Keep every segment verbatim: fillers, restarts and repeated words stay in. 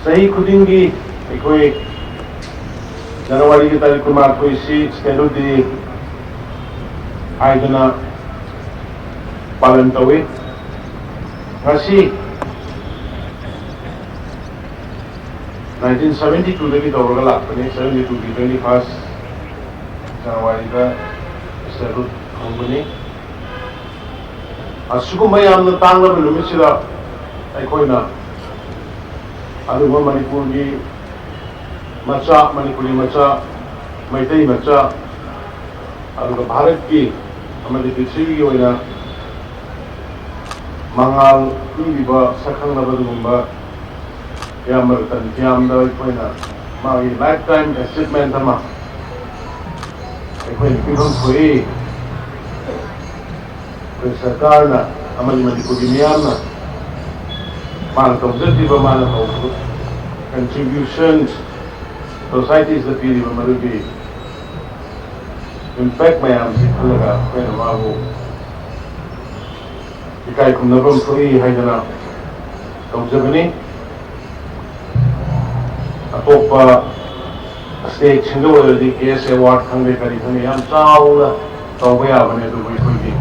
ꯆꯍꯤ ꯈꯨꯗꯤꯡꯒꯤ ꯑꯩꯈꯣꯏ ꯖꯅꯋꯥꯔꯤꯒꯤ ꯇꯥꯔꯤꯛ ꯀꯨꯟꯃꯥꯊꯣꯏꯁꯤ Statue Day ꯍꯥꯏꯗꯨꯅ ꯄꯥꯂꯟ ꯇꯧꯏ꯫ ꯉꯁꯤ nineteen seventy two ꯗꯒꯤ ꯇꯧꯔꯒ ꯂꯥꯛꯄꯅꯤ꯫ Seventy two ꯒꯤ twenty first ꯖꯅꯋꯥꯔꯤꯗ ꯁꯦꯂꯨꯠ ꯐꯪꯕꯅꯤ꯫ ꯑꯁꯤꯒꯨꯝꯕ ꯌꯥꯝꯅ ꯇꯥꯡꯂꯕ ꯅꯨꯃꯤꯠꯁꯤꯗ ꯑꯩꯈꯣꯏꯅ ꯑꯗꯨꯒꯨꯝꯕ ꯃꯅꯤꯄꯨꯔꯒꯤ ꯃꯆꯥ, ꯃꯅꯤꯄꯨꯔꯤ ꯃꯆꯥ, ꯃꯩꯇꯩ ꯃꯆꯥ, ꯑꯗꯨꯒ ꯚꯥꯔꯠꯀꯤ ꯑꯃꯗꯤ ꯄ꯭ꯔꯤꯊꯤꯕꯤꯒꯤ ꯑꯣꯏꯅ ꯃꯉꯥꯜ ꯄꯤꯔꯤꯕ ꯁꯛꯈꯪꯂꯕ ꯑꯗꯨꯒꯨꯝꯕ ꯏꯌꯥꯝꯕ ꯔꯇꯟ ꯈꯤꯌꯥꯝꯗ ꯑꯩꯈꯣꯏꯅ ꯃꯥꯒꯤ lifetime achievement ꯑꯃ ꯑꯩꯈꯣꯏꯅ ꯄꯤꯐꯝ ꯊꯣꯛꯏ꯫ ꯑꯩꯈꯣꯏ ꯁꯔꯀꯥꯔꯅ ꯑꯃꯗꯤ ꯃꯅꯤꯄꯨꯔꯒꯤ ꯃꯤꯌꯥꯝꯅ ꯃꯥꯅ ꯇꯧꯖꯈꯤꯕ, ꯃꯥꯅ ꯇꯧꯕ contributions, societies ꯗ ꯄꯤꯔꯤꯕ ꯃꯗꯨꯒꯤ impact ꯃꯌꯥꯝꯁꯤ ꯈꯜꯂꯒ ꯑꯩꯈꯣꯏꯅ ꯃꯥꯕꯨ ꯏꯀꯥꯏ ꯈꯨꯝꯅꯐꯝ ꯊꯣꯛꯏ ꯍꯥꯏꯗꯅ ꯇꯧꯖꯕꯅꯤ꯫ ꯑꯇꯣꯞꯄ state ꯁꯤꯡꯗ ꯑꯣꯏꯔꯗꯤ cash award ꯈꯪꯗꯦ, ꯀꯔꯤ ꯈꯪꯗꯦ, ꯌꯥꯝ ꯆꯥꯎꯅ ꯇꯧꯕ ꯌꯥꯕꯅꯤ꯫ ꯑꯗꯨꯕꯨ ꯑꯩꯈꯣꯏꯒꯤ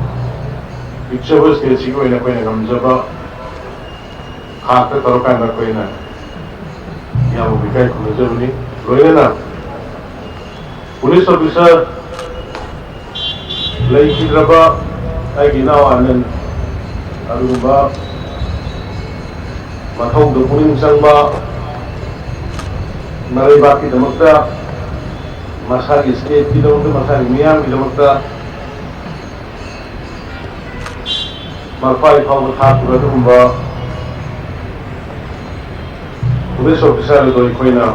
ꯄꯤꯛꯆꯕ state ꯁꯤꯒꯤ ꯑꯣꯏꯅ ꯑꯩꯈꯣꯏꯅ ꯉꯝꯖꯕ ꯊꯥꯛꯇ ꯇꯧꯔꯀꯥꯟꯗ ꯑꯩꯈꯣꯏꯅ ꯌꯥꯝꯅ ꯏꯀꯥꯏ ꯈꯨꯝꯅꯖꯕꯅꯤ꯫ ꯂꯣꯏꯅꯅ police officer ꯂꯩꯈꯤꯗ꯭ꯔꯕ ꯑꯩꯒꯤ ꯏꯅꯥꯎ ꯑꯥꯅꯟ ꯑꯗꯨꯒꯨꯝꯕ ꯃꯊꯧꯗ ꯄꯨꯛꯅꯤꯡ ꯆꯪꯕ, ꯃꯔꯩꯕꯥꯛꯀꯤꯗꯃꯛꯇ, ꯃꯁꯥꯒꯤ state ꯀꯤꯗꯃꯛꯇ, ꯃꯁꯥꯒꯤ ꯃꯤꯌꯥꯝꯒꯤꯗꯃꯛꯇ ꯃꯔꯐꯥꯏ ꯐꯥꯎꯕ ꯊꯥꯈꯤꯕ ꯑꯗꯨꯒꯨꯝꯕ police officer ꯑꯗꯨ ꯑꯩꯈꯣꯏꯅ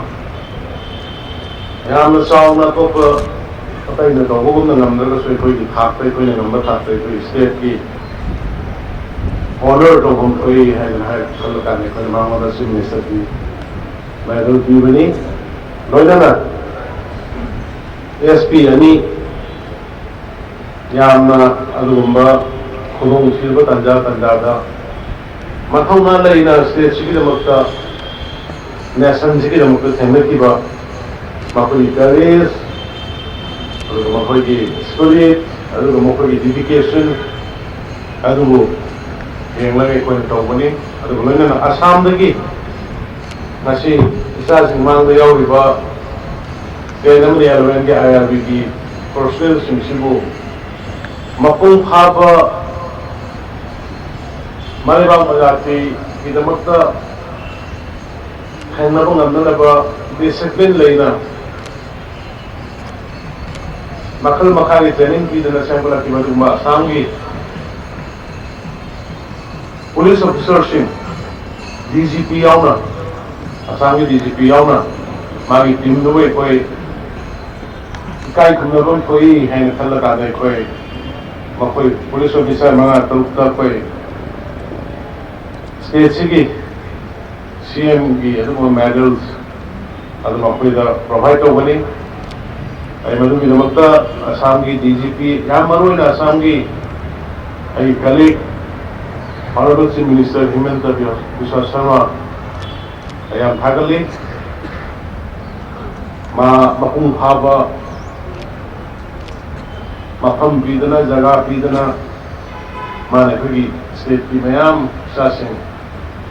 ꯌꯥꯝꯅ ꯆꯥꯎꯅ ꯑꯇꯣꯞꯄ ꯑꯇꯩꯅ ꯇꯧꯕꯒꯨꯝꯅ ꯉꯝꯗ꯭ꯔꯒꯁꯨ ꯑꯩꯈꯣꯏꯒꯤ ꯊꯥꯛꯇ, ꯑꯩꯈꯣꯏꯅ ꯉꯝꯕ ꯊꯥꯛꯇ ꯑꯩꯈꯣꯏꯒꯤ state ꯀꯤ honour ꯇꯧꯐꯝ ꯊꯣꯛꯏ ꯍꯥꯏꯗꯅ ꯍꯥꯏ ꯈꯜꯂ ꯀꯥꯟꯗ ꯑꯩꯈꯣꯏꯅ ꯃꯉꯣꯟꯗ Chief Minister ꯀꯤ medal ꯄꯤꯕꯅꯤ꯫ ꯂꯣꯏꯅꯅ S P ꯑꯅꯤ ꯌꯥꯝꯅ ꯑꯗꯨꯒꯨꯝꯕ ꯈꯨꯗꯣꯡꯊꯤꯕ ꯇꯥꯟꯖꯥ ꯇꯥꯟꯖꯥꯗ ꯃꯊꯧꯅꯥ ꯂꯩꯅ state ꯁꯤꯒꯤꯗꯃꯛꯇ ꯅꯦꯁꯟꯁꯤꯒꯤꯗꯃꯛꯇ ꯊꯦꯡꯅꯈꯤꯕ ꯃꯈꯣꯏꯒꯤ ꯀꯔꯦꯖ, ꯑꯗꯨꯒ ꯃꯈꯣꯏꯒꯤ ꯁ꯭ꯄꯤꯔꯤꯠ, ꯑꯗꯨꯒ ꯃꯈꯣꯏꯒꯤ ꯗꯤꯗꯤꯀꯦꯁꯟ ꯑꯗꯨꯕꯨ ꯌꯦꯡꯂꯒ ꯑꯩꯈꯣꯏꯅ ꯇꯧꯕꯅꯤ꯫ ꯑꯗꯨꯒ ꯂꯣꯏꯅꯅ ꯑꯁꯥꯝꯗꯒꯤ ꯉꯁꯤ ꯏꯆꯥꯁꯤꯡ ꯃꯥꯡꯗ ꯌꯥꯎꯔꯤꯕ ꯇꯦꯟ ꯑꯃꯗꯤ ꯑꯦꯂꯚꯦꯟꯒꯤ ꯑꯥꯏ ꯑꯥꯔ ꯕꯤꯒꯤ ꯄꯔꯁꯣꯅꯦꯜꯁꯤꯡꯁꯤꯕꯨ ꯃꯄꯨꯡ ꯐꯥꯕ ꯃꯂꯩꯕꯥꯛ ꯃꯖꯥꯇꯤꯒꯤꯗꯃꯛꯇ ꯊꯦꯡꯅꯕ ꯉꯝꯅꯅꯕ ꯗꯤꯁꯤꯄ꯭ꯂꯤꯟ ꯂꯩꯅ ꯃꯈꯜ ꯃꯈꯥꯒꯤ ꯇ꯭ꯔꯦꯅꯤꯡ ꯄꯤꯗꯅ ꯁꯦꯝꯒꯠꯂꯛꯈꯤꯕ ꯑꯗꯨꯒꯨꯝꯕ ꯑꯁꯥꯝꯒꯤ ꯄꯨꯂꯤꯁ ꯑꯣꯐꯤꯁꯥꯔꯁꯤꯡ, ꯗꯤ ꯖꯤ ꯄꯤ ꯌꯥꯎꯅ, ꯑꯁꯥꯝꯒꯤ ꯗꯤ ꯖꯤ ꯄꯤ ꯌꯥꯎꯅ ꯃꯥꯒꯤ ꯇꯤꯝꯗꯨꯕꯨ ꯑꯩꯈꯣꯏ ꯏꯀꯥꯏ ꯈꯨꯝꯅꯐꯝ ꯊꯣꯛꯏ ꯍꯥꯏꯅ ꯈꯜꯂꯀꯥꯟꯗ ꯑꯩꯈꯣꯏ ꯃꯈꯣꯏ ꯄꯨꯂꯤꯁ ꯑꯣꯐꯤꯁꯥꯔ ꯃꯉꯥ ꯇꯔꯨꯛꯇ ꯑꯩꯈꯣꯏ ꯁ꯭ꯇꯦꯠꯁꯤꯒꯤ ꯁꯤ ꯑꯦꯝꯒꯤ ꯑꯗꯨꯒꯨꯝꯕ ꯃꯦꯗꯜꯁ ꯑꯗꯨꯝ ꯑꯩꯈꯣꯏꯗ ꯄ꯭ꯔꯣꯚꯥꯏꯗ ꯇꯧꯒꯅꯤ꯫ ꯑꯩ ꯃꯗꯨꯒꯤꯗꯃꯛꯇ ꯑꯁꯥꯝꯒꯤ ꯗꯤ ꯖꯤ ꯄꯤ, ꯌꯥꯝ ꯃꯔꯨꯑꯣꯏꯅ ꯑꯁꯥꯝꯒꯤ ꯑꯩꯒꯤ click honourable chief minister ꯍꯤꯃꯟꯇ Visva Sharma ꯑꯩ ꯌꯥꯝ ꯊꯥꯒꯠꯂꯤ꯫ ꯃꯥ ꯃꯄꯨꯡ ꯐꯥꯕ ꯃꯐꯝ ꯄꯤꯗꯅ, ꯖꯒꯥ ꯄꯤꯗꯅ, ꯃꯥꯅ ꯑꯩꯈꯣꯏꯒꯤ ꯁ꯭ꯇꯦꯠꯀꯤ ꯃꯌꯥꯝ ꯏꯆꯥꯁꯤꯡ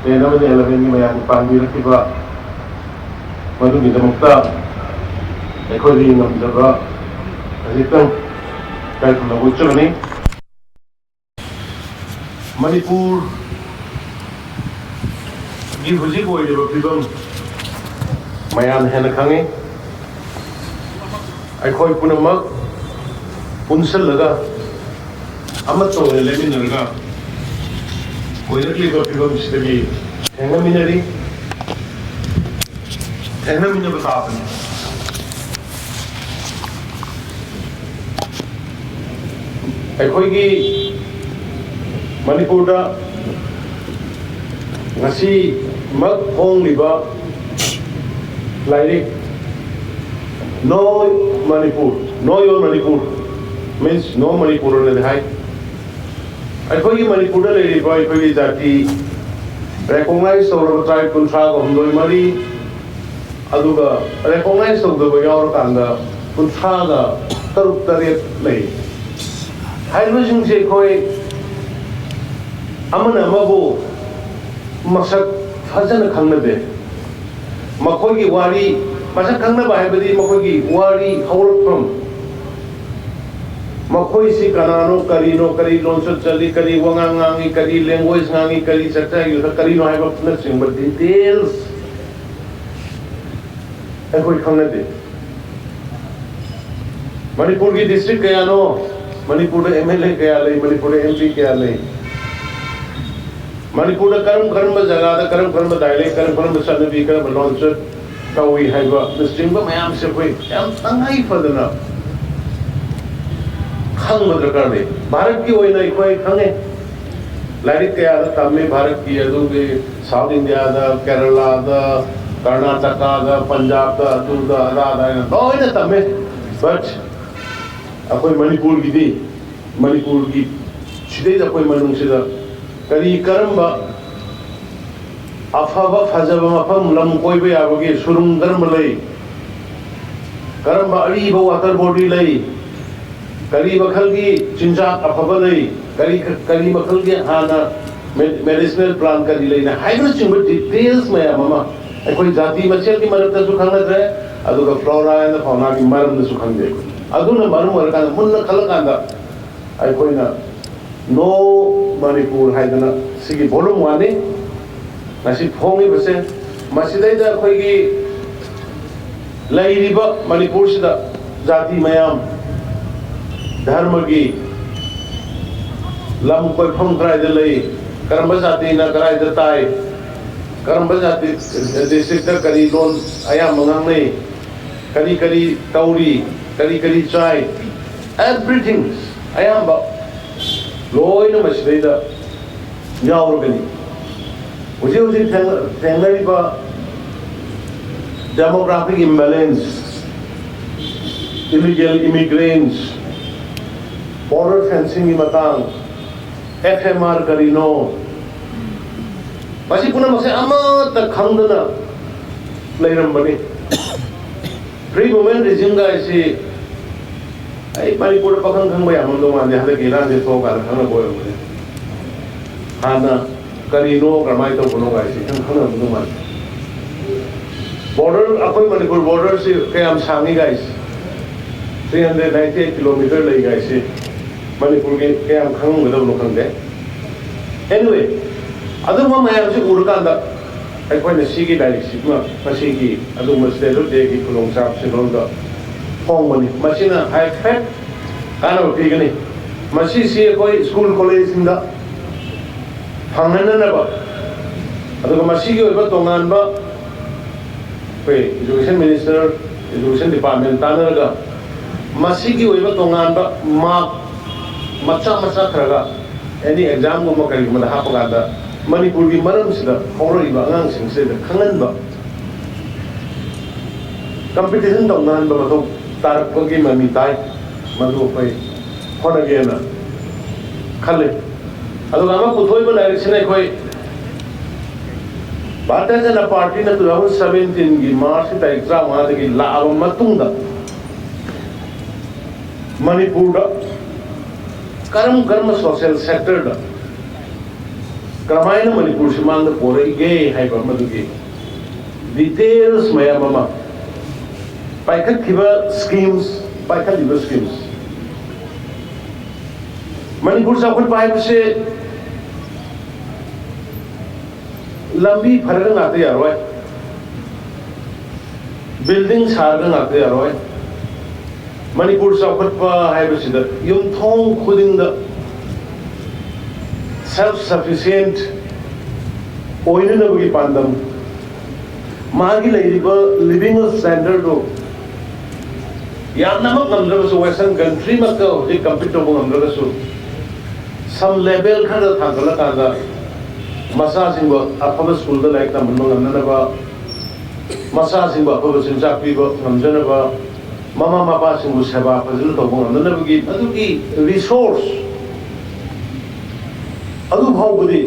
ꯇꯦꯟ ꯑꯃꯗꯤ ꯑꯦꯂꯚꯦꯟꯒꯤ ꯃꯌꯥꯝꯕꯨ ꯄꯥꯡꯕꯤꯔꯛꯈꯤꯕ ꯃꯗꯨꯒꯤꯗꯃꯛꯇ ꯑꯩꯈꯣꯏꯗꯒꯤ ꯉꯝꯖꯕ ꯈꯖꯤꯛꯇꯪ ꯏꯀꯥꯏ ꯈꯨꯝꯅꯕ ꯎꯠꯆꯕꯅꯤ꯫ ꯃꯅꯤꯄꯨꯔꯒꯤ ꯍꯧꯖꯤꯛ ꯑꯣꯏꯔꯤꯕ ꯐꯤꯕꯝ ꯃꯌꯥꯝꯅ ꯍꯦꯟꯅ ꯈꯪꯉꯤ꯫ ꯑꯩꯈꯣꯏ ꯄꯨꯝꯅꯃꯛ ꯄꯨꯟꯁꯤꯜꯂꯒ ꯑꯃꯠꯇ ꯑꯣꯏꯅ ꯂꯦꯞꯃꯤꯟꯅꯔꯒ ꯑꯣꯏꯔꯛꯂꯤꯕ ꯐꯤꯕꯝꯁꯤꯗꯒꯤ ꯊꯦꯡꯅꯃꯤꯟꯅꯔꯤ, ꯊꯦꯡꯅꯃꯤꯟꯅꯕ ꯇꯥꯕꯅꯤ꯫ ꯑꯩꯈꯣꯏꯒꯤ ꯃꯅꯤꯄꯨꯔꯗ ꯉꯁꯤꯃꯛ ꯐꯣꯡꯂꯤꯕ ꯂꯥꯏꯔꯤꯛ No Manipur, No Your Manipur means No Manipur ꯑꯅꯗꯤ ꯍꯥꯏ꯫ ꯑꯩꯈꯣꯏꯒꯤ ꯃꯅꯤꯄꯨꯔꯗ ꯂꯩꯔꯤꯕ ꯑꯩꯈꯣꯏꯒꯤ ꯖꯥꯇꯤ ꯔꯦꯀꯣꯒꯅꯥꯏꯖ ꯇꯧꯔꯕ ꯇ꯭ꯔꯥꯏꯕ ꯀꯨꯟꯊ꯭ꯔꯥꯒ ꯍꯨꯝꯗꯣꯏ ꯃꯔꯤ, ꯑꯗꯨꯒ ꯔꯤꯀꯣꯛꯅꯥꯏꯖ ꯇꯧꯗꯕ ꯌꯥꯎꯔꯀꯥꯟꯗ ꯀꯨꯟꯊ꯭ꯔꯥꯒ ꯇꯔꯨꯛ ꯇꯔꯦꯠ ꯂꯩ꯫ ꯍꯥꯏꯔꯤꯕꯁꯤꯡꯁꯦ ꯑꯩꯈꯣꯏ ꯑꯃꯅ ꯑꯃꯕꯨ ꯃꯁꯛ ꯐꯖꯅ ꯈꯪꯅꯗꯦ꯫ ꯃꯈꯣꯏꯒꯤ ꯋꯥꯔꯤ, ꯃꯁꯛ ꯈꯪꯅꯕ ꯍꯥꯏꯕꯗꯤ ꯃꯈꯣꯏꯒꯤ ꯋꯥꯔꯤ ꯍꯧꯔꯛꯐꯝ, ꯃꯈꯣꯏꯁꯤ ꯀꯅꯥꯅꯣ, ꯀꯔꯤꯅꯣ, ꯀꯔꯤ ꯂꯣꯟꯆꯠ ꯆꯠꯂꯤ, ꯀꯔꯤ ꯋꯥꯉꯥꯡ ꯉꯥꯡꯉꯤ, ꯀꯔꯤ ꯂꯦꯡꯒ꯭ꯋꯦꯖ ꯉꯥꯡꯉꯤ, ꯀꯔꯤ ꯆꯥꯛꯆꯥ ꯌꯨꯊꯛ ꯀꯔꯤꯅꯣ ꯍꯥꯏꯕꯅꯆꯤꯡꯕ ꯗꯤꯇꯦꯜꯁ ꯑꯩꯈꯣꯏ ꯈꯪꯅꯗꯦ꯫ ꯃꯅꯤꯄꯨꯔꯒꯤ ꯗꯤꯁꯇ꯭ꯔꯤꯛ ꯀꯌꯥꯅꯣ? ꯃꯅꯤꯄꯨꯔꯗ ꯑꯦꯝ ꯑꯦꯜ ꯑꯦ ꯀꯌꯥ ꯂꯩ? ꯃꯅꯤꯄꯨꯔꯗ ꯑꯦꯝ ꯄꯤ ꯀꯌꯥ ꯂꯩ? ꯃꯅꯤꯄꯨꯔꯗ ꯀꯔꯝ ꯀꯔꯝꯕ ꯖꯒꯥꯗ ꯀꯔꯝ ꯀꯔꯝꯕ ꯗꯥꯏꯂꯦꯛ, ꯀꯔꯝ ꯀꯔꯝꯕ ꯆꯠꯅꯕꯤ, ꯀꯔꯝꯕ ꯂꯣꯟꯆꯠ ꯇꯧꯏ ꯍꯥꯏꯕꯅꯆꯤꯡꯕ ꯃꯌꯥꯝꯁꯦ ꯑꯩꯈꯣꯏ ꯌꯥꯝ ꯇꯉꯥꯏ ꯐꯗꯅ ꯈꯪꯕ ꯗꯔꯀꯥꯔ ꯂꯩ꯫ ꯚꯥꯔꯠꯀꯤ ꯑꯣꯏꯅ ꯑꯩꯈꯣꯏ ꯈꯪꯉꯦ, ꯂꯥꯏꯔꯤꯛ ꯀꯌꯥꯗ ꯇꯝꯃꯤ ꯚꯥꯔꯠꯀꯤ, ꯑꯗꯨꯒꯤ ꯁꯥꯎꯠ ꯏꯟꯗꯤꯌꯥꯗ, ꯀꯦꯔꯂꯥꯗ, ꯀꯔꯅꯥꯇꯀꯥꯗ, ꯄꯟꯖꯥꯕꯇ, ꯑꯗꯨꯗ ꯑꯗꯥꯗ ꯍꯥꯏꯅ ꯂꯣꯏꯅ ꯇꯝꯃꯦ꯫ ꯕꯠ ꯑꯩꯈꯣꯏ ꯃꯅꯤꯄꯨꯔꯒꯤꯗꯤ, ꯃꯅꯤꯄꯨꯔꯒꯤ ꯁꯤꯗꯩꯗ ꯑꯩꯈꯣꯏ ꯃꯅꯨꯡꯁꯤꯗ ꯀꯔꯤ ꯀꯔꯝꯕ ꯑꯐꯕ ꯐꯖꯕ ꯃꯐꯝ, ꯂꯝ ꯀꯣꯏꯕ ꯌꯥꯕꯒꯤ ꯁꯨꯔꯨꯡ ꯀꯔꯝꯕ ꯂꯩ, ꯀꯔꯝꯕ ꯑꯔꯤꯕ ꯋꯥꯇꯔ ꯕꯣꯗꯤ ꯂꯩ, ꯀꯔꯤ ꯃꯈꯜꯒꯤ ꯆꯤꯟꯖꯥꯛ ꯑꯐꯕ ꯂꯩ, ꯀꯔꯤ ꯀꯔꯤ ꯃꯈꯜꯒꯤ ꯍꯥꯟꯅ ꯃꯦ- ꯃꯦꯗꯤꯁꯤꯅꯦꯜ ꯄ꯭ꯂꯥꯟ ꯀꯔꯤ ꯂꯩꯅ ꯍꯥꯏꯕꯅꯆꯤꯡꯕ ꯗꯤꯇꯦꯜꯁ ꯃꯌꯥꯝ ꯑꯃ ꯑꯩꯈꯣꯏ ꯖꯥꯇꯤ ꯃꯁꯦꯜꯒꯤ ꯃꯔꯛꯇꯁꯨ ꯈꯪꯅꯗ꯭ꯔꯦ, ꯑꯗꯨꯒ ꯐ꯭ꯂꯣꯔꯥ ꯑꯦꯟ ꯐꯥꯎꯅꯥꯒꯤ ꯃꯔꯝꯗꯁꯨ ꯈꯪꯗꯦ꯫ ꯑꯗꯨꯅ ꯃꯔꯝ ꯑꯣꯏꯔꯀꯥꯟꯗ ꯃꯨꯟꯅ ꯈꯜꯂꯀꯥꯟꯗ ꯑꯩꯈꯣꯏꯅ ꯅꯣ ꯃꯅꯤꯄꯨꯔ ꯍꯥꯏꯗꯅ ꯁꯤꯒꯤ ꯚꯣꯂꯨꯝ ꯋꯥꯟꯅꯤ ꯉꯁꯤ ꯐꯣꯡꯉꯤꯕꯁꯦ꯫ ꯃꯁꯤꯗꯩꯗ ꯑꯩꯈꯣꯏꯒꯤ ꯂꯩꯔꯤꯕ ꯃꯅꯤꯄꯨꯔꯁꯤꯗ ꯖꯥꯇꯤ ꯃꯌꯥꯝ, ꯙꯔꯃꯒꯤ ꯂꯝ ꯀꯣꯏꯐꯝ ꯀꯗꯥꯏꯗ ꯂꯩ, ꯀꯔꯝꯕ ꯖꯥꯇꯤꯅ ꯀꯗꯥꯏꯗ ꯇꯥꯏ, ꯀꯔꯝꯕ ꯖꯥꯇꯤ, ꯗꯤꯁꯇ꯭ꯔꯤꯛꯇ ꯀꯔꯤ ꯂꯣꯟ ꯑꯌꯥꯝꯕ ꯉꯥꯡꯅꯩ, ꯀꯔꯤ ꯀꯔꯤ ꯇꯧꯔꯤ, ꯀꯔꯤ ꯀꯔꯤ ꯆꯥꯏ, ꯑꯦꯚ꯭ꯔꯤꯊꯤꯡ ꯑꯌꯥꯝꯕ ꯂꯣꯏꯅ ꯃꯁꯤꯗꯩꯗ ꯌꯥꯎꯔꯒꯅꯤ꯫ ꯍꯧꯖꯤꯛ ꯍꯧꯖꯤꯛ ꯊꯦꯡꯅ- ꯊꯦꯡꯅꯔꯤꯕ demographic imbalance, illegal immigrants, border fencingꯒꯤ ꯃꯇꯥꯡ, ꯑꯦꯐ ꯑꯦꯝ ꯑꯥꯔ ꯀꯔꯤꯅꯣ, ꯃꯁꯤ ꯄꯨꯝꯅꯃꯛꯁꯦ ꯑꯃꯠꯇ ꯈꯪꯗꯅ ꯂꯩꯔꯝꯕꯅꯤ꯫ Free movement regime ꯒꯥꯏꯁꯤ ꯑꯩ ꯃꯅꯤꯄꯨꯔꯗ ꯄꯥꯈꯪ ꯈꯪꯕ ꯌꯥꯝꯃꯝꯗꯧ ꯃꯥꯟꯗꯦ, ꯍꯟꯗꯛꯀꯤ ꯏꯔꯥꯡꯁꯦ ꯊꯣꯛꯑꯀꯥꯟꯗ ꯈꯪꯅꯕ ꯑꯣꯏꯔꯝꯒꯅꯤ꯫ ꯍꯥꯟꯅ ꯀꯔꯤꯅꯣ, ꯀꯔꯝꯍꯥꯏꯅ ꯇꯧꯕꯅꯣ ꯒꯥꯏꯁꯤ ꯈꯪ ꯈꯪꯅꯔꯝꯗꯧ ꯃꯥꯟꯗꯦ꯫ Border, ꯑꯩꯈꯣꯏ ꯃꯅꯤꯄꯨꯔ border ꯁꯤ ꯀꯌꯥꯝ ꯁꯥꯡꯉꯤ ꯒꯥꯏꯁ? Three hundred ninety eight kilometer ꯂꯩ ꯒꯥꯏꯁꯤ ꯃꯅꯤꯄꯨꯔꯒꯤ ꯀꯌꯥꯝ ꯈꯪꯉꯝꯒꯗꯕꯅꯣ ꯈꯪꯗꯦ꯫ Anyway, ꯑꯗꯨꯒꯨꯝꯕ ꯃꯌꯥꯝꯁꯤ ꯎꯔꯀꯥꯟꯗ ꯑꯩꯈꯣꯏꯅ ꯁꯤꯒꯤ ꯂꯥꯏꯔꯤꯛꯁꯤꯃ ꯉꯁꯤꯒꯤ ꯑꯗꯨꯒꯨꯝꯕ Statue Day ꯒꯤ ꯈꯨꯗꯣꯡꯆꯥꯕꯁꯤ ꯂꯧꯔꯒ ꯐꯣꯡꯕꯅꯤ꯫ ꯃꯁꯤꯅ ꯍꯥꯏꯐꯦꯠ ꯀꯥꯟꯅꯕ ꯄꯤꯒꯅꯤ꯫ ꯃꯁꯤꯁꯤ ꯑꯩꯈꯣꯏ ꯁ꯭ꯀꯨꯜ ꯀꯣꯂꯦꯖꯁꯤꯡꯗ ꯐꯪꯍꯟꯅꯅꯕ, ꯑꯗꯨꯒ ꯃꯁꯤꯒꯤ ꯑꯣꯏꯕ ꯇꯣꯉꯥꯟꯕ ꯑꯩꯈꯣꯏ education minister, education department ꯇꯥꯟꯅꯔꯒ ꯃꯁꯤꯒꯤ ꯑꯣꯏꯕ ꯇꯣꯉꯥꯟꯕ mark ꯃꯆꯥ ꯃꯆꯥ ꯈꯔꯒ any exam ꯒꯨꯝꯕ ꯀꯔꯤꯒꯨꯝꯕꯗ ꯍꯥꯞꯄꯀꯥꯟꯗ ꯃꯅꯤꯄꯨꯔꯒꯤ ꯃꯔꯝꯁꯤꯗ ꯍꯧꯔꯛꯏꯕ ꯑꯉꯥꯡꯁꯤꯡꯁꯤꯗ ꯈꯪꯍꯟꯕ, competition ꯇꯧꯅꯍꯟꯕ ꯃꯊꯧ ꯇꯥꯔꯛꯄꯒꯤ ꯃꯃꯤ ꯇꯥꯏ꯫ ꯃꯗꯨ ꯑꯩꯈꯣꯏ ꯍꯣꯠꯅꯒꯦꯅ ꯈꯜꯂꯤ꯫ ꯑꯗꯨꯒ ꯑꯃ ꯄꯨꯊꯣꯛꯏꯕ ꯂꯥꯏꯔꯤꯛꯁꯤꯅ ꯑꯩꯈꯣꯏ Bharatiya Janata ꯄꯥꯔꯇꯤꯅ two thousand seventeen ꯒꯤ March ꯀꯤ ꯇꯥꯔꯤꯛ ꯇꯔꯥꯃꯉꯥꯗꯒꯤ ꯂꯥꯛꯑꯕ ꯃꯇꯨꯡꯗ ꯃꯅꯤꯄꯨꯔꯗ ꯀꯔꯝ ꯀꯔꯝꯕ social sector ꯗ ꯀꯔꯝꯍꯥꯏꯅ ꯃꯅꯤꯄꯨꯔꯁꯤ ꯃꯥꯡꯗ ꯄꯣꯔꯛꯏꯒꯦ ꯍꯥꯏꯕ ꯃꯗꯨꯒꯤ details ꯃꯌꯥꯝ ꯑꯃ, ꯄꯥꯏꯈꯠꯈꯤꯕ schemes, ꯄꯥꯏꯈꯠꯂꯤꯕ schemes, ꯃꯅꯤꯄꯨꯔ ꯆꯥꯎꯈꯠꯄ ꯍꯥꯏꯕꯁꯦ ꯂꯝꯕꯤ ꯐꯔꯒ ꯉꯥꯛꯇ ꯌꯥꯔꯣꯏ, building ꯁꯥꯔꯒ ꯉꯥꯛꯇ ꯌꯥꯔꯣꯏ꯫ ꯃꯅꯤꯄꯨꯔ ꯆꯥꯎꯈꯠꯄ ꯍꯥꯏꯕꯁꯤꯗ ꯌꯨꯝꯊꯣꯡ ꯈꯨꯗꯤꯡꯗ self sufficient ꯑꯣꯏꯅꯅꯕꯒꯤ ꯄꯥꯟꯗꯝ, ꯃꯥꯒꯤ ꯂꯩꯔꯤꯕ living standard ꯗꯨ ꯌꯥꯝꯅꯃꯛ ꯉꯝꯗ꯭ꯔꯒꯁꯨ, western country ꯃꯛꯇ ꯍꯧꯖꯤꯛ compete ꯇꯧꯕ ꯉꯝꯗ꯭ꯔꯒꯁꯨ, some level ꯈꯔꯗ ꯊꯥꯡꯒꯠꯂꯀꯥꯟꯗ ꯃꯆꯥꯁꯤꯡꯕꯨ ꯑꯐꯕ school ꯗ ꯂꯥꯏꯔꯤꯛ ꯇꯝꯍꯟꯕ ꯉꯝꯅꯅꯕ, ꯃꯆꯥꯁꯤꯡꯕꯨ ꯑꯐꯕ ꯆꯤꯟꯖꯥꯛ ꯄꯤꯕ ꯉꯝꯖꯅꯕ, ꯃꯃꯥ ꯃꯄꯥꯁꯤꯡꯕꯨ ꯁꯦꯕꯥ ꯐꯖꯅ ꯇꯧꯕ ꯉꯝꯅꯅꯕꯒꯤ ꯃꯗꯨꯒꯤ resource ꯑꯗꯨ ꯐꯥꯎꯕꯗꯤ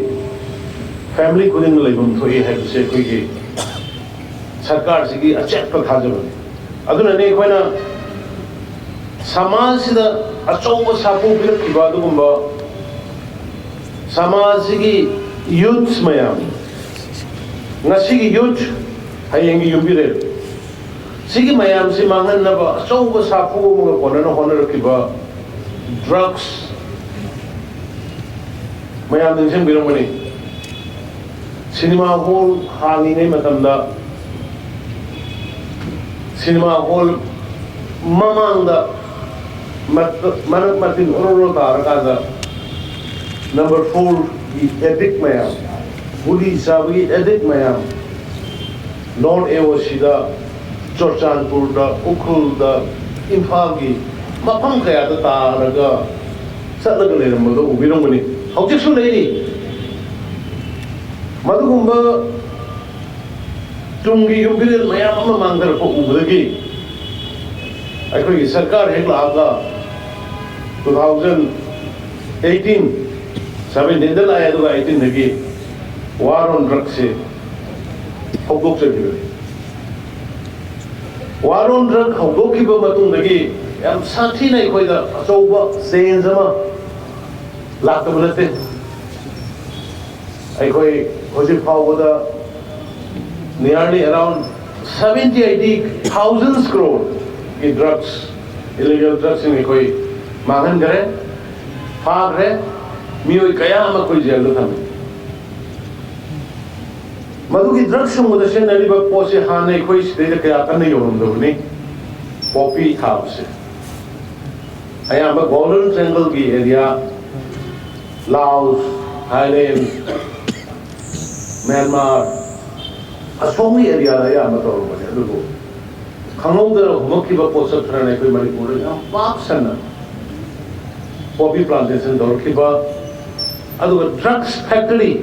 family ꯈꯨꯗꯤꯡꯗ ꯂꯩꯐꯝ ꯊꯣꯛꯏ ꯍꯥꯏꯕꯁꯦ ꯑꯩꯈꯣꯏꯒꯤ ꯁꯔꯀꯥꯔꯁꯤꯒꯤ ꯑꯆꯦꯠꯄ ꯊꯥꯖꯕꯅꯤ꯫ ꯑꯗꯨꯅꯅꯦ ꯑꯩꯈꯣꯏꯅ ꯁꯃꯥꯖꯁꯤꯗ ꯑꯆꯧꯕ ꯁꯥꯐꯨ ꯄꯤꯔꯛꯈꯤꯕ ꯑꯗꯨꯒꯨꯝꯕ ꯁꯃꯥꯖꯁꯤꯒꯤ ꯌꯨꯠꯁ ꯃꯌꯥꯝ, ꯉꯁꯤꯒꯤ ꯌꯨꯠ, ꯍꯌꯦꯡꯒꯤ ꯌꯨꯝꯕꯤꯔꯦꯜ, ꯁꯤꯒꯤ ꯃꯌꯥꯝꯁꯤ ꯃꯥꯡꯍꯟꯅꯕ ꯑꯆꯧꯕ ꯁꯥꯐꯨ ꯑꯃꯒ ꯀꯣꯟꯅꯅ ꯍꯣꯠꯅꯔꯛꯈꯤꯕ ꯗ꯭ꯔꯒꯁ ꯃꯌꯥꯝ ꯅꯤꯡꯁꯤꯡꯕꯤꯔꯝꯒꯅꯤ꯫ ꯁꯤꯅꯦꯃꯥ ꯍꯣꯜ ꯍꯥꯡꯉꯤꯉꯩ ꯃꯇꯝꯗ, ꯁꯤꯅꯦꯃꯥ ꯍꯣꯜ ꯃꯃꯥꯡꯗ ꯃꯔꯛ ꯃꯇꯤꯟ ꯑꯣꯔꯣ ꯑꯣꯔꯣ ꯇꯥꯔꯀꯥꯟꯗ ꯅꯝꯕꯔ ꯐꯣꯔꯒꯤ ꯑꯦꯗꯤꯛ ꯃꯌꯥꯝ, ꯒꯨꯂꯤ ꯆꯥꯕꯒꯤ ꯑꯦꯗꯤꯛ ꯃꯌꯥꯝ, ꯅꯣꯔꯠ ꯑꯦ ꯑꯣ ꯁꯤꯗ, ꯆꯨꯔꯆꯥꯟꯄꯨꯔꯗ, ꯎꯈ꯭ꯔꯨꯜꯗ, ꯏꯝꯐꯥꯜꯒꯤ ꯃꯐꯝ ꯀꯌꯥꯗ ꯇꯥꯔꯒ ꯆꯠꯂꯒ ꯂꯩꯔꯝꯕꯗꯣ ꯎꯕꯤꯔꯝꯒꯅꯤ꯫ ꯍꯧꯖꯤꯛꯁꯨ ꯂꯩꯔꯤ꯫ ꯃꯗꯨꯒꯨꯝꯕ ꯇꯨꯡꯒꯤ ꯌꯨꯝꯕꯤꯔꯦꯜ ꯃꯌꯥꯝ ꯑꯃ ꯃꯥꯡꯊꯔꯛꯄ ꯎꯕꯗꯒꯤ ꯑꯩꯈꯣꯏꯒꯤ ꯁꯔꯀꯥꯔ ꯍꯦꯛ ꯂꯥꯛꯑꯒ two thousand eighteen, seventeenꯗ ꯂꯥꯛꯑꯦ, ꯑꯗꯨꯒ eighteenꯗꯒꯤ War on Drugsꯁꯦ ꯍꯧꯗꯣꯛꯆꯈꯤꯕꯅꯤ꯫ War on Drug ꯍꯧꯗꯣꯛꯈꯤꯕ ꯃꯇꯨꯡꯗꯒꯤ ꯌꯥꯝ ꯁꯥꯊꯤꯅ ꯑꯩꯈꯣꯏꯗ ꯑꯆꯧꯕ change ꯑꯃ ꯂꯥꯛꯇꯕ ꯅꯠꯇꯦ꯫ ꯑꯩꯈꯣꯏ ꯍꯧꯖꯤꯛ ꯐꯥꯎꯕꯗ nearly around seventy eighty thousand crore ꯒꯤ drugs, illegal drugsꯁꯤꯡ ꯑꯩꯈꯣꯏ ꯃꯥꯡꯍꯟꯈ꯭ꯔꯦ, ꯐꯥꯈ꯭ꯔꯦ, ꯃꯤꯑꯣꯏ ꯀꯌꯥ ꯑꯃ ꯑꯩꯈꯣꯏ ꯖꯦꯜꯗ ꯊꯝꯃꯤ꯫ ꯃꯗꯨꯒꯤ ꯗ꯭ꯔꯒ ꯁꯨꯡꯕꯗ ꯁꯤꯖꯤꯟꯅꯔꯤꯕ ꯄꯣꯠꯁꯦ ꯍꯥꯟꯅ ꯑꯩꯈꯣꯏ ꯁꯤꯗꯩꯗ ꯀꯌꯥ ꯀꯟꯅ ꯌꯧꯔꯝꯗꯕꯅꯤ꯫ ꯄꯣꯄꯤ ꯊꯥꯕꯁꯦ ꯑꯌꯥꯝꯕ Golden Triangleꯒꯤ area, Laos, Thailand, Myanmar, ꯑꯁꯣꯝꯒꯤ areaꯗ ꯑꯌꯥꯝꯕ ꯇꯧꯔꯝꯕꯅꯤ꯫ ꯑꯗꯨꯕꯨ ꯈꯪꯍꯧꯗꯅ ꯍꯨꯝꯃꯛꯈꯤꯕ ꯄꯣꯠꯁꯛ ꯈꯔꯅ ꯑꯩꯈꯣꯏ ꯃꯅꯤꯄꯨꯔꯗ ꯌꯥꯝ ꯄꯥꯛ ꯁꯟꯅ poppy plantation ꯇꯧꯔꯛꯈꯤꯕ, ꯑꯗꯨꯒ drugs factory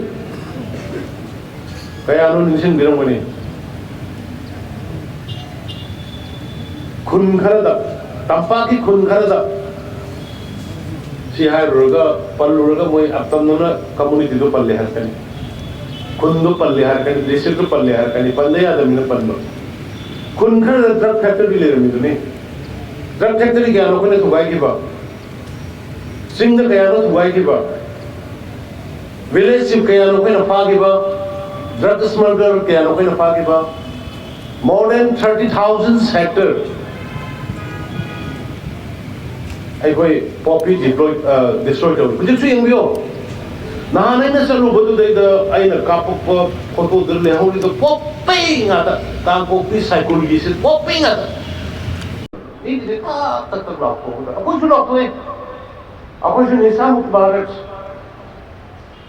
ꯀꯌꯥꯅꯣ ꯅꯤꯡꯁꯤꯡꯕꯤꯔꯝꯒꯅꯤ꯫ ꯈꯨꯟ ꯈꯔꯗ, ꯇꯝꯄꯥꯛꯀꯤ ꯈꯨꯟ ꯈꯔꯗ, ꯁꯤ ꯍꯥꯏꯔꯨꯔꯒ, ꯄꯜꯂꯨꯔꯒ ꯃꯣꯏ ꯑꯇꯝꯅꯅ communityꯗꯣ ꯄꯜꯂꯦ ꯍꯥꯏꯔꯛꯀꯅꯤ꯫ ꯈꯨꯟꯗꯣ ꯄꯜꯂꯦ ꯍꯥꯏꯔꯛꯀꯅꯤ, ꯗꯤꯁꯇ꯭ꯔꯤꯛꯇꯣ ꯄꯜꯂꯦ ꯍꯥꯏꯔꯛꯀꯅꯤ, ꯄꯟꯗ ꯌꯥꯗꯕꯅꯤꯅ ꯄꯟꯕ꯫ ꯈꯨꯟ ꯈꯔꯗ ꯗ꯭ꯔꯒ ꯐꯦꯛꯇꯔꯤ ꯂꯩꯔꯝꯃꯤꯗꯨꯅꯤ꯫ ꯗ꯭ꯔꯒ ꯐꯦꯛꯇꯔꯤ ꯀꯌꯥꯅꯣ ꯑꯩꯈꯣꯏꯅ ꯊꯨꯒꯥꯏꯈꯤꯕ? ꯆꯤꯡꯗ ꯀꯌꯥꯅꯣ ꯊꯨꯒꯥꯏꯈꯤꯕ? ꯚꯤꯂꯦꯖ ꯆꯤꯐ ꯀꯌꯥꯅꯣ ꯑꯩꯈꯣꯏꯅ ꯐꯥꯈꯤꯕ? ꯗ꯭ꯔꯒ ꯁ꯭ꯃꯒꯂꯔ ꯀꯌꯥꯅꯣ ꯑꯩꯈꯣꯏꯅ ꯐꯥꯈꯤꯕ? More than thirty thousand hectare ꯑꯩꯈꯣꯏ ꯄꯣꯄꯤ ꯗꯤꯄ꯭ꯂꯣꯏ ꯗꯤꯁꯇ꯭ꯔꯣꯏ ꯇꯧꯏ꯫ ꯍꯧꯖꯤꯛꯁꯨ ꯌꯦꯡꯕꯤꯌꯣ, ꯅꯍꯥꯟ ꯑꯩꯅ ꯆꯠꯂꯨꯕꯗꯨꯗꯩꯗ ꯑꯩꯅ ꯀꯥꯞꯄꯛꯄ ꯐꯣꯇꯣꯗꯨ ꯂꯩꯍꯧꯔꯤꯗꯣ ꯄꯣꯄꯤ ꯉꯥꯛꯇ꯫ ꯀꯥꯡꯄꯣꯛꯄꯤ ꯁꯥꯏꯀꯨꯜꯒꯤꯁꯤ ꯄꯣꯄꯤ ꯉꯥꯛꯇ꯫ ꯃꯤꯒꯤꯗꯤ ꯇꯛ ꯇꯛ ꯇꯛ ꯂꯥꯎꯊꯣꯛꯑꯒ ꯑꯩꯈꯣꯏꯁꯨ ꯂꯥꯎꯊꯣꯛꯑꯦ꯫ ꯑꯩꯈꯣꯏꯁꯨ ꯅꯤꯁꯥ ꯃꯨꯛ ꯚꯥꯔꯠ,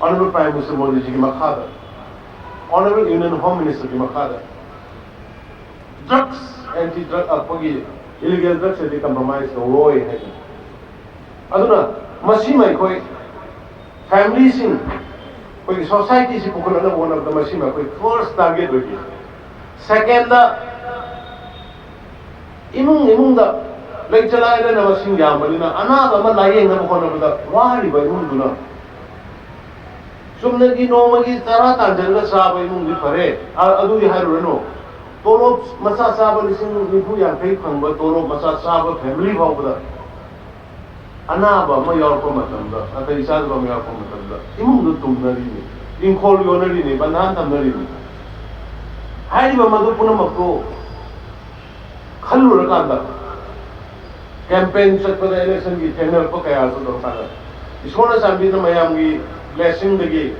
Honorable Prime Minister ꯃꯣꯗꯤꯖꯤꯒꯤ ꯃꯈꯥꯗ, Honorable Union Home Minister ꯒꯤ ꯃꯈꯥꯗ ꯗ꯭ꯔꯒꯁ, ꯑꯦꯟꯇꯤ ꯗ꯭ꯔꯒ, ꯑꯩꯈꯣꯏꯒꯤ ꯏꯂꯤꯒꯦꯜ ꯗ꯭ꯔꯒꯁ ꯑꯁꯤ ꯀꯝꯄ꯭ꯔꯣꯃꯥꯏꯁ ꯇꯧꯔꯣꯏ ꯍꯥꯏꯗꯅ꯫ ꯑꯗꯨꯅ ꯃꯁꯤꯃ ꯑꯩꯈꯣꯏ ꯐꯦꯃꯤꯂꯤꯁꯤꯡ, ꯑꯩꯈꯣꯏꯒꯤ ꯁꯣꯁꯥꯏꯇꯤꯁꯤ ꯄꯨꯈꯠꯅꯅꯕ ꯍꯣꯠꯅꯕꯗ ꯃꯁꯤꯃ ꯑꯩꯈꯣꯏ ꯐꯥꯔꯁ ꯇꯥꯔꯒꯦꯠ ꯑꯣꯏꯕꯤ꯫ ꯁꯦꯀꯦꯟꯗ, ꯏꯃꯨꯡ ꯏꯃꯨꯡꯗ ꯂꯩꯇ ꯂꯥꯏꯔꯅ ꯃꯁꯤꯡ ꯌꯥꯝꯕꯅꯤꯅ ꯑꯅꯥꯕ ꯑꯃ ꯂꯥꯏꯌꯦꯡꯅꯕ ꯍꯣꯠꯅꯕꯗ ꯋꯥꯔꯤꯕ ꯏꯃꯨꯡꯗꯨꯅ ꯆꯨꯝꯅꯒꯤ ꯅꯣꯡꯃꯒꯤ ꯆꯔꯥ ꯇꯥꯟꯖꯔꯒ ꯆꯥꯕ ꯏꯃꯨꯡꯗꯤ ꯐꯔꯦ, ꯑ-, ꯑꯗꯨꯗꯤ ꯍꯥꯏꯔꯨꯔꯅꯨ꯫ ꯇꯣꯂꯣꯞ ꯃꯆꯥ ꯆꯥꯕ ꯂꯤꯁꯤꯡ ꯅꯤꯐꯨ ꯌꯥꯡꯈꯩ ꯐꯪꯕ ꯇꯣꯂꯣꯞ ꯃꯆꯥ ꯆꯥꯕ ꯐꯦꯃꯤꯂꯤ ꯐꯥꯎꯕꯗ ꯑꯅꯥꯕ ꯑꯃ ꯌꯥꯎꯔꯛꯄ ꯃꯇꯝꯗ, ꯅꯥꯇꯩ ꯆꯥꯗꯕ ꯑꯃ ꯌꯥꯎꯔꯛꯄ ꯃꯇꯝꯗ ꯏꯃꯨꯡꯗꯨ ꯇꯨꯝꯅꯔꯤꯅꯤ, ꯏꯪꯈꯣꯜ ꯌꯣꯟꯅꯔꯤꯅꯤ, ꯕꯟꯙꯥꯟ ꯊꯝꯅꯔꯤꯅꯤ꯫ ꯍꯥꯏꯔꯤꯕ ꯃꯗꯨ ꯄꯨꯝꯅꯃꯛꯇꯨ ꯈꯜꯂꯨꯔꯀꯥꯟꯗ ꯀꯦꯝꯄꯦꯟ ꯆꯠꯄꯗ ꯏꯂꯦꯛꯁꯟꯒꯤ ꯊꯦꯡꯅꯔꯛꯄ ꯀꯌꯥꯁꯨ ꯇꯧꯔꯀꯥꯟꯗ ꯏꯁꯣꯔꯅ ꯆꯥꯟꯕꯤꯗꯨꯅ ꯃꯌꯥꯝꯒꯤ ꯕ꯭ꯂꯦꯁꯤꯡꯗꯒꯤ,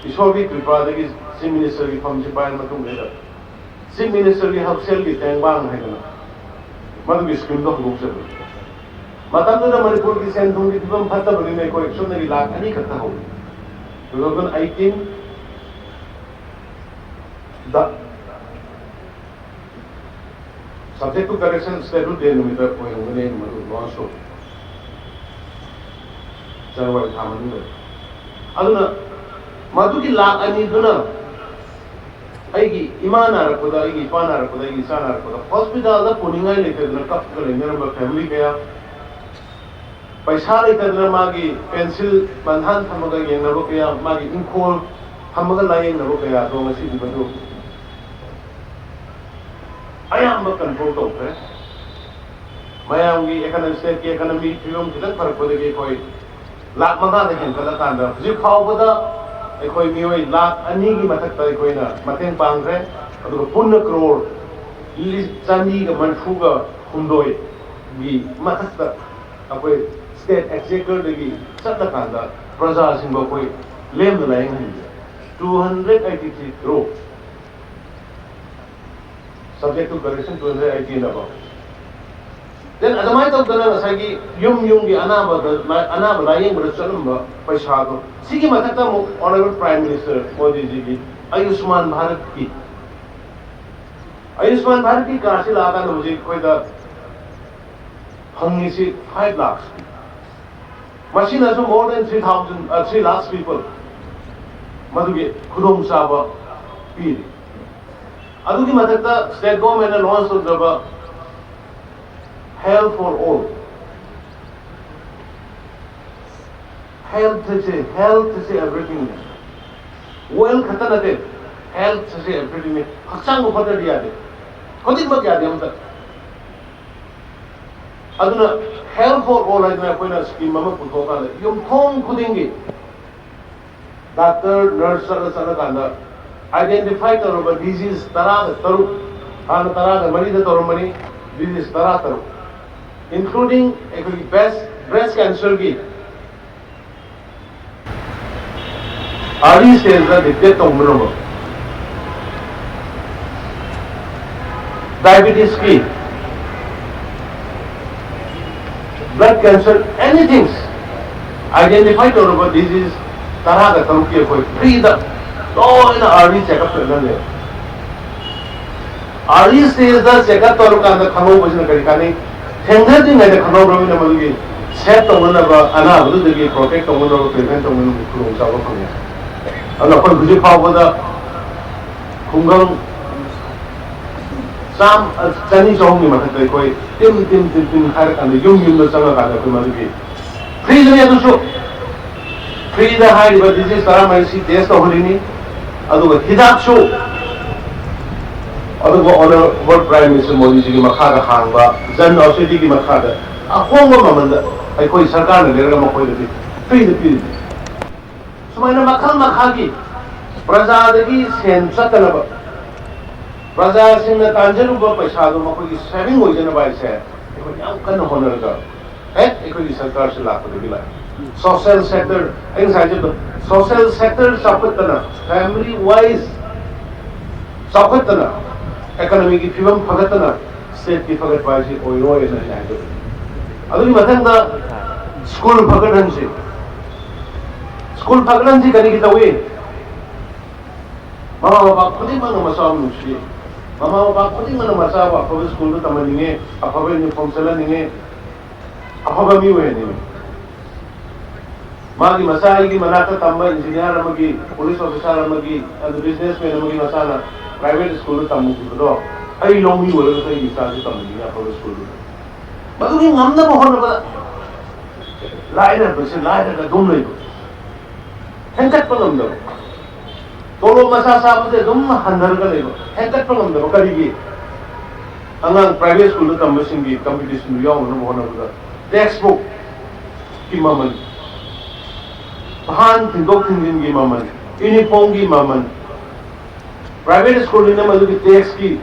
ꯏꯁꯣꯔꯒꯤ ꯀ꯭ꯔꯤꯄꯥꯗꯒꯤ ꯆꯤꯐ ꯃꯤꯅꯤꯁꯇꯔꯒꯤ ꯐꯝꯁꯤ ꯄꯥꯏꯔ ꯃꯇꯨꯡꯗ ꯆꯤꯐ ꯃꯤꯅꯤꯁꯇꯔꯒꯤ ꯍꯛꯁꯦꯜꯒꯤ ꯇꯦꯡꯕꯥꯡ ꯍꯥꯏꯗꯅ ꯃꯗꯨꯒꯤ ꯁ꯭ꯀꯤꯝꯗꯣ ꯍꯧꯗꯣꯛꯆꯕꯅꯤ꯫ ꯃꯇꯝꯗꯨꯗ ꯃꯅꯤꯄꯨꯔꯒꯤ ꯁꯦꯟ ꯊꯨꯝꯒꯤ ꯐꯤꯕꯝ ꯐꯠꯇꯕꯅꯤꯅ ꯑꯩꯈꯣꯏ ꯁꯨꯞꯅꯒꯤ ꯂꯥꯛ ꯑꯅꯤ ꯈꯛꯇ ꯍꯧꯏ꯫ Two thousand eighteen the subject to correction schedule day ꯅꯨꯃꯤꯠꯇ ꯑꯣꯏꯔꯝꯒꯅꯤ ꯃꯗꯨ ꯂꯣꯟꯁ ꯇꯧꯕ꯫ ꯖꯅꯋꯥꯔꯤ ꯊꯥ ꯃꯅꯨꯡꯗ꯫ ꯑꯗꯨꯅ ꯃꯗꯨꯒꯤ ꯂꯥꯛ ꯑꯅꯤꯗꯨꯅ ꯑꯩꯒꯤ ꯏꯃꯥ ꯅꯥꯔꯛꯄꯗ, ꯑꯩꯒꯤ ꯏꯄꯥ ꯅꯥꯔꯛꯄꯗ, ꯑꯩꯒꯤ ꯏꯆꯥ ꯅꯥꯔꯛꯄꯗ ꯍꯣꯁꯄꯤꯇꯥꯜꯗ ꯄꯨꯅꯤꯡꯉꯥꯏ ꯂꯩꯇꯗꯅ ꯀꯞꯄꯒ ꯂꯩꯅꯔꯝꯕ ꯐꯦꯃꯤꯂꯤ ꯀꯌꯥ, ꯄꯩꯁꯥ ꯂꯩꯇꯗꯅ ꯃꯥꯒꯤ ꯄꯦꯟꯁꯤꯜ ꯕꯟꯙꯥꯟ ꯊꯝꯃꯒ ꯌꯦꯡꯅꯕ ꯀꯌꯥ, ꯃꯥꯒꯤ ꯏꯪꯈꯣꯜ ꯊꯝꯃꯒ ꯂꯥꯌꯦꯡꯅꯕ ꯀꯌꯥꯗꯣ ꯉꯁꯤꯗꯤ ꯃꯗꯨ ꯑꯌꯥꯝꯕ ꯀꯟꯇ꯭ꯔꯣꯜ ꯇꯧꯈ꯭ꯔꯦ꯫ ꯃꯌꯥꯝꯒꯤ ꯏꯀꯣꯅꯣꯃꯤ, ꯁ꯭ꯇꯦꯠꯀꯤ ꯏꯀꯣꯅꯣꯃꯤ ꯐꯤꯕꯝ ꯈꯤꯇꯪ ꯐꯔꯛꯄꯗꯒꯤ ꯑꯩꯈꯣꯏ ꯂꯥꯈ ꯃꯉꯥꯗ ꯍꯦꯟꯒꯠꯂꯀꯥꯟꯗ ꯍꯧꯖꯤꯛ ꯐꯥꯎꯕꯗ ꯑꯩꯈꯣꯏ ꯃꯤꯑꯣꯏ ꯂꯥꯈ ꯑꯅꯤꯒꯤ ꯃꯊꯛꯇ ꯑꯩꯈꯣꯏꯅ ꯃꯇꯦꯡ ꯄꯥꯡꯈ꯭ꯔꯦ꯫ ꯑꯗꯨꯒ ꯄꯨꯟꯅ ꯀ꯭ꯔꯣꯔ ꯆꯅꯤꯒ ꯃꯔꯤꯐꯨꯒ ꯍꯨꯝꯗꯣꯏꯒꯤ ꯃꯊꯛꯇ ꯑꯩꯈꯣꯏ ꯁ꯭ꯇꯦꯠ ꯑꯦꯛꯖꯦꯀꯔꯗꯒꯤ ꯆꯠꯂꯀꯥꯟꯗ ꯄ꯭ꯔꯖꯥꯁꯤꯡꯕꯨ ꯑꯩꯈꯣꯏ ꯂꯦꯝꯅ ꯂꯥꯌꯦꯡꯍꯟꯕꯤꯔꯦ꯫ Two hundred eighty three crore, subject to correction, two hundred eighty and above. Then ꯑꯗꯨꯃꯥꯏꯅ ꯇꯧꯗꯅ ꯉꯁꯥꯏꯒꯤ ꯌꯨꯝ ꯌꯨꯝꯒꯤ ꯑꯅꯥꯕꯗ, ꯑꯅꯥꯕ ꯂꯥꯌꯦꯡꯕꯗ ꯆꯠꯂꯝꯕ ꯄꯩꯁꯥꯗꯣ, ꯁꯤꯒꯤ ꯃꯊꯛꯇ ꯑꯃꯨꯛ Honourable Prime Minister ꯃꯣꯗꯤꯖꯤꯒꯤ ꯑꯌꯨꯁꯃꯥꯟ ꯚꯥꯔꯠꯀꯤ, ꯑꯌꯨꯁꯃꯥꯟ ꯚꯥꯔꯠꯀꯤ ꯀꯥꯔꯗꯁꯤ ꯂꯥꯛꯑꯀꯥꯟꯗ ꯍꯧꯖꯤꯛ ꯑꯩꯈꯣꯏꯗ ꯐꯪꯉꯤꯁꯤ five lakhs꯫ ꯃꯁꯤꯅꯁꯨ more than three thousand, uh, three lakhs people ꯃꯗꯨꯒꯤ ꯈꯨꯗꯣꯡꯆꯥꯕ ꯄꯤꯔꯤ꯫ ꯑꯗꯨꯒꯤ ꯃꯊꯛꯇ state government ꯅ launch ꯇꯧꯖꯕ Health for All꯫ Health ꯑꯁꯤ, health ꯑꯁꯤ everything ꯅꯤ꯫ Wealth ꯈꯛꯇ ꯅꯠꯇꯦ, health ꯑꯁꯤ everything ꯅꯤ꯫ ꯍꯛꯆꯥꯡꯕꯨ ꯐꯠꯇ꯭ꯔꯗꯤ ꯌꯥꯗꯦ, ꯈꯨꯗꯤꯡꯃꯛ ꯌꯥꯗꯦ ꯑꯝꯇ꯫ ꯑꯗꯨꯅ Health for All ꯍꯥꯏꯗꯅ ꯑꯩꯈꯣꯏꯅ scheme ꯑꯃ ꯄꯨꯊꯣꯛꯑꯀꯥꯟꯗ ꯌꯨꯝꯊꯣꯡ ꯈꯨꯗꯤꯡꯒꯤ doctor, nurse ꯆꯠꯂ ꯆꯠꯂꯀꯥꯟꯗ identify ꯇꯧꯔꯕ disease ꯇꯔꯥꯒ ꯇꯔꯨꯛ, ꯍꯥꯟꯅ ꯇꯔꯥꯒ ꯃꯔꯤꯗ ꯇꯧꯔꯝꯕꯅꯤ, disease ꯇꯔꯥ ꯇꯔꯨꯛ, including ꯑꯩꯈꯣꯏꯒꯤ breast, breast cancer ꯒꯤ early stage ꯗ detect ꯇꯧꯕ ꯉꯝꯕ, diabetes ꯀꯤ, blood cancer, anything identify ꯇꯧꯔꯕ disease ꯇꯔꯥꯒ ꯇꯔꯨꯛꯀꯤ ꯑꯩꯈꯣꯏ free ꯗ ꯂꯣꯏꯅ early checkup ꯂꯣꯏꯅ ꯂꯩ꯫ Early stage ꯗ checkup ꯇꯧꯔꯀꯥꯟꯗ ꯈꯪꯍꯧꯕꯁꯤꯅ ꯀꯔꯤ ꯀꯥꯟꯅꯩ? ꯊꯦꯡꯅꯗ꯭ꯔꯤꯉꯩꯗ ꯈꯪꯍꯧꯔꯕꯅꯤꯅ ꯃꯗꯨꯒꯤ save ꯇꯧꯅꯅꯕ, ꯑꯅꯥꯕꯗꯨꯗꯒꯤ protect ꯇꯧꯅꯅꯕ, prevent ꯇꯧꯅꯅꯕ ꯈꯨꯗꯣꯡꯆꯥꯕ ꯐꯪꯉꯦ꯫ ꯑꯗꯨꯅ ꯑꯩꯈꯣꯏ ꯍꯧꯖꯤꯛ ꯐꯥꯎꯕꯗ ꯈꯨꯡꯒꯪ ꯆꯥꯝ-, ꯆꯅꯤ ꯆꯍꯨꯝꯒꯤ ꯃꯊꯛꯇ ꯑꯩꯈꯣꯏ ꯇꯤꯝ, ꯇꯤꯝ, ꯇꯤꯝ, ꯇꯤꯝ ꯍꯥꯏꯔꯀꯥꯟꯗ ꯌꯨꯝ ꯌꯨꯝꯗ ꯆꯪꯉꯀꯥꯟꯗ ꯑꯩꯈꯣꯏ ꯃꯗꯨꯒꯤ free ꯗꯅꯤ ꯑꯗꯨꯁꯨ꯫ ꯐ꯭ꯔꯤꯗ ꯍꯥꯏꯔꯤꯕ ꯗꯤꯖꯤꯁ ꯇꯔꯥꯃꯔꯤꯁꯤ ꯇꯦꯁ ꯇꯧꯍꯜꯂꯤꯅꯤ꯫ ꯑꯗꯨꯒ ꯍꯤꯗꯥꯛꯁꯨ, ꯑꯗꯨꯒ ꯑꯣꯅꯔꯦꯕꯜ ꯄ꯭ꯔꯥꯏꯝ ꯃꯤꯅꯤꯁꯇꯔ ꯃꯣꯗꯤꯖꯤꯒꯤ ꯃꯈꯥꯗ ꯍꯥꯡꯕ ꯖꯟ ꯑꯧꯁꯤꯙꯤꯒꯤ ꯃꯈꯥꯗ ꯑꯍꯣꯡꯕ ꯃꯃꯜꯗ ꯑꯩꯈꯣꯏ ꯁꯔꯀꯥꯔꯅ ꯂꯩꯔꯒ ꯃꯈꯣꯏꯗꯗꯤ ꯐ꯭ꯔꯤꯗ ꯄꯤꯔꯤꯅꯤ꯫ ꯁꯨꯃꯥꯏꯅ ꯃꯈꯜ ꯃꯈꯥꯒꯤ ꯄ꯭ꯔꯖꯥꯗꯒꯤ ꯁꯦꯟ ꯆꯠꯇꯅꯕ, ꯄ꯭ꯔꯖꯥꯁꯤꯡꯅ ꯇꯥꯟꯖꯔꯨꯕ ꯄꯩꯁꯥꯗꯣ ꯃꯈꯣꯏꯒꯤ ꯁꯦꯚꯤꯡ ꯑꯣꯏꯖꯅꯕ ꯍꯥꯏꯁꯦ ꯑꯩꯈꯣꯏ ꯌꯥꯝ ꯀꯟꯅ ꯍꯣꯠꯅꯔꯒ ꯍꯦꯛ ꯑꯩꯈꯣꯏꯒꯤ ꯁꯔꯀꯥꯔꯁꯤ ꯂꯥꯛꯄꯗꯒꯤ ꯂꯥꯛꯑꯦ꯫ ꯁꯣꯁꯦꯜ ꯁꯦꯛꯇꯔ, ꯑꯩ ꯉꯁꯥꯏ ꯍꯥꯏꯖꯕꯗꯣ, ꯁꯣꯁꯦꯜ ꯁꯦꯛꯇꯔ ꯆꯥꯎꯈꯠꯇꯅ, ꯐꯦꯃꯤꯂꯤ ꯋꯥꯏꯁ ꯆꯥꯎꯈꯠꯇꯅ, ꯏꯀꯣꯅꯣꯃꯤꯒꯤ ꯐꯤꯕꯝ ꯐꯒꯠꯇꯅ ꯁ꯭ꯇꯦꯠꯀꯤ ꯐꯒꯠꯄ ꯍꯥꯏꯁꯤ ꯑꯣꯏꯔꯣꯏꯅ ꯑꯩꯅ ꯍꯥꯏꯖꯕꯅꯤ꯫ ꯑꯗꯨꯒꯤ ꯃꯊꯪꯗ ꯁ꯭ꯀꯨꯜ ꯐꯒꯠꯍꯟꯁꯤ꯫ ꯁ꯭ꯀꯨꯜ ꯐꯒꯠꯍꯟꯁꯤ ꯀꯔꯤꯒꯤ ꯇꯧꯏ? ꯃꯃꯥ ꯃꯄꯥ ꯈꯨꯗꯤꯡꯃꯛꯅ ꯃꯆꯥꯕꯨ ꯅꯨꯡꯁꯤ꯫ ꯃꯃꯥ ꯃꯄꯥ ꯈꯨꯗꯤꯡꯃꯛꯅ ꯃꯆꯥꯕꯨ ꯑꯐꯕ ꯁ꯭ꯀꯨꯜꯗ ꯇꯝꯍꯟꯅꯤꯡꯉꯤ, ꯑꯐꯕ ꯌꯨꯅꯤꯐꯣꯔꯝ ꯁꯦꯠꯍꯟꯅꯤꯡꯉꯤ, ꯑꯐꯕ ꯃꯤ ꯑꯣꯏꯍꯟꯅꯤꯡꯉꯤ꯫ ꯃꯥꯒꯤ ꯃꯆꯥ ꯑꯩꯒꯤ ꯃꯅꯥꯛꯇ ꯇꯝꯕ ꯏꯟꯖꯤꯅꯤꯌꯥꯔ ꯑꯃꯒꯤ, ꯄꯨꯂꯤꯁ ꯑꯣꯐꯤꯁꯥꯔ ꯑꯃꯒꯤ, ꯑꯗꯨ ꯕꯤꯖꯤꯅꯦꯁꯃꯦꯟ ꯑꯃꯒꯤ ꯃꯆꯥꯅ ꯄ꯭ꯔꯥꯏꯚꯦꯠ ꯁ꯭ꯀꯨꯜꯗ ꯇꯝꯃꯨꯈꯤꯕꯗꯣ ꯑꯩ ꯂꯧꯃꯤ ꯑꯣꯏꯔꯒꯁꯨ ꯑꯩꯒꯤ ꯏꯆꯥꯁꯨ ꯇꯝꯍꯟꯅꯤꯡꯉꯤ ꯑꯐꯕ ꯁ꯭ꯀꯨꯜꯗꯨꯗ꯫ ꯃꯗꯨꯒꯤ ꯉꯝꯅꯕ ꯍꯣꯠꯅꯕꯗ ꯂꯥꯏꯔꯕꯁꯦ ꯂꯥꯏꯔꯒ ꯑꯗꯨꯝ ꯂꯩꯕ, ꯍꯦꯟꯒꯠꯄ ꯉꯝꯗꯕ, ꯇꯣꯂꯣꯞ ꯃꯆꯥ ꯆꯥꯕꯁꯦ ꯑꯗꯨꯝ ꯍꯟꯊꯔꯒ ꯂꯩꯕ, ꯍꯦꯟꯒꯠꯄ ꯉꯝꯗꯕ꯫ ꯀꯔꯤꯒꯤ? ꯑꯉꯥꯡ ꯄ꯭ꯔꯥꯏꯚꯦꯠ ꯁ꯭ꯀꯨꯜꯗ ꯇꯝꯕꯁꯤꯡꯒꯤ ꯀꯝꯄꯤꯇꯤꯁꯟꯗꯨ ꯌꯥꯎꯅꯅꯕ ꯍꯣꯠꯅꯕꯗ ꯇꯦꯛꯁ ꯕꯨꯛꯀꯤ ꯃꯃꯜ, ꯐꯥꯟ ꯊꯤꯟꯗꯣꯛ ꯊꯤꯟꯖꯤꯟꯒꯤ ꯃꯃꯜ, ꯌꯨꯅꯤꯐꯣꯔꯝꯒꯤ ꯃꯃꯜ, ꯄ꯭ꯔꯥꯏꯚꯦꯠ ꯁ꯭ꯀꯨꯜꯅꯤꯅ ꯃꯗꯨꯒꯤ ꯇꯦꯛꯁꯀꯤ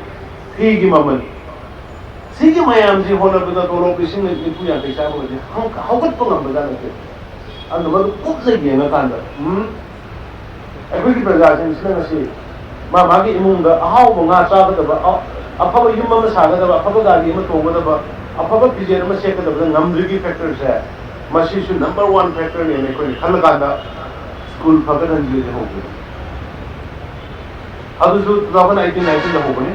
ꯐꯤꯒꯤ ꯃꯃꯜ, ꯁꯤꯒꯤ ꯃꯌꯥꯝꯁꯤ ꯍꯣꯠꯅꯕꯗ ꯇꯣꯂꯣꯞ ꯂꯤꯁꯤꯡ ꯅꯤꯐꯨ ꯌꯥꯡꯈꯩ ꯆꯥꯕꯒꯗꯤ ꯍꯧ-, ꯍꯧꯒꯠꯄ ꯉꯝꯕꯖꯥꯠ ꯅꯠꯇꯦ꯫ ꯑꯗꯨ ꯃꯗꯨ ꯀꯨꯞꯅ ꯌꯦꯡꯉꯀꯥꯟꯗ, ꯎꯝ, ꯑꯩꯈꯣꯏꯒꯤ ꯄ꯭ꯔꯖꯥꯁꯤꯡꯁꯤꯅ ꯉꯁꯤ ꯃꯥ ꯃꯥꯒꯤ ꯏꯃꯨꯡꯗ ꯑꯍꯥꯎꯕ ꯉꯥ ꯆꯥꯒꯗꯕ, ꯑ-, ꯑꯐꯕ ꯌꯨꯝ ꯑꯃ ꯁꯥꯒꯗꯕ, ꯑꯐꯕ ꯒꯥꯔꯤ ꯑꯃ ꯇꯣꯡꯒꯗꯕ, ꯑꯐꯕ ꯐꯤꯖꯦꯠ ꯑꯃ ꯁꯦꯠꯀꯗꯕꯗ ꯉꯝꯗ꯭ꯔꯤꯒꯤ ꯐꯦꯛꯇꯔꯁꯦ, ꯃꯁꯤꯁꯨ ꯅꯝꯕꯔ ꯋꯥꯟ ꯐꯦꯛꯇꯔꯅꯦꯅ ꯑꯩꯈꯣꯏꯅ ꯈꯜꯂꯀꯥꯟꯗ ꯁ꯭ꯀꯨꯜ ꯐꯒꯠꯍꯟꯕꯤꯔꯗꯤ ꯍꯧꯕꯅꯤ꯫ ꯑꯗꯨꯁꯨ two thousand eighteen nineteen ꯗ ꯍꯧꯕꯅꯤ꯫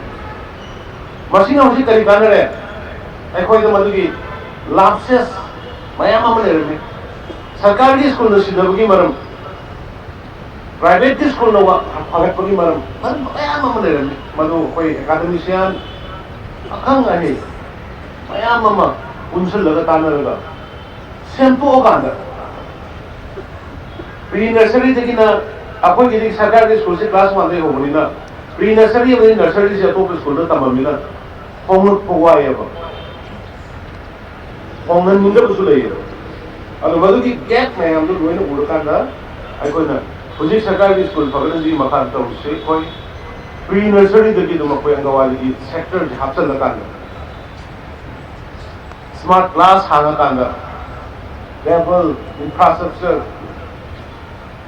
ꯃꯁꯤꯅ ꯍꯧꯖꯤꯛ ꯀꯔꯤ ꯀꯥꯟꯅꯔꯦ? ꯑꯩꯈꯣꯏꯗ ꯃꯗꯨꯒꯤ ꯂꯥꯞꯁꯦꯁ ꯃꯌꯥꯝ ꯑꯃ ꯂꯩꯔꯝꯃꯤ꯫ ꯁꯔꯀꯥꯔꯒꯤ ꯁ꯭ꯀꯨꯜꯅ ꯁꯤꯗꯕꯒꯤ ꯃꯔꯝ, ꯄ꯭ꯔꯥꯏꯚꯦꯠꯀꯤ ꯁ꯭ꯀꯨꯜꯅ ꯋꯥ-, ꯐꯒꯠꯄꯒꯤ ꯃꯔꯝ, ꯃꯔꯝ ꯃꯌꯥꯝ ꯑꯃ ꯂꯩꯔꯝꯃꯤ꯫ ꯃꯗꯨ ꯑꯩꯈꯣꯏ ꯑꯦꯀꯥꯗꯃꯤꯁꯤꯌꯥꯟ, ꯑꯈꯪ ꯑꯍꯩ ꯃꯌꯥꯝ ꯑꯃ ꯄꯨꯟꯁꯤꯜꯂꯒ ꯇꯥꯟꯅꯔꯒ ꯁꯦꯝꯗꯣꯛꯑꯀꯥꯟꯗ ꯄ꯭ꯔꯤ ꯅꯔꯁꯔꯤꯗꯒꯤꯅ ꯑꯩꯈꯣꯏꯒꯤꯗꯤ ꯁꯔꯀꯥꯔꯒꯤ ꯁ꯭ꯀꯨꯜꯁꯦ ꯀ꯭ꯂꯥꯁ ꯋꯥꯟꯗꯒꯤ ꯍꯧꯕꯅꯤꯅ ꯄ꯭ꯔꯤ ꯅꯔꯁꯔꯤ ꯑꯃꯗꯤ ꯅꯔꯁꯔꯤꯁꯦ ꯑꯇꯣꯞꯄ ꯁ꯭ꯀꯨꯜꯗ ꯇꯝꯃꯝꯅꯤꯅ ꯍꯣꯡꯂꯛꯄ ꯋꯥꯏꯑꯦꯕ꯫ ꯍꯣꯡꯍꯟꯅꯤꯡꯗꯕꯁꯨ ꯂꯩꯌꯦꯕ꯫ ꯑꯗꯣ ꯃꯗꯨꯒꯤ ꯒꯦꯞ ꯃꯌꯥꯝꯗꯣ ꯂꯣꯏꯅ ꯎꯔꯀꯥꯟꯗ ꯑꯩꯈꯣꯏꯅ ꯍꯧꯖꯤꯛ ꯁꯔꯀꯥꯔꯒꯤ ꯁ꯭ꯀꯨꯜ ꯐꯒꯠꯍꯟꯕꯒꯤ ꯃꯈꯥꯗ ꯇꯧꯔꯤꯁꯦ ꯑꯩꯈꯣꯏ ꯄ꯭ꯔꯤ ꯅꯔꯁꯔꯤꯗꯒꯤ ꯑꯗꯨꯝ ꯑꯩꯈꯣꯏ ꯑꯪꯒꯋꯥꯗꯤꯒꯤ ꯁꯦꯛꯇꯔꯁꯦ ꯍꯥꯞꯆꯤꯜꯂꯀꯥꯟꯗ ꯁ꯭ꯃꯥꯔꯠ ꯀ꯭ꯂꯥꯁ ꯍꯥꯡꯉꯀꯥꯟꯗ ꯇꯦꯕꯜ, ꯏꯟꯐ꯭ꯔꯥꯁ꯭ꯇ꯭ꯔꯛꯆꯔ,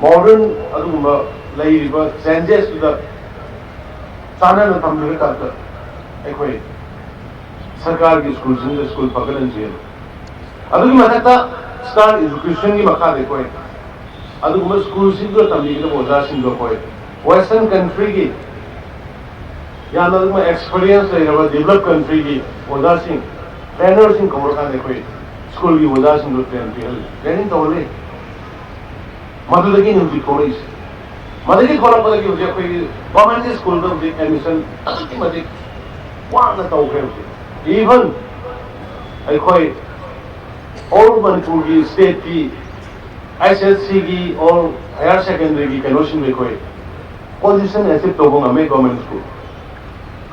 ꯃꯣꯗꯔꯟ ꯑꯗꯨꯒꯨꯝꯕ ꯂꯩꯔꯤꯕ ꯆꯦꯟꯖꯦꯁꯇꯨꯗ ꯆꯥꯟꯅꯅ ꯊꯝꯕꯤꯔꯀꯥꯟꯗ ꯑꯩꯈꯣꯏ ꯁꯔꯀꯥꯔꯒꯤ ꯁ꯭ꯀꯨꯜꯁꯤꯡꯗ ꯁ꯭ꯀꯨꯜ ꯐꯒꯠꯍꯟꯁꯦ꯫ ꯑꯗꯨꯒꯤ ꯃꯊꯛꯇ ꯁ꯭ꯇꯥꯔ ꯏꯖꯨꯀꯦꯁꯟꯒꯤ ꯃꯈꯥꯗ ꯑꯩꯈꯣꯏ ꯑꯗꯨꯒꯨꯝꯕ ꯁ꯭ꯀꯨꯜꯁꯤꯡꯗꯨꯗ ꯇꯝꯕꯤꯒꯗꯕ ꯑꯣꯖꯥꯁꯤꯡꯗꯣ ꯑꯩꯈꯣꯏ ꯋꯦꯁꯇꯔꯟ ꯀꯟꯇ꯭ꯔꯤꯒꯤ ꯌꯥꯝꯅ ꯑꯗꯨꯝ ꯑꯦꯛꯁꯄꯤꯔꯤꯌꯦꯟꯁ ꯂꯩꯔꯕ ꯗꯤꯕꯂꯞ ꯀꯟꯇ꯭ꯔꯤꯒꯤ ꯑꯣꯖꯥꯁꯤꯡ, ꯇ꯭ꯔꯦꯅꯔꯁꯤꯡ ꯀꯧꯔꯀꯥꯟꯗ ꯑꯩꯈꯣꯏ ꯁ꯭ꯀꯨꯜꯒꯤ ꯑꯣꯖꯥꯁꯤꯡꯗꯣ ꯇ꯭ꯔꯦꯟ ꯄꯤꯍꯜꯂꯤ, ꯇ꯭ꯔꯦꯅꯤꯡ ꯇꯧꯍꯜꯂꯤ꯫ ꯃꯗꯨꯗꯒꯤꯅꯤ ꯍꯧꯖꯤꯛ ꯊꯣꯛꯂꯛꯏꯁꯦ꯫ ꯃꯗꯨꯗꯒꯤ ꯊꯣꯛꯂꯛꯄꯗꯒꯤ ꯍꯧꯖꯤꯛ ꯑꯩꯈꯣꯏꯒꯤ ꯒꯣꯔꯃꯦꯟꯒꯤ ꯁ꯭ꯀꯨꯜꯗ ꯍꯧꯖꯤꯛ ꯑꯦꯗꯃꯤꯁꯟ ꯑꯗꯨꯛꯀꯤ ꯃꯇꯤꯛ ꯋꯥꯡꯅ ꯇꯧꯈ꯭ꯔꯦ ꯍꯧꯖꯤꯛ꯫ ꯏꯚꯟ ꯑꯩꯈꯣꯏ ꯑꯣꯜ ꯃꯅꯤꯄꯨꯔꯒꯤ ꯁ꯭ꯇꯦꯠꯀꯤ ꯑꯩꯆ ꯑꯦꯁ ꯁꯤꯒꯤ ꯑꯣꯜ ꯍꯥꯌꯔ ꯁꯦꯀꯦꯟꯗꯔꯤꯒꯤ ꯀꯩꯅꯣꯁꯤꯡꯗ ꯑꯩꯈꯣꯏ ꯄꯣꯖꯤꯁꯟ ꯑꯦꯆꯤꯞ ꯇꯧꯕ ꯉꯝꯃꯦ ꯒꯣꯔꯃꯦꯟ ꯁ꯭ꯀꯨꯜ꯫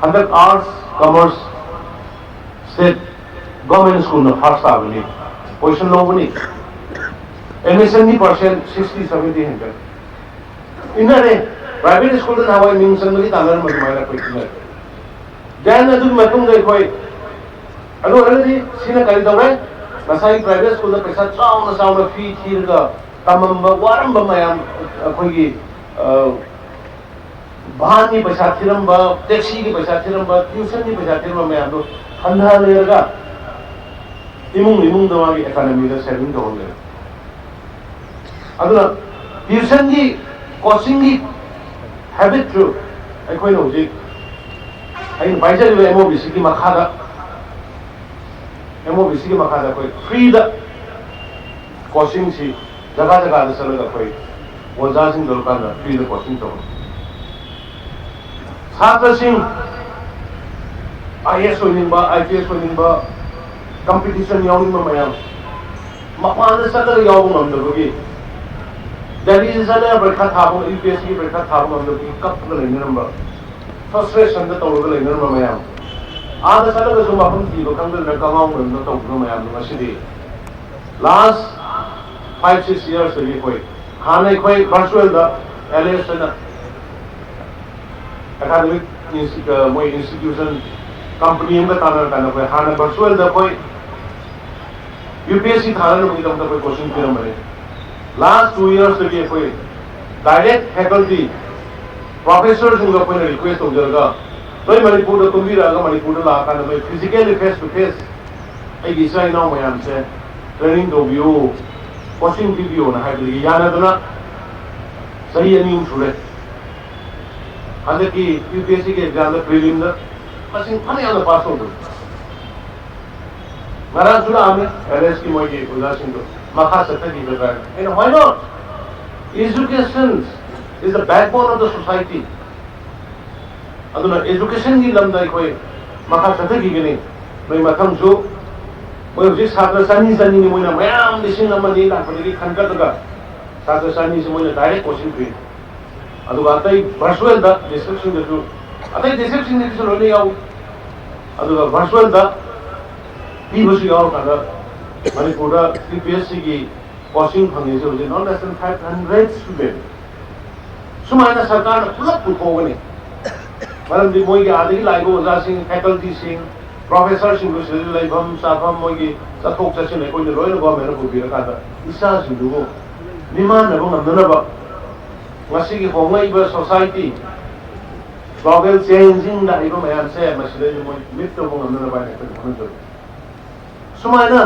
ꯍꯟꯗꯛ ꯑꯥꯔꯠꯁ ꯀꯃꯔꯁ ꯁ꯭ꯇꯦꯠ ꯒꯣꯔꯃꯦꯟ ꯁ꯭ꯀꯨꯜꯅ ꯐꯥꯔꯁ ꯇꯥꯕꯅꯤ, ꯄꯣꯖꯤꯁꯟ ꯂꯧꯕꯅꯤ꯫ ꯑꯦꯗꯃꯤꯁꯟꯒꯤ ꯄꯥꯔꯁꯦꯟ ꯁꯤꯛꯁꯇꯤ ꯁꯚꯦꯟꯇꯤ ꯍꯦꯟꯒꯠꯂꯦ꯫ ꯏꯟꯅꯔꯦ, ꯄ꯭ꯔꯥꯏꯚꯦꯠ ꯁ꯭ꯀꯨꯜꯗ ꯅꯍꯥꯟꯋꯥꯏ ꯃꯤꯡ ꯆꯟꯕꯒꯤ ꯇꯥꯟꯅꯔꯝꯕ ꯑꯗꯨꯃꯥꯏꯅ ꯑꯩꯈꯣꯏ ꯏꯟꯅꯔꯦ꯫ ꯗꯦꯟ ꯑꯗꯨꯒꯤ ꯃꯇꯨꯡꯗ ꯑꯩꯈꯣꯏ ꯑꯗꯨ ꯑꯣꯏꯔꯒꯗꯤ ꯁꯤꯅ ꯀꯔꯤ ꯇꯧꯔꯦ? ꯉꯁꯥꯏ ꯄ꯭ꯔꯥꯏꯚꯦꯠ ꯁ꯭ꯀꯨꯜꯗ ꯄꯩꯁꯥ ꯆꯥꯎꯅ ꯆꯥꯎꯅ ꯐꯤ ꯊꯤꯔꯒ ꯇꯝꯃꯝꯕ ꯋꯥꯔꯝꯕ ꯃꯌꯥꯝ ꯑꯩꯈꯣꯏꯒꯤ ꯑ, ꯚꯥꯟꯒꯤ ꯄꯩꯁꯥ ꯊꯤꯔꯝꯕ, ꯇꯦꯛꯁꯤꯒꯤ ꯄꯩꯁꯥ ꯊꯤꯔꯝꯕ, ꯇ꯭ꯌꯨꯁꯟꯒꯤ ꯄꯩꯁꯥ ꯊꯤꯔꯝꯕ ꯃꯌꯥꯝꯗꯣ ꯍꯟꯊꯍꯜꯂꯦꯔꯒ ꯏꯃꯨꯡ ꯏꯃꯨꯡꯗ ꯃꯥꯒꯤ ꯑꯦꯀꯥꯅꯃꯤꯗ ꯁꯦꯚꯤꯡ ꯇꯧꯍꯜꯂꯦ꯫ ꯑꯗꯨꯅ ꯇ꯭ꯌꯨꯁꯟꯒꯤ, ꯀꯣꯆꯤꯡꯒꯤ ꯍꯦꯕꯤꯠꯁꯨ ꯑꯩꯈꯣꯏꯅ ꯍꯧꯖꯤꯛ ꯑꯩꯅ ꯄꯥꯏꯖꯔꯤꯕ ꯑꯦꯝ ꯑꯣ ꯕꯤ ꯁꯤꯒꯤ ꯃꯈꯥꯗ, ꯑꯦꯝ ꯑꯣ ꯕꯤ ꯁꯤꯒꯤ ꯃꯈꯥꯗ ꯑꯩꯈꯣꯏ ꯐ꯭ꯔꯤꯗ ꯀꯣꯆꯤꯡꯁꯤ ꯖꯒꯥ ꯖꯒꯥꯗ ꯆꯠꯂꯒ ꯑꯩꯈꯣꯏ ꯑꯣꯖꯥꯁꯤꯡ ꯇꯧꯔꯀꯥꯟꯗ ꯐ꯭ꯔꯤꯗ ꯀꯣꯆꯤꯡ ꯇꯧꯔꯤ꯫ ꯁꯥꯇ꯭ꯔꯁꯤꯡ ꯑꯥꯏ ꯑꯦꯁ ꯑꯣꯏꯅꯤꯡꯕ, ꯑꯥꯏ ꯄꯤ ꯑꯦꯁ ꯑꯣꯏꯅꯤꯡꯕ, ꯀꯝꯄꯤꯇꯤꯁꯟ ꯌꯥꯎꯅꯤꯡꯕ ꯃꯌꯥꯝ ꯃꯄꯥꯟꯗ ꯆꯠꯂꯒ ꯌꯥꯎꯕ ꯉꯝꯗꯕꯒꯤ ꯗꯦꯜꯂꯤꯗ ꯆꯠꯂꯒ ꯄꯔꯤꯈꯥ ꯊꯥꯕ, ꯌꯨ ꯄꯤ ꯑꯦꯁ ꯁꯤꯒꯤ ꯄꯔꯤꯈꯥ ꯊꯥꯕ ꯉꯝꯗꯕꯒꯤ ꯀꯞꯄꯒ ꯂꯩꯅꯔꯝꯕ, ꯐ꯭ꯔꯁꯇ꯭ꯔꯦꯁꯟꯗ ꯇꯧꯔꯒ ꯂꯩꯅꯔꯝꯕ ꯃꯌꯥꯝ, ꯑꯥꯗ ꯆꯠꯂꯒꯁꯨ ꯃꯐꯝ ꯊꯤꯕ ꯈꯪꯗꯗꯅ ꯀꯉꯥꯎ ꯃꯔꯨꯝꯗ ꯇꯧꯗꯨꯅ ꯃꯌꯥꯝꯗꯣ ꯉꯁꯤꯗꯤ ꯂꯥꯁ ꯐꯥꯏꯚ ꯁꯤꯛꯁ ꯏꯌꯥꯔꯁꯇꯒꯤ ꯑꯩꯈꯣꯏ, ꯍꯥꯟꯅ ꯑꯩꯈꯣꯏ ꯚꯔꯆꯨꯋꯦꯜꯗ ꯑꯦꯜ ꯑꯦꯁ ꯍꯥꯏꯅ ꯑꯦꯀꯥꯗꯃꯤꯛ ꯃꯣꯏ ꯏꯟꯁꯇꯤꯇ꯭ꯌꯨꯁꯟ ꯀꯝꯄꯅꯤ ꯑꯃꯒ ꯇꯥꯟꯅꯔꯀꯥꯟꯗ ꯑꯩꯈꯣꯏ ꯍꯥꯟꯅ ꯚꯔꯆꯨꯋꯦꯜꯗ ꯑꯩꯈꯣꯏ ꯌꯨ ꯄꯤ ꯑꯦꯁ ꯁꯤ ꯊꯥꯅꯅꯕꯒꯤꯗꯃꯛꯇ ꯑꯩꯈꯣꯏ ꯀꯣꯆꯤꯡ ꯄꯤꯔꯝꯕꯅꯤ꯫ ꯂꯥꯁ ꯇꯨ ꯏꯌꯥꯔꯁꯇꯒꯤ ꯑꯩꯈꯣꯏ ꯗꯥꯏꯔꯦꯛ ꯐꯦꯀꯜꯇꯤ ꯄ꯭ꯔꯣꯐꯦꯁꯔꯁꯤꯡꯒ ꯑꯩꯈꯣꯏꯅ ꯔꯤꯀ꯭ꯋꯦꯁ ꯇꯧꯖꯔꯒ ꯅꯣꯏ ꯃꯅꯤꯄꯨꯔꯗ ꯀꯨꯝꯕꯤꯔꯛꯑꯒ ꯃꯅꯤꯄꯨꯔꯗ ꯂꯥꯛꯑꯀꯥꯟꯗ ꯅꯣꯏ ꯐꯤꯖꯤꯀꯦꯜꯂꯤ ꯐꯦꯁ ꯇꯨ ꯐꯦꯁ ꯑꯩꯒꯤ ꯏꯆꯥ ꯏꯅꯥꯎ ꯃꯌꯥꯝꯁꯦ ꯇ꯭ꯔꯦꯅꯤꯡ ꯇꯧꯕꯤꯌꯨ, ꯀꯣꯆꯤꯡ ꯄꯤꯕꯤꯌꯨꯅ ꯍꯥꯏꯕꯗꯒꯤ ꯌꯥꯅꯗꯅ ꯆꯍꯤ ꯑꯅꯤ ꯑꯍꯨꯝ ꯁꯨꯔꯦ꯫ ꯍꯟꯗꯛꯀꯤ ꯌꯨ ꯄꯤ ꯑꯦꯁ ꯁꯤꯒꯤ ꯑꯦꯛꯖꯥꯝꯗ ꯄ꯭ꯔꯤꯂꯤꯝꯗ ꯃꯁꯤꯡ ꯐꯅꯌꯥꯝꯅ ꯄꯥꯁ ꯇꯧꯕꯅꯤ꯫ ꯉꯔꯥꯡꯁꯨ ꯂꯥꯛꯑꯝꯃꯤ ꯑꯦꯜ ꯑꯦꯁꯀꯤ ꯃꯣꯏꯒꯤ ꯑꯣꯖꯥꯁꯤꯡꯗꯣ ꯃꯈꯥ ꯆꯠꯊꯈꯤꯒꯗ꯭ꯔꯥ ꯍꯥꯏꯅ꯫ ꯑꯩꯅ, "Why not? Education is the backbone of the society." ꯑꯗꯨꯅ ꯑꯦꯖꯨꯀꯦꯁꯟꯒꯤ ꯂꯝꯗ ꯑꯩꯈꯣꯏ ꯃꯈꯥ ꯆꯠꯊꯈꯤꯒꯅꯤ꯫ ꯅꯣꯏ ꯃꯊꯪꯁꯨ ꯃꯣꯏ ꯍꯧꯖꯤꯛ ꯁꯥꯇ꯭ꯔ ꯆꯅꯤ ꯆꯅꯤꯅꯤ, ꯃꯣꯏꯅ ꯃꯌꯥꯝ ꯂꯤꯁꯤꯡ ꯑꯃ ꯑꯅꯤ ꯂꯥꯛꯄꯗꯒꯤ ꯈꯟꯒꯠꯂꯒ ꯁꯥꯇ꯭ꯔ ꯆꯅꯤꯁꯤ ꯃꯣꯏꯅ ꯗꯥꯏꯔꯦꯛ ꯀꯣꯆꯤꯡ ꯄꯤ꯫ ꯑꯗꯨꯒ ꯑꯇꯩ ꯚꯔꯆꯨꯋꯦꯜꯗ ꯗꯤꯁꯇ꯭ꯔꯤꯛꯁꯤꯡꯗꯁꯨ, ꯑꯇꯩ ꯗꯤꯁꯇ꯭ꯔꯤꯛꯁꯤꯡꯗꯒꯤꯁꯨ ꯂꯣꯏꯅ ꯌꯥꯎꯏ꯫ ꯑꯗꯨꯒ ꯚꯔꯆꯨꯋꯦꯜꯗ ꯄꯤꯕꯁꯨ ꯌꯥꯎꯔꯀꯥꯟꯗ ꯃꯅꯤꯄꯨꯔꯗ ꯌꯨ ꯄꯤ ꯑꯦꯁ ꯁꯤꯒꯤ ꯀꯣꯆꯤꯡ ꯐꯪꯉꯤꯁꯦ ꯍꯧꯖꯤꯛ not less than five hundred student꯫ ꯁꯨꯃꯥꯏꯅ ꯁꯔꯀꯥꯔꯅ ꯄꯨꯂꯞ ꯄꯨꯊꯣꯛꯑꯒꯅꯤ꯫ ꯃꯔꯝꯗꯤ ꯃꯣꯏꯒꯤ ꯑꯥꯗꯒꯤ ꯂꯥꯛꯏꯕ ꯑꯣꯖꯥꯁꯤꯡ, ꯐꯦꯀꯜꯇꯤꯁꯤꯡ, ꯄ꯭ꯔꯣꯐꯦꯁꯔꯁꯤꯡꯗꯨ ꯁꯤꯗ ꯂꯩꯐꯝ ꯆꯥꯐꯝ, ꯃꯣꯏꯒꯤ ꯆꯠꯊꯣꯛ ꯆꯠꯁꯤꯟ ꯑꯩꯈꯣꯏꯅ ꯂꯣꯏꯅ ꯒꯣꯔꯃꯦꯟꯅ ꯄꯨꯕꯤꯔꯀꯥꯟꯗ ꯏꯆꯥꯁꯤꯡꯗꯨꯕꯨ ꯃꯤꯃꯥꯟꯅꯕ ꯉꯝꯅꯅꯕ, ꯉꯁꯤꯒꯤ ꯍꯣꯡꯂꯛꯏꯕ ꯁꯣꯁꯥꯏꯇꯤ, ꯒ꯭ꯂꯣꯕꯦꯜ ꯆꯦꯟꯖꯤꯡ ꯂꯥꯛꯏꯕ ꯃꯌꯥꯝꯁꯦ ꯃꯁꯤꯗꯩꯗ ꯃꯣꯏ ꯃꯤꯠ ꯇꯧꯕ ꯉꯝꯅꯅꯕ ꯍꯥꯏꯅ ꯑꯩꯈꯣꯏꯅ ꯍꯣꯠꯅꯖꯕꯅꯤ꯫ ꯁꯨꯃꯥꯏꯅ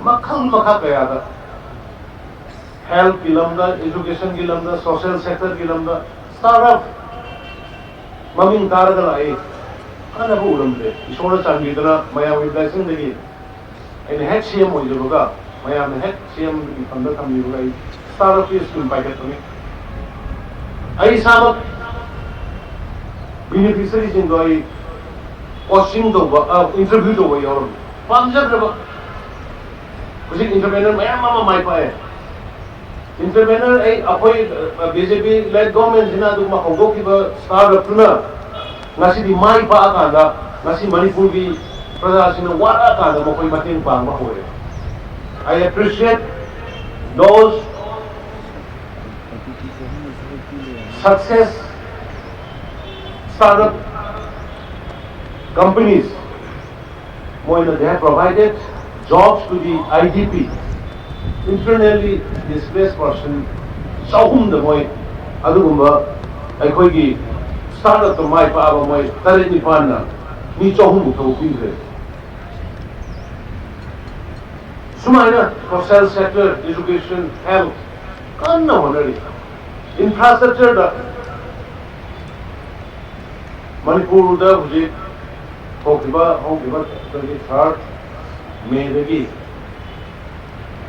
ꯃꯈꯜ ꯃꯈꯥ ꯀꯌꯥꯗ, ꯍꯦꯜꯊꯀꯤ ꯂꯝꯗ, ꯑꯦꯖꯨꯀꯦꯁꯟꯒꯤ ꯂꯝꯗ, ꯁꯣꯁꯤꯌꯦꯜ ꯁꯦꯛꯇꯔꯒꯤ ꯂꯝꯗ ꯁ꯭ꯇꯥꯔꯠ ꯑꯞ ꯃꯃꯤꯡ ꯇꯥꯔꯒ ꯂꯥꯛꯏ꯫ ꯀꯥꯟꯅꯕ ꯎꯔꯝꯗꯦ꯫ ꯏꯁꯣꯔꯅ ꯆꯥꯟꯕꯤꯗꯅ ꯃꯌꯥꯝꯒꯤ ꯕ꯭ꯂꯦꯁꯤꯡꯗꯒꯤ ꯑꯩꯅ ꯍꯦꯛ ꯁꯤ ꯑꯦꯝ ꯑꯣꯏꯖꯕꯒ, ꯃꯌꯥꯝꯅ ꯍꯦꯛ ꯁꯤ ꯑꯦꯝꯒꯤ ꯐꯝꯗ ꯊꯝꯕꯤꯕꯒ ꯑꯩ ꯁ꯭ꯇꯥꯔꯠ ꯑꯞꯀꯤ ꯁ꯭ꯀꯤꯝ ꯄꯥꯏꯈꯠꯄꯅꯤ꯫ ꯑꯩ ꯏꯁꯥꯃꯛ ꯕꯤꯅꯤꯐꯤꯁꯔꯤꯁꯤꯡꯗꯣ ꯑꯩ ꯀꯣꯆꯤꯡ ꯇꯧꯕ, ꯑ, ꯏꯟꯇꯔꯚ꯭ꯌꯨ ꯇꯧꯕ ꯌꯥꯎꯔꯝꯃꯤ꯫ ꯄꯥꯝꯖꯈ꯭ꯔꯕ꯫ ꯍꯧꯖꯤꯛ ꯏꯟꯇꯔꯄ꯭ꯔꯦꯅꯔ ꯃꯌꯥꯝ ꯑꯃ ꯃꯥꯏ ꯄꯥꯛꯑꯦ꯫ Entrepreneur ꯑꯩ ꯑꯩꯈꯣꯏ ꯕꯤ ꯖꯦ ꯄꯤ ꯂꯦꯗ ꯒꯣꯔꯃꯦꯟꯁꯤꯅ ꯑꯗꯨꯒꯨꯝꯕ ꯍꯧꯗꯣꯛꯈꯤꯕ ꯁ꯭ꯇꯥꯔꯠ ꯑꯞꯇꯨꯅ ꯉꯁꯤꯗꯤ ꯃꯥꯏ ꯄꯥꯛꯑꯀꯥꯟꯗ ꯉꯁꯤ ꯃꯅꯤꯄꯨꯔꯒꯤ ꯄ꯭ꯔꯖꯥꯁꯤꯡꯅ ꯋꯥꯔꯛꯑꯀꯥꯟꯗ ꯃꯈꯣꯏ ꯃꯇꯦꯡ ꯄꯥꯡꯕ ꯍꯧꯔꯦ꯫ I appreciate those success startup companies. ꯃꯣꯏꯅ they have provided jobs to the I D P, internally displaced person ꯆꯍꯨꯝꯗ ꯃꯣꯏ ꯑꯗꯨꯒꯨꯝꯕ ꯑꯩꯈꯣꯏꯒꯤ ꯁ꯭ꯇꯥꯔꯠ ꯑꯞꯇ ꯃꯥꯏ ꯄꯥꯛꯑꯕ ꯃꯣꯏ ꯇꯔꯦꯠ ꯅꯤꯄꯥꯟꯅ ꯃꯤ ꯆꯍꯨꯝꯃꯨꯛ ꯊꯕꯛ ꯄꯤꯈ꯭ꯔꯦ꯫ ꯁꯨꯃꯥꯏꯅ social sector, education, health ꯀꯟꯅ ꯍꯣꯠꯅꯔꯤ꯫ Infrastructureꯗ ꯃꯅꯤꯄꯨꯔꯗ ꯍꯧꯖꯤꯛ ꯊꯣꯛꯈꯤꯕ ꯍꯧꯈꯤꯕ twenty third Mayꯗꯒꯤ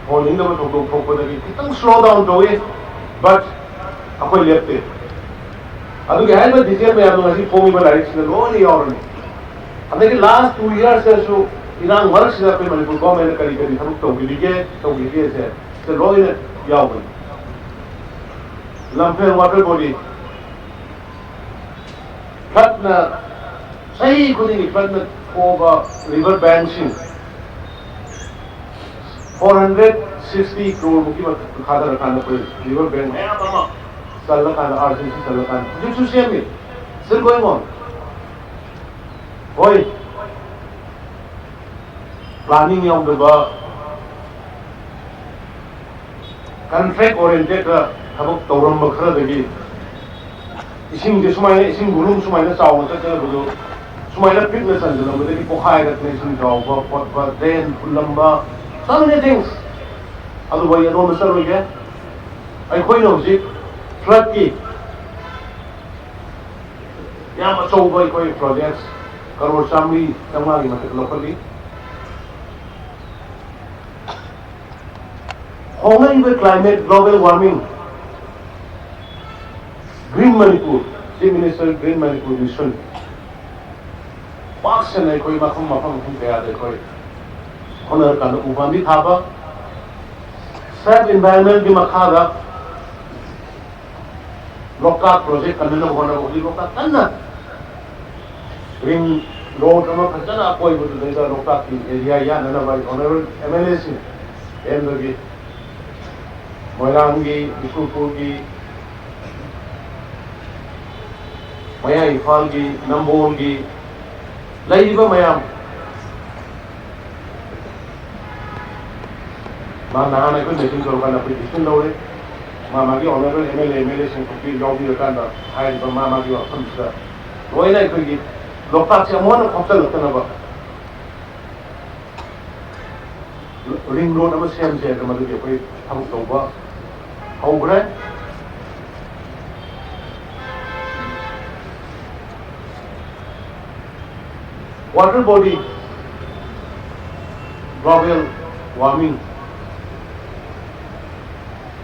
ꯍꯣꯡꯅꯤꯡꯗꯕ ꯊꯧꯗꯣꯛ ꯊꯣꯛꯄꯗꯒꯤ ꯈꯤꯇꯪ slow down ꯇꯧꯏ, but ꯑꯩꯈꯣꯏ ꯂꯦꯞꯇꯦ꯫ ꯑꯗꯨꯒꯤ ꯍꯥꯏꯔꯤꯕ detail ꯃꯌꯥꯝꯗꯣ ꯉꯁꯤ ꯐꯣꯡꯉꯤꯕ ꯂꯥꯏꯔꯤꯛꯁꯤꯗ ꯂꯣꯏꯅ ꯌꯥꯎꯔꯅꯤ꯫ ꯑꯗꯒꯤ last two yearsꯇꯁꯨ ꯏꯔꯥꯡ ꯃꯔꯛꯁꯤꯗ ꯑꯩꯈꯣꯏ ꯃꯅꯤꯄꯨꯔ ꯒꯣꯔꯃꯦꯟꯅ ꯀꯔꯤ ꯀꯔꯤ ꯊꯕꯛ ꯇꯧꯕꯤꯔꯤꯒꯦ ꯇꯧꯕꯤꯔꯤꯒꯦꯁꯦ ꯁꯤꯗ ꯂꯣꯏꯅ ꯌꯥꯎꯕꯅꯤ꯫ ꯂꯝꯐꯦꯜ water body floodꯅ ꯆꯍꯤ ꯈꯨꯗꯤꯡꯒꯤ floodꯅ ꯊꯣꯛꯑꯕ river bankꯁꯤꯡ four hundred sixty crore ꯃꯨꯛꯀꯤ ꯃꯊꯛꯇ ꯊꯥꯗꯔꯀꯥꯟꯗ ꯑꯩꯈꯣꯏ river bank ꯃꯌꯥꯝ ꯑꯃ ꯆꯜꯂꯀꯥꯟꯗ, R C C ꯆꯜꯂꯀꯥꯟꯗ ꯍꯧꯖꯤꯛꯁꯨ ꯁꯦꯝꯃꯤ꯫ Still going on. ꯍꯣꯏ, planning ꯌꯥꯎꯗꯕ contract orientedꯇ ꯊꯕꯛ ꯇꯧꯔꯝꯕ ꯈꯔꯗꯒꯤ ꯏꯁꯤꯡꯁꯦ ꯁꯨꯃꯥꯏꯅ, ꯏꯁꯤꯡ volume ꯁꯨꯃꯥꯏꯅ ꯆꯥꯎꯅ ꯆꯠꯀꯗꯕꯗꯨ ꯁꯨꯃꯥꯏꯅ ꯄꯤꯛꯅ ꯆꯟꯁꯤꯜꯂꯝꯕꯗꯒꯤ ꯄꯣꯈꯥꯏꯔꯛꯇꯅ ꯏꯁꯤꯡ ꯆꯥꯎꯕ ꯈꯣꯠꯄ, drain ꯐꯨꯜꯂꯝꯕ, so many things꯫ ꯑꯗꯨꯕꯨ ꯑꯩ ꯑꯗꯣꯝꯗ ꯆꯠꯂꯣꯏꯒꯦ꯫ ꯑꯩꯈꯣꯏꯅ ꯍꯧꯖꯤꯛ floodꯀꯤ ꯌꯥꯝ ꯑꯆꯧꯕ ꯑꯩꯈꯣꯏ projects ꯀꯔꯣꯔ ꯆꯥꯃꯔꯤ ꯆꯥꯝꯃꯉꯥꯒꯤ ꯃꯊꯛ ꯂꯧꯈꯠꯂꯤ꯫ ꯍꯣꯡꯂꯛꯂꯤꯕ climate, global warming, Green Manipur, Chief Minister Green Manipur Mission ꯄꯥꯛ ꯁꯟꯅ ꯑꯩꯈꯣꯏ ꯃꯐꯝ, ꯃꯐꯝ, ꯃꯐꯝ ꯀꯌꯥꯗ ꯑꯩꯈꯣꯏ ꯍꯣꯠꯅꯔꯀꯥꯟꯗ ꯎ ꯄꯥꯝꯕꯤ ꯊꯥꯕ, ꯁꯦꯐ ꯏꯟꯚꯥꯏꯔꯣꯟꯃꯦꯟꯒꯤ ꯃꯈꯥꯗ ꯂꯣꯛꯇꯥꯛ ꯄ꯭ꯔꯣꯖꯦꯛ ꯀꯟꯅꯅꯕ ꯍꯣꯠꯅꯕ ꯍꯧꯖꯤꯛ ꯂꯣꯛꯇꯥꯛ ꯀꯟꯅ ꯔꯤꯡ ꯔꯣꯗ ꯑꯃ ꯐꯖꯅ ꯑꯀꯣꯏꯕꯗꯨꯗꯩꯗ ꯂꯣꯛꯇꯥꯛꯀꯤ ꯑꯦꯔꯤꯌꯥ ꯌꯥꯅꯅꯕ ꯑꯩ ꯑꯣꯅꯔꯦꯕꯜ ꯑꯦꯝ ꯑꯦꯜ ꯑꯦꯁꯤꯡ ꯑꯦꯝꯗꯒꯤ ꯃꯣꯏꯔꯥꯡꯒꯤ, ꯕꯤꯁꯅꯨꯄꯨꯔꯒꯤ, ꯃꯌꯥꯏ ꯏꯝꯐꯥꯜꯒꯤ, ꯅꯝꯕꯣꯜꯒꯤ ꯂꯩꯔꯤꯕ ꯃꯌꯥꯝ, ꯃꯥ ꯅꯍꯥꯟ ꯑꯩꯈꯣꯏ ꯃꯤꯇꯤꯡ ꯇꯧꯔꯀꯥꯟꯗ ꯑꯩꯈꯣꯏ ꯗꯤꯁꯤꯖꯟ ꯂꯧꯔꯦ꯫ ꯃꯥ ꯃꯥꯒꯤ honourable M L A, M L ꯑꯦꯁꯤꯡ ꯌꯥꯎꯕꯤꯔꯀꯥꯟꯗ ꯍꯥꯏꯔꯤꯕ ꯃꯥ ꯃꯥꯒꯤ ꯋꯥꯐꯝꯁꯤꯗ ꯂꯣꯏꯅ ꯑꯩꯈꯣꯏꯒꯤ ꯂꯣꯛꯇꯥꯛꯁꯦ ꯑꯃꯨꯛ ꯍꯟꯅ ꯈꯣꯞꯆꯜꯂꯛꯇꯅꯕ ꯔꯤꯡ ꯔꯣꯗ ꯑꯃ ꯁꯦꯝꯁꯦ ꯍꯥꯏꯅ ꯃꯗꯨꯒꯤ ꯑꯩꯈꯣꯏ ꯊꯕꯛ ꯇꯧꯕ ꯍꯧꯈ꯭ꯔꯦ꯫ Water body, global warming,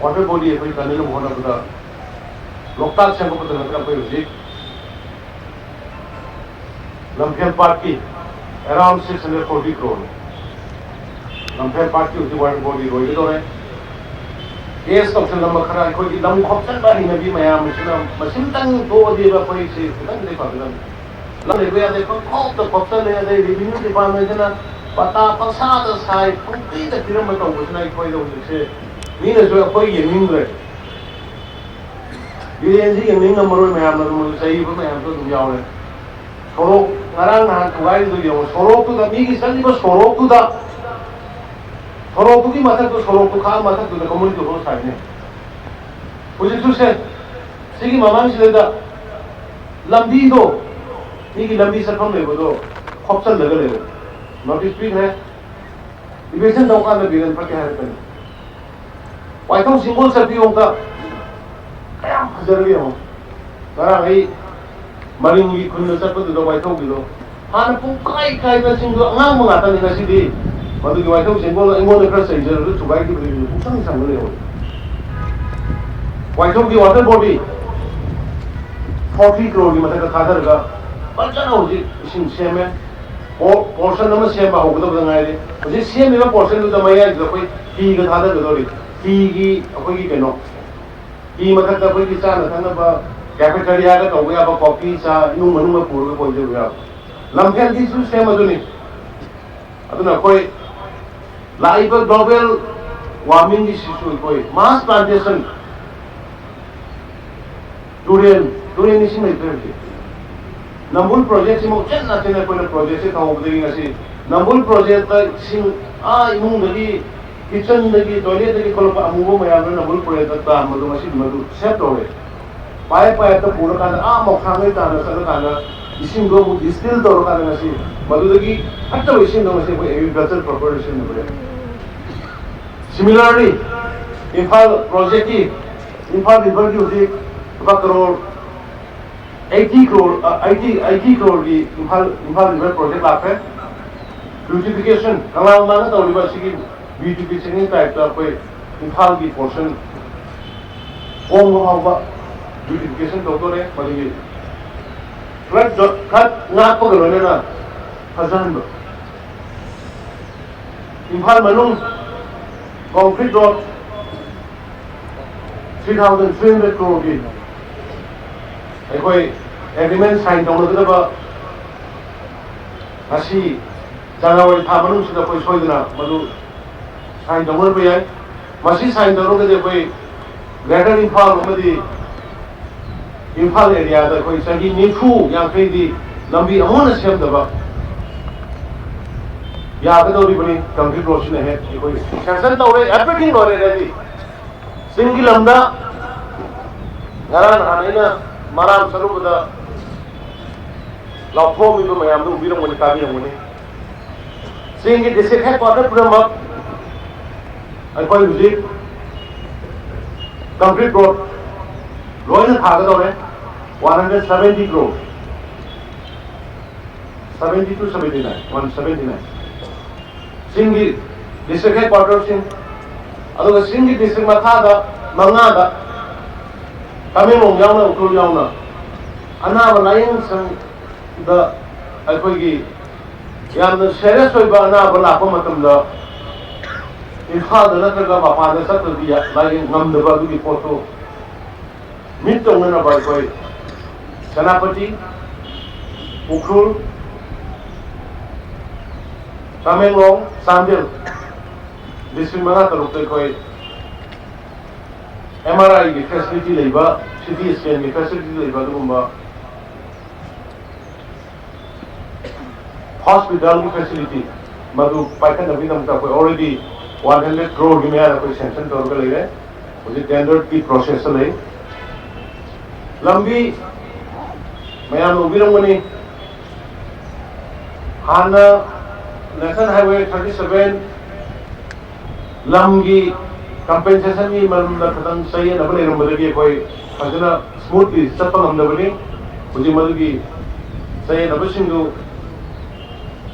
water body ꯑꯩꯈꯣꯏ ꯀꯟꯅꯅꯕ ꯍꯣꯠꯅꯕꯗ ꯂꯣꯛꯇꯥꯛ ꯁꯦꯝꯒꯠꯄꯗ ꯅꯠꯇꯅ ꯑꯩꯈꯣꯏ ꯍꯧꯖꯤꯛ ꯂꯝꯐꯦꯜ ꯄꯥꯠꯀꯤ around six hundred forty crore, ꯂꯝꯐꯦꯜ ꯄꯥꯠꯀꯤ ꯍꯧꯖꯤꯛ water body ꯂꯣꯏꯒꯗꯧꯔꯦ꯫ ꯀꯦꯁ ꯇꯧꯁꯜꯂꯝꯕ ꯈꯔ ꯑꯩꯈꯣꯏꯒꯤ ꯂꯝ ꯈꯣꯞꯆꯟꯕ ꯍꯩꯅꯕꯤ ꯃꯌꯥꯝ ꯑꯁꯤꯅ ꯃꯁꯤꯝꯇꯪ ꯊꯣꯛꯑꯗꯤꯕ ꯑꯩꯈꯣꯏꯁꯤ ꯈꯤꯇꯪꯗꯤ ꯐꯒꯗꯕꯅꯤ꯫ ꯂꯝ ꯂꯩꯕ ꯌꯥꯗꯦ, ꯄꯪꯈꯣꯞꯇ ꯈꯣꯞꯆꯜꯂꯦ, ꯑꯗꯩ ꯔꯦꯚꯤꯅ꯭ꯌꯨ ꯗꯤꯄꯥꯔꯠꯃꯦꯟꯁꯤꯅ ꯄꯇꯥ ꯄꯪꯁꯥꯗ ꯁꯥꯏ, ꯄꯪꯄꯤꯗ ꯄꯤꯔꯝꯕ ꯇꯧꯕꯁꯤꯅ ꯑꯩꯈꯣꯏꯗ ꯍꯧꯖꯤꯛꯁꯦ ꯃꯤꯅꯁꯨ ꯑꯩꯈꯣꯏ ꯌꯦꯡꯅꯤꯡꯗ꯭ꯔꯦ꯫ ꯕꯤꯔꯦꯟꯁꯤ ꯌꯦꯡꯅꯤꯡꯉꯝꯃꯔꯣꯏ ꯃꯌꯥꯝꯅ ꯑꯗꯨꯝ ꯆꯩꯕ ꯃꯌꯥꯝꯁꯨ ꯑꯗꯨꯝ ꯌꯥꯎꯔꯦ꯫ ꯁꯣꯔꯣꯛ ꯉꯔꯥꯡ ꯅꯍꯥꯟ ꯊꯨꯒꯥꯏꯔꯤꯗꯨ ꯌꯦꯡꯉꯣ, ꯁꯣꯔꯣꯛꯇꯨꯗ, ꯃꯤꯒꯤ ꯆꯠꯂꯤꯕ ꯁꯣꯔꯣꯛꯇꯨꯗ, ꯁꯣꯔꯣꯛꯇꯨꯒꯤ ꯃꯊꯛꯇꯨ, ꯁꯣꯔꯣꯛꯇꯨ ꯈꯥꯛꯑ ꯃꯊꯛꯇꯨꯗ community hall ꯁꯥꯏꯅꯦ꯫ ꯍꯧꯖꯤꯛꯁꯨ ꯁꯦ, ꯁꯤꯒꯤ ꯃꯃꯥꯡꯁꯤꯗꯩꯗ ꯂꯝꯕꯤꯗꯣ, ꯃꯤꯒꯤ ꯂꯝꯕꯤ ꯆꯠꯐꯝ ꯂꯩꯕꯗꯣ ꯈꯣꯞꯆꯜꯂꯒ ꯂꯩꯔꯦ꯫ ꯅꯣꯇꯤꯁ ꯄꯤꯈ꯭ꯔꯦ꯫ ꯏꯚꯤꯛꯁꯟ ꯇꯧꯀꯥꯟꯗ ꯕꯤꯔꯦꯟ ꯐꯠꯇꯦ ꯍꯥꯏꯔꯛꯀꯅꯤ꯫ ꯋꯥꯏꯊꯧ ꯆꯤꯡꯒꯣꯜ ꯆꯠꯄꯤꯌꯣ ꯑꯝꯇ꯫ ꯀꯌꯥꯝ ꯐꯖꯔꯒꯦ ꯌꯦꯡꯉꯣ꯫ ꯉꯔꯥꯡ ꯑꯩ ꯃꯔꯤꯡꯒꯤ ꯈꯨꯟꯗ ꯆꯠꯄꯗꯨꯗ ꯋꯥꯏꯊꯧꯒꯤꯗꯣ ꯍꯥꯟꯅ ꯄꯨꯡꯀꯥꯏ ꯀꯥꯏꯕ ꯆꯤꯡꯗꯣ ꯑꯉꯥꯡꯕ ꯉꯥꯛꯇꯅꯤ꯫ ꯉꯁꯤꯗꯤ ꯃꯗꯨꯒꯤ ꯋꯥꯏꯊꯧ ꯆꯤꯡꯒꯣꯜ ꯑꯩꯉꯣꯟꯗ ꯈꯔ ꯆꯩꯖꯔꯁꯨ ꯊꯨꯒꯥꯏꯈꯤꯕꯗꯒꯤ ꯄꯨꯡꯁꯪ ꯁꯪꯉ ꯂꯩꯍꯧꯔꯦ꯫ ꯋꯥꯏꯊꯧꯒꯤ ꯋꯥꯇꯔ ꯕꯣꯗꯤ ꯐꯣꯔꯇꯤ ꯀ꯭ꯔꯣꯔꯒꯤ ꯃꯊꯛꯇ ꯊꯥꯗꯔꯒ ꯐꯖꯅ ꯍꯧꯖꯤꯛ ꯏꯁꯤꯡ ꯁꯦꯝꯃꯦ꯫ ꯄꯣ-, ꯄꯣꯔꯁꯟ ꯑꯃ ꯁꯦꯝꯕ ꯍꯧꯒꯗꯕꯗ ꯉꯥꯏꯔꯤ꯫ ꯍꯧꯖꯤꯛ ꯁꯦꯝꯃꯤꯕ ꯄꯣꯔꯁꯟꯗꯨꯗ ꯃꯌꯥꯏꯗꯨꯗ ꯑꯩꯈꯣꯏ ꯐꯤꯒ ꯊꯥꯗꯒꯗꯧꯔꯤ꯫ ꯇꯤꯒꯤ ꯑꯩꯈꯣꯏꯒꯤ ꯀꯩꯅꯣ, ꯇꯤ ꯃꯊꯛꯇ ꯑꯩꯈꯣꯏꯒꯤ ꯆꯥꯅ ꯊꯛꯅꯕ cafeteria ꯒ ꯇꯧꯕ ꯌꯥꯕ, ꯀꯣꯐꯤ ꯆꯥ ꯏꯃꯨꯡ ꯃꯅꯨꯡꯗ ꯄꯨꯔꯒ ꯀꯣꯏꯖꯕ ꯌꯥꯕ꯫ ꯂꯝꯐꯦꯜꯒꯤꯁꯨ ꯁꯦꯝ ꯑꯗꯨꯅꯤ꯫ ꯑꯗꯨꯅ ꯑꯩꯈꯣꯏ ꯂꯥꯛꯏꯕ global warming ꯒꯤꯁꯤꯁꯨ ꯑꯩꯈꯣꯏ mass plantation, ꯇꯨꯔꯦꯜ, ꯇꯨꯔꯦꯜ ꯏꯁꯤꯡ ꯂꯩꯇ꯭ꯔꯦ ꯍꯧꯖꯤꯛ꯫ ꯅꯝꯕꯨꯜ project ꯁꯤꯃꯨꯛ ꯆꯦꯠꯅ ꯆꯦꯠꯅ ꯑꯩꯈꯣꯏꯅ project ꯁꯦ ꯇꯧꯍꯧꯕꯗꯒꯤ ꯉꯁꯤ ꯅꯝꯕꯨꯜ project ꯇ ꯏꯁꯤꯡ, ꯑꯥ ꯏꯃꯨꯡꯗꯒꯤ, kitchen ꯗꯒꯤ, toilet ꯇꯒꯤ ꯊꯣꯛꯂꯛꯄ ꯑꯃꯨꯕ ꯃꯌꯥꯝꯗꯨꯅ ꯅꯝꯕꯨꯜ project ꯇ ꯇꯥꯔꯝꯕꯗꯣ ꯉꯁꯤꯗꯤ ꯃꯗꯨ save ꯇꯧꯔꯦ꯫ Pipe pipe ꯇ ꯄꯨꯔꯀꯥꯟꯗ ꯑꯥ ꯃꯣꯈꯥꯡꯗꯩ ꯇꯥꯅ ꯆꯠꯂꯀꯥꯟꯗ ꯏꯁꯤꯡꯗꯣ ꯑꯃꯨꯛ distill ꯇꯧꯔꯀꯥꯟꯗ ꯉꯁꯤ ꯃꯗꯨꯗꯒꯤ ꯐꯠꯇꯕ ꯏꯁꯤꯡꯗꯣ ꯉꯁꯤ ꯑꯩꯈꯣꯏ agriculture purpose ꯇ ꯁꯤꯖꯤꯟꯅꯕ ꯌꯥꯏ꯫ Similarly, ꯏꯝꯐꯥꯜ project ꯀꯤ, ꯏꯝꯐꯥꯜ river ꯒꯤ ꯍꯧꯖꯤꯛ ꯂꯨꯄꯥ ꯀꯔꯣꯔ eighty ꯀ꯭ꯔꯣꯔ, ꯑ, eighty, eighty ꯀ꯭ꯔꯣꯔꯒꯤ Imphal, Imphal river project ꯂꯥꯛꯈ꯭ꯔꯦ꯫ Beautification, ꯀꯪꯂꯥ ꯃꯃꯥꯡꯗ ꯇꯧꯔꯤꯕ ꯑꯁꯤꯒꯤ beautification ꯒꯤ type ꯇ ꯑꯩꯈꯣꯏ ꯏꯝꯐꯥꯜꯒꯤ portion ꯀꯣꯡꯕ ꯐꯥꯎꯕ beautification ꯇꯧꯗꯣꯔꯦ꯫ ꯃꯗꯨꯒꯤ flood ꯖꯣ-, flood ꯉꯥꯛꯄꯒ ꯂꯣꯏꯅꯅ ꯐꯖꯍꯟꯕ꯫ ꯏꯝꯐꯥꯜ ꯃꯅꯨꯡ concrete road three thousand three hundred ꯀ꯭ꯔꯣꯔꯒꯤ ꯑꯩꯈꯣꯏ agreement sign ꯇꯧꯅꯒꯗꯕ ꯉꯁꯤ ꯖꯅꯋꯥꯔꯤ ꯊꯥ ꯃꯅꯨꯡꯁꯤꯗ ꯑꯩꯈꯣꯏ ꯁꯣꯏꯗꯅ ꯃꯗꯨ sign ꯇꯧꯅꯔꯛꯄ ꯌꯥꯏ꯫ ꯃꯁꯤ sign ꯇꯧꯔꯒꯗꯤ ꯑꯩꯈꯣꯏ Greater ꯏꯝꯐꯥꯜ ꯑꯃꯗꯤ ꯏꯝꯐꯥꯜ area ꯗ ꯑꯩꯈꯣꯏ ꯆꯍꯤ ꯅꯤꯐꯨ ꯌꯥꯡꯈꯩꯗꯤ ꯂꯝꯕꯤ ꯑꯃꯨꯛ ꯍꯟꯅ ꯁꯦꯝꯗꯕ ꯌꯥꯒꯗꯧꯔꯤꯕꯅꯤ꯫ Concrete road ꯁꯤꯅ ꯍꯦꯛ ꯑꯩꯈꯣꯏ sanction ꯇꯧꯔꯦ, everything ꯂꯣꯏꯔꯦ, ready꯫ ꯆꯤꯡꯒꯤ ꯂꯝꯗ ꯉꯔꯥꯡ ꯅꯍꯥꯟ ꯑꯩꯅ ꯃꯔꯥꯝ ꯆꯠꯂꯨꯕꯗ ꯂꯥꯎꯊꯣꯛꯑꯝꯃꯤꯕ ꯃꯌꯥꯝꯗꯨ ꯎꯕꯤꯔꯝꯒꯅꯤ, ꯇꯥꯕꯤꯔꯝꯒꯅꯤ꯫ ꯆꯤꯡꯒꯤ district headquarter ꯄꯨꯝꯅꯃꯛ ꯑꯩꯈꯣꯏ ꯍꯧꯖꯤꯛ concrete road ꯂꯣꯏꯅ ꯊꯥꯒꯗꯧꯔꯦ꯫ One hundred seventy crore, seventy to seventy nine, one seventy nine꯫ ꯆꯤꯡꯒꯤ district headquarter ꯁꯤꯡ, ꯑꯗꯨꯒ ꯆꯤꯡꯒꯤ district ꯃꯈꯥꯗ ꯃꯉꯥꯗ, ꯇꯃꯦꯡꯂꯣꯡ ꯌꯥꯎꯅ, ꯎꯈ꯭ꯔꯨꯜ ꯌꯥꯎꯅ, ꯑꯅꯥꯕ ꯂꯥꯏꯌꯦꯡ ꯁꯪꯗ ꯑꯩꯈꯣꯏꯒꯤ ꯌꯥꯝꯅ serious ꯑꯣꯏꯕ ꯑꯅꯥꯕ ꯂꯥꯛꯄ ꯃꯇꯝꯗ ꯏꯝꯐꯥꯜꯗ ꯅꯠꯇ꯭ꯔꯒ ꯃꯄꯥꯟꯗ ꯆꯠꯇ꯭ꯔꯗꯤ ꯌꯥ-, ꯂꯥꯏꯌꯦꯡ ꯉꯝꯗꯕ ꯑꯗꯨꯒꯤ ꯄꯣꯠꯇꯣ ꯃꯤꯠ ꯇꯧꯅꯅꯕ ꯑꯩꯈꯣꯏ ꯁꯦꯅꯥꯄꯇꯤ, ꯎꯈ꯭ꯔꯨꯜ, ꯇꯃꯦꯡꯂꯣꯡ, ꯆꯥꯟꯗꯦꯜ, ꯗꯤꯁꯇ꯭ꯔꯤꯛ ꯃꯉꯥ ꯇꯔꯨꯛꯇ ꯑꯩꯈꯣꯏ ꯑꯦꯝ ꯑꯥꯔ ꯑꯥꯏꯒꯤ ꯐꯦꯁꯤꯂꯤꯇꯤ ꯂꯩꯕ, ꯁꯤ ꯇꯤ ꯁ꯭ꯀꯦꯟꯒꯤ ꯐꯦꯁꯤꯂꯤꯇꯤ ꯂꯩꯕ ꯑꯗꯨꯒꯨꯝꯕ ꯍꯣꯁꯄꯤꯇꯥꯜꯒꯤ ꯐꯦꯁꯤꯂꯤꯇꯤ ꯃꯗꯨ ꯄꯥꯏꯈꯠꯅꯕꯒꯤꯗꯃꯛꯇ ꯑꯩꯈꯣꯏ already one hundred crore ꯒꯤ ꯃꯌꯥꯗ ꯑꯩꯈꯣꯏ ꯁꯦꯡꯁꯟ ꯇꯧꯔꯒ ꯂꯩꯔꯦ꯫ ꯍꯧꯖꯤꯛ ꯇꯦꯟꯗꯔꯒꯤ ꯄ꯭ꯔꯣꯁꯦꯁꯇ ꯂꯩ꯫ ꯂꯝꯕꯤ ꯃꯌꯥꯝꯅ ꯎꯕꯤꯔꯝꯒꯅꯤ, ꯍꯥꯟꯅ National Highway thirty seven ꯂꯝꯒꯤ ꯀꯝꯄꯦꯟꯁꯦꯁꯟꯒꯤ ꯃꯔꯝꯗ ꯈꯤꯇꯪ ꯆꯌꯦꯠꯅꯕ ꯂꯩꯔꯝꯕꯗꯒꯤ ꯑꯩꯈꯣꯏ ꯐꯖꯅ ꯁ꯭ꯃꯨꯠꯂꯤ ꯆꯠꯄ ꯉꯝꯗꯕꯅꯤ꯫ ꯍꯧꯖꯤꯛ ꯃꯗꯨꯒꯤ ꯆꯌꯦꯠꯅꯕꯁꯤꯡꯗꯨ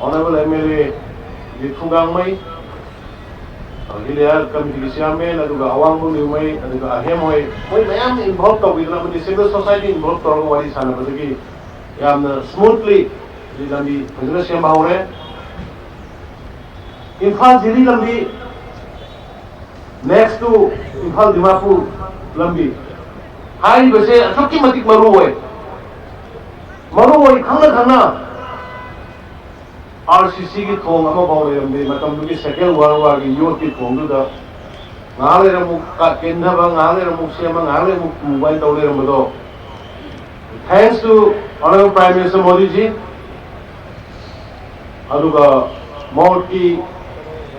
ꯑꯣꯅꯔꯦꯕꯜ ꯑꯦꯝ ꯑꯦꯜ ꯑꯦ ꯈꯨꯒꯥꯡꯃꯩ, ꯑꯗꯒꯤ ꯂꯦꯌꯔ ꯀꯃꯤꯇꯤꯒꯤ ꯆꯤꯌꯥꯔꯃꯦꯟ, ꯑꯗꯨꯒ ꯑꯋꯥꯡꯕ ꯅ꯭ꯌꯨꯃꯩ, ꯑꯗꯨꯒ ꯑꯍꯦꯝ ꯍꯣꯏ, ꯃꯣꯏ ꯃꯌꯥꯝ ꯏꯟꯚꯣꯜꯕ ꯇꯧꯕꯤꯗꯨꯅ ꯑꯃꯗꯤ ꯁꯤꯚꯤꯜ ꯁꯣꯁꯥꯏꯇꯤ ꯏꯟꯚꯣꯜꯕ ꯇꯧꯔꯒ ꯋꯥꯔꯤ ꯁꯥꯟꯅꯕꯗꯒꯤ ꯌꯥꯝꯅ ꯁ꯭ꯃꯨꯠꯂꯤ ꯍꯧꯖꯤꯛ ꯂꯝꯕꯤ ꯐꯖꯅ ꯁꯦꯝꯕ ꯍꯧꯔꯦ꯫ ꯏꯝꯐꯥꯜ ꯖꯤꯔꯤ ꯂꯝꯕꯤ, next to ꯏꯝꯐꯥꯜ ꯗꯤꯃꯥꯄꯨꯔ ꯂꯝꯕꯤ, ꯍꯥꯏꯔꯤꯕꯁꯦ ꯑꯁꯨꯛꯀꯤ ꯃꯇꯤꯛ ꯃꯔꯨ ꯑꯣꯏ꯫ ꯃꯔꯨ ꯑꯣꯏ ꯈꯪꯅ ꯈꯪꯅ ꯑꯥꯔ ꯁꯤ ꯁꯤꯒꯤ ꯊꯣꯡ ꯑꯃꯐꯥꯎ ꯂꯩꯔꯝꯗꯦ꯫ ꯃꯇꯝꯗꯨꯒꯤ Second World War ꯒꯤ ꯌꯣꯠꯀꯤ ꯊꯣꯡꯗꯨꯗ ꯉꯥꯏꯍꯥꯛ ꯂꯩꯔ ꯑꯃꯨꯛ ꯀ-, ꯀꯤꯟꯊꯕ, ꯉꯥꯏꯍꯥꯛ ꯂꯩꯔ ꯑꯃꯨꯛ ꯁꯦꯝꯕ, ꯉꯥꯏꯍꯥꯛ ꯂꯩꯔ ꯑꯃꯨꯛ ꯄꯨꯕ ꯍꯥꯏꯅ ꯇꯧ ꯂꯩꯔꯝꯕꯗꯣ, thanks to Honorable Prime Minister ꯃꯣꯗꯤꯖꯤ, ꯑꯗꯨꯒ ꯃꯍꯣꯠꯀꯤ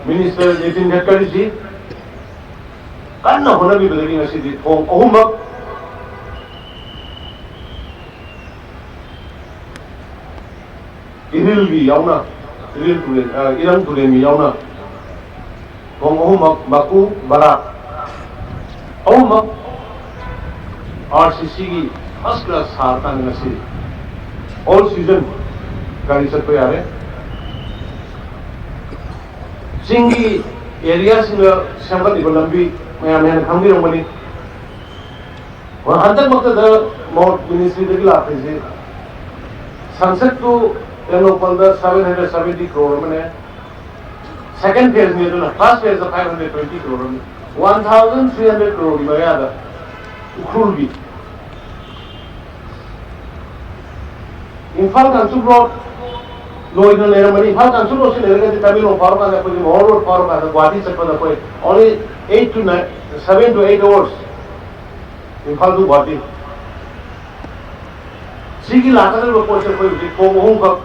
ꯃꯤꯅꯤꯁꯇꯔ ꯅꯤꯇꯤꯟ ꯒꯗꯀꯔꯤꯖꯤ ꯀꯟꯅ ꯍꯣꯠꯅꯕꯤꯕꯗꯒꯤ ꯉꯁꯤꯗꯤ ꯊꯣꯡ ꯑꯍꯨꯝꯃꯛ ꯏꯔꯤꯜꯒꯤ ꯌꯥꯎꯅ, ꯏꯔꯤꯜ ꯇꯨꯔꯦꯜ, ꯑ, ꯏꯔꯝ ꯇꯨꯔꯦꯜꯒꯤ ꯌꯥꯎꯅ ꯊꯣꯡ ꯑꯍꯨꯝꯃꯛ ꯃꯀꯨ ꯕꯔꯥꯛ ꯑꯍꯨꯝꯃꯛ ꯑꯥꯔ ꯁꯤ ꯁꯤꯒꯤ ꯐꯥꯔꯁ ꯀ꯭ꯂꯥꯁ ꯁꯥꯔꯀꯥꯟꯗ ꯉꯁꯤ ꯑꯣꯜ ꯁꯤꯖꯟ ꯒꯥꯔꯤ ꯆꯠꯄ ꯌꯥꯔꯦ꯫ ꯆꯤꯡꯒꯤ ꯑꯦꯔꯤꯌꯥꯁꯤꯡꯗ ꯁꯦꯝꯒꯠꯂꯤꯕ ꯂꯝꯕꯤ ꯃꯌꯥꯝ ꯍꯦꯟꯅ ꯈꯪꯕꯤꯔꯝꯒꯅꯤ꯫ ꯍꯣꯏ, ꯍꯟꯗꯛꯃꯛꯇꯗ ꯃꯍꯣꯠ ꯃꯤꯅꯤꯁꯇ꯭ꯔꯤꯗꯒꯤ ꯂꯥꯛꯈ꯭ꯔꯤꯁꯤ ꯁꯪꯁꯠꯇꯨ ꯇꯦꯡꯅꯧꯄꯜꯗ seven hundred seventy crore ꯑꯃꯅꯦ, Second phase ꯅꯤ ꯑꯗꯨꯅ, first phase ꯗ five hundred twenty crore ꯑꯃ, one thousand three hundred crore ꯒꯤ ꯃꯌꯥꯗ ꯎꯈ꯭ꯔꯨꯜꯒꯤ ꯏꯝꯐꯥꯜ ꯀꯥꯡꯆꯨꯞ ꯔꯣꯗ ꯂꯣꯏꯅ ꯂꯩꯔꯝꯃꯅꯤ꯫ ꯏꯝꯐꯥꯜ ꯀꯥꯡꯆꯨꯞ ꯔꯣꯗꯁꯤ ꯂꯩꯔꯒꯗꯤ ꯇꯃꯦꯡꯂꯣꯡ ꯐꯥꯎꯔꯀꯥꯟꯗ ꯑꯩꯈꯣꯏꯒꯤ ꯃꯣꯍꯣꯔ ꯔꯣꯗ ꯐꯥꯎꯔꯀꯥꯟꯗ ꯒꯨꯍꯥꯇꯤ ꯆꯠꯄꯗ ꯑꯩꯈꯣꯏ only eight to nine, seven to eight hours, Imphal to Guwahati. ꯁꯤꯒꯤ ꯂꯥꯛꯀꯗꯧꯔꯤꯕ ꯄꯣꯠꯁꯦ ꯑꯩꯈꯣꯏ ꯍꯧꯖꯤꯛ ꯊꯣꯡ ꯑꯍꯨꯝꯈꯛ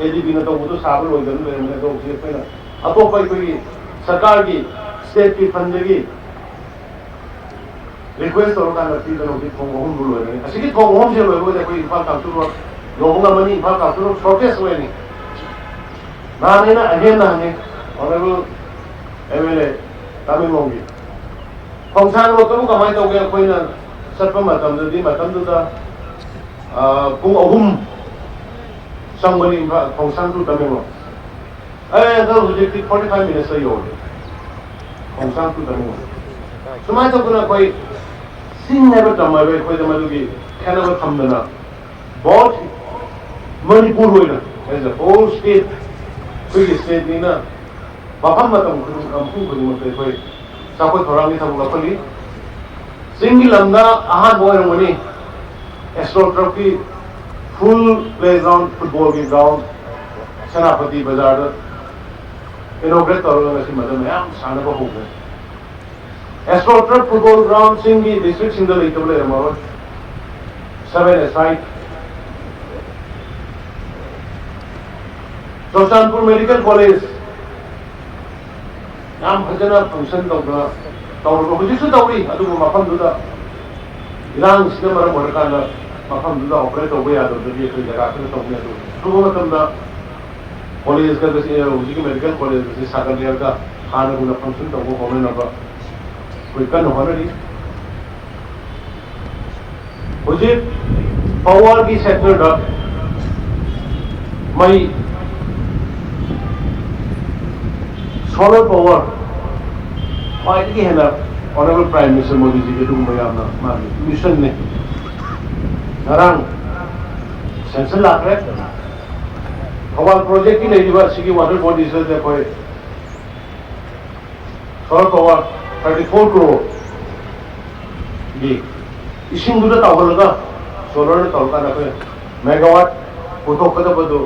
ꯑꯦ ꯗꯤ ꯕꯤꯅ ꯇꯧꯕꯗꯣ ꯁꯥꯕ ꯂꯣꯏꯗꯅ ꯂꯩꯔꯝꯃꯦ꯫ ꯑꯗꯣ ꯍꯧꯖꯤꯛ ꯑꯩꯈꯣꯏꯅ ꯑꯇꯣꯞꯄ ꯑꯩꯈꯣꯏꯒꯤ ꯁꯔꯀꯥꯔꯒꯤ, ꯁ꯭ꯇꯦꯠꯀꯤ ꯐꯟꯗꯒꯤ ꯔꯤꯀ꯭ꯋꯦꯁ ꯇꯧꯔꯀꯥꯟꯗ ꯄꯤꯗꯅ ꯍꯧꯖꯤꯛ ꯊꯣꯡ ꯑꯍꯨꯝꯗꯨ ꯂꯣꯏꯔꯦ꯫ ꯑꯁꯤꯒꯤ ꯊꯣꯡ ꯑꯍꯨꯝꯁꯦ ꯂꯣꯏꯕꯗ ꯑꯩꯈꯣꯏ ꯏꯝꯐꯥꯜ ꯀꯥꯡꯆꯨꯞ ꯔꯣꯗ ꯌꯧꯕ ꯉꯝꯃꯅꯤ꯫ ꯏꯝꯐꯥꯜ ꯀꯥꯡꯆꯨꯞ ꯔꯣꯗ ꯁꯣꯔꯇꯦꯖ ꯑꯣꯏꯔꯅꯤ꯫ ꯅꯍꯥꯟ ꯑꯩꯅ ꯑꯍꯦꯟꯅ ꯍꯪꯉꯤ, ꯑꯣꯅꯔꯦꯕꯜ ꯑꯦꯝ ꯑꯦꯜ ꯑꯦ ꯇꯃꯦꯡꯂꯣꯡꯒꯤ, ꯈꯣꯡꯁꯥꯡ ꯔꯣꯗꯇꯕꯨ ꯀꯃꯥꯏꯅ ꯇꯧꯒꯦ? ꯑꯩꯈꯣꯏꯅ ꯆꯠꯄ ꯃꯇꯝꯗꯗꯤ, ꯃꯇꯝꯗꯨꯗ, ꯑ, ꯄꯨꯡ ꯑꯍꯨꯝ ꯆꯪꯕꯅꯤ ꯏꯝꯐꯥꯜ, ꯈꯣꯡꯁꯥꯡ to ꯇꯃꯦꯡꯂꯣꯡ꯫ ꯑꯦ, ꯑꯗꯣ ꯍꯧꯖꯤꯛꯇꯤ forty five minutes ꯇ ꯌꯧꯔꯦ꯫ ꯈꯣꯡꯁꯥꯡ to ꯇꯃꯦꯡꯂꯣꯡ꯫ ꯁꯨꯃꯥꯏꯅ ꯇꯧꯗꯅ ꯑꯩꯈꯣꯏ ꯆꯤꯡ ꯍꯥꯏꯕ ꯇꯝ ꯍꯥꯏꯕ ꯑꯩꯈꯣꯏꯗ ꯃꯗꯨꯒꯤ ꯈꯦꯠꯅꯕ ꯊꯝꯗꯅ, both ꯃꯅꯤꯄꯨꯔ ꯑꯣꯏꯅ, as a whole state, ꯑꯩꯈꯣꯏꯒꯤ ꯁ꯭ꯇꯦꯠꯅꯤꯅ ꯃꯐꯝ ꯃꯇꯝ ꯈꯨꯗꯤꯡ, ꯃꯐꯝ ꯈꯨꯗꯤꯡꯃꯛꯇ ꯑꯩꯈꯣꯏ ꯆꯥꯎꯈꯠ ꯊꯧꯔꯥꯡꯒꯤ ꯊꯕꯛ ꯂꯧꯈꯠꯂꯤ꯫ ꯆꯤꯡꯒꯤ ꯂꯝꯗ ꯑꯍꯥꯟꯕ ꯑꯣꯏꯔꯝꯒꯅꯤ ꯑꯦꯁꯇ꯭ꯔꯣ ꯇꯔꯐꯀꯤ full playground, ꯐꯨꯠꯕꯣꯜꯒꯤ ꯒ꯭ꯔꯥꯎꯟ ꯁꯦꯅꯥꯄꯇꯤ ꯕꯖꯥꯔꯗ ꯏꯅꯣꯒ꯭ꯔꯦꯠ ꯇꯧꯔꯒ ꯉꯁꯤ ꯃꯗꯨ ꯃꯌꯥꯝ ꯁꯥꯟꯅꯕ ꯍꯧꯈ꯭ꯔꯦ꯫ ꯑꯦꯁꯇ꯭ꯔꯣ ꯇꯔꯐ ꯐꯨꯠꯕꯣꯜ ꯒ꯭ꯔꯥꯎꯟꯁꯤꯡꯒꯤ ꯗꯤꯁꯇ꯭ꯔꯤꯛꯁꯤꯡꯗ ꯂꯩꯇꯕ ꯂꯩꯔꯝꯃꯔꯣꯏ꯫ Seven aside, Churachandpur medical college ꯌꯥꯝ ꯐꯖꯅ ꯐꯪꯁꯟ ꯇꯧꯗꯅ ꯇꯧꯔꯕ, ꯍꯧꯖꯤꯛꯁꯨ ꯇꯧꯔꯤ, ꯑꯗꯨꯕꯨ ꯃꯐꯝꯗꯨꯗ ꯏꯔꯥꯡꯁꯤꯅ ꯃꯔꯝ ꯑꯣꯏꯔꯀꯥꯟꯗ ꯃꯐꯝꯗꯨꯗ ꯑꯣꯄꯔꯦꯠ ꯇꯧꯕ ꯌꯥꯗꯕꯗꯒꯤ ꯑꯩꯈꯣꯏ ꯖꯒꯥ ꯈꯔ ꯇꯧꯕꯅꯤ꯫ ꯑꯗꯨ ꯑꯗꯨꯕ ꯃꯇꯝꯗ ꯀꯣꯂꯦꯖꯀ ꯍꯧꯖꯤꯛꯀꯤ ꯃꯦꯗꯤꯀꯦꯜ ꯀꯣꯂꯦꯖꯀꯁꯤ ꯁꯥꯒꯠꯂꯦꯔꯒ ꯍꯥꯟꯅꯒꯨꯝꯅ ꯐꯪꯁꯟ ꯇꯧꯕ ꯍꯣꯠꯅꯅꯕ ꯑꯩꯈꯣꯏ ꯀꯟꯅ ꯍꯣꯠꯅꯔꯤ꯫ ꯍꯧꯖꯤꯛ ꯄꯋꯥꯔꯒꯤ ꯁꯦꯛꯇꯔꯗ ꯃꯩ, ꯁꯣꯂꯔ ꯄꯋꯥꯔ ꯈ꯭ꯋꯥꯏꯗꯒꯤ ꯍꯦꯟꯅ ꯑꯣꯅꯔꯦꯕꯜ ꯄ꯭ꯔꯥꯏꯝ ꯃꯤꯅꯤꯁꯇꯔ ꯃꯣꯗꯤꯖꯤꯒꯤ ꯑꯗꯨꯒꯨꯝꯕ ꯌꯥꯝꯅ ꯃꯥꯒꯤ ꯃꯤꯁꯟꯅꯤ꯫ ꯉꯔꯥꯡ ꯁꯦꯡꯁꯟ ꯂꯥꯛꯈ꯭ꯔꯦ꯫ ꯊꯧꯕꯥꯜ ꯄ꯭ꯔꯣꯖꯦꯛꯀꯤ ꯂꯩꯔꯤꯕ ꯑꯁꯤꯒꯤ ꯋꯥꯇꯔ ꯕꯣꯗꯤꯁꯤꯗ ꯑꯩꯈꯣꯏ Solar power thirty four crore ꯒꯤ ꯏꯁꯤꯡꯗꯨꯗ ꯇꯧꯍꯜꯂꯒ solar ꯅ ꯇꯧꯔꯀꯥꯟꯗ ꯑꯩꯈꯣꯏ megawatt ꯄꯨꯊꯣꯛꯀꯗꯕꯗꯨ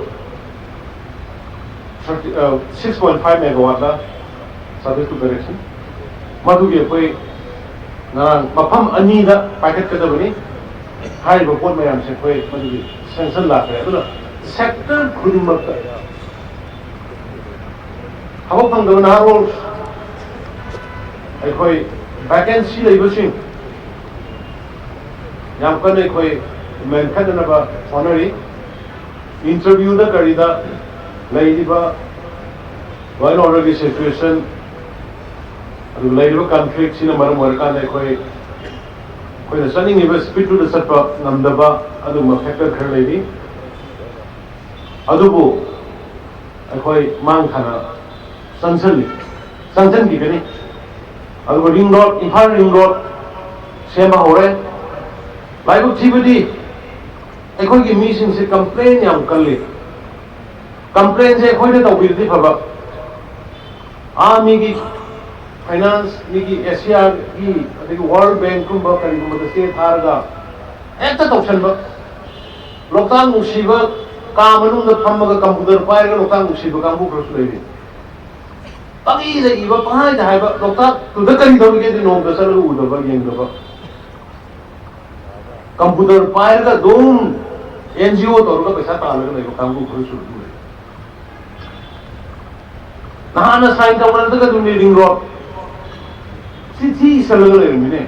six point five megawatt ꯂ, subject to correction, ꯃꯗꯨꯒꯤ ꯑꯩꯈꯣꯏ ꯉꯔꯥꯡ ꯃꯐꯝ ꯑꯅꯤꯗ ꯄꯥꯏꯈꯠꯀꯗꯕꯅꯤ꯫ ꯍꯥꯏꯔꯤꯕ ꯄꯣꯠ ꯃꯌꯥꯝꯁꯦ ꯑꯩꯈꯣꯏ ꯃꯗꯨꯒꯤ sanction ꯂꯥꯛꯈ꯭ꯔꯦ꯫ ꯑꯗꯨꯅ sector ꯈꯨꯗꯤꯡꯃꯛꯇ ꯊꯕꯛ ꯐꯪꯗꯕ ꯅꯍꯥꯔꯣꯜ, ꯑꯩꯈꯣꯏ vacancy ꯂꯩꯕꯁꯤꯡ ꯌꯥꯝ ꯀꯟꯅ ꯑꯩꯈꯣꯏ ꯃꯦꯟꯈꯠꯅꯅꯕ ꯍꯣꯠꯅꯔꯤ꯫ Interview ꯗ ꯀꯔꯤꯗ ꯂꯩꯔꯤꯕ law and order ꯒꯤ situation, ꯑꯗꯨꯒ ꯂꯩꯔꯤꯕ conflict ꯁꯤꯅ ꯃꯔꯝ ꯑꯣꯏꯔꯀꯥꯟꯗ ꯑꯩꯈꯣꯏ ꯑꯩꯈꯣꯏꯅ ꯆꯠꯅꯤꯡꯉꯤꯕ speed ꯇꯨꯗ ꯆꯠꯄ ꯉꯝꯗꯕ ꯑꯗꯨꯒꯨꯝꯕ factor ꯈꯔ ꯂꯩꯔꯤ꯫ ꯑꯗꯨꯕꯨ ꯑꯩꯈꯣꯏ ꯃꯥꯡ ꯊꯥꯅ ꯆꯪꯁꯤꯜꯂꯤ, ꯆꯪꯁꯤꯟꯈꯤꯒꯅꯤ꯫ ꯑꯗꯨꯒ ring road, Imphal ring road ꯁꯦꯝꯕ ꯍꯧꯔꯦ꯫ ꯂꯥꯏꯕꯛ ꯊꯤꯕꯗꯤ ꯑꯩꯈꯣꯏꯒꯤ ꯃꯤꯁꯤꯡꯁꯦ complain ꯌꯥꯝ ꯀꯜꯂꯤ꯫ Complain ꯁꯦ ꯑꯩꯈꯣꯏꯅ ꯇꯧꯕꯤꯔꯗꯤ ꯐꯕ, ꯑꯥ ꯃꯤꯒꯤ finance, ꯃꯤꯒꯤ ꯑꯦꯁꯤꯌꯥꯒꯤ, ꯑꯗꯒꯤ World Bank ꯀꯨꯝꯕ ꯀꯔꯤꯒꯨꯝꯕꯗ ꯆꯦ ꯊꯥꯔꯒ ꯍꯦꯛꯇ ꯇꯧꯁꯟꯕ꯫ ꯂꯣꯛꯇꯥꯛ ꯅꯨꯡꯁꯤꯕ ꯀꯥ ꯃꯅꯨꯡꯗ ꯐꯝꯃꯒ computer ꯄꯥꯏꯔꯒ ꯂꯣꯛꯇꯥꯛ ꯅꯨꯡꯁꯤꯕ ꯀꯥꯡꯕꯨ ꯈꯔꯁꯨ ꯂꯩꯔꯤ꯫ ꯄꯪꯏꯗ ꯏꯕ, ꯄꯪꯍꯥꯏꯗ ꯍꯥꯏꯕ꯫ ꯂꯣꯛꯇꯥꯛꯇꯨꯗ ꯀꯔꯤ ꯇꯧꯔꯤꯒꯦꯗꯤ ꯅꯣꯡꯃꯇ ꯆꯠꯂꯒ ꯎꯗꯕ, ꯌꯦꯡꯗꯕ꯫ Computer ꯄꯥꯏꯔꯒ ꯑꯗꯨꯝ NGO ꯇꯧꯔꯒ ꯄꯩꯁꯥ ꯇꯥꯜꯂꯒ ꯂꯩꯕ ꯀꯥꯡꯕꯨ ꯈꯔꯁꯨ ꯑꯗꯨꯝ ꯂꯩ꯫ ꯅꯍꯥꯟꯅ sign ꯇꯧꯅꯔꯒ ꯑꯗꯨꯝ ring road ꯆꯤꯊꯤ ꯏꯁꯜꯂꯒ ꯂꯩꯔꯝꯃꯤꯅꯦ꯫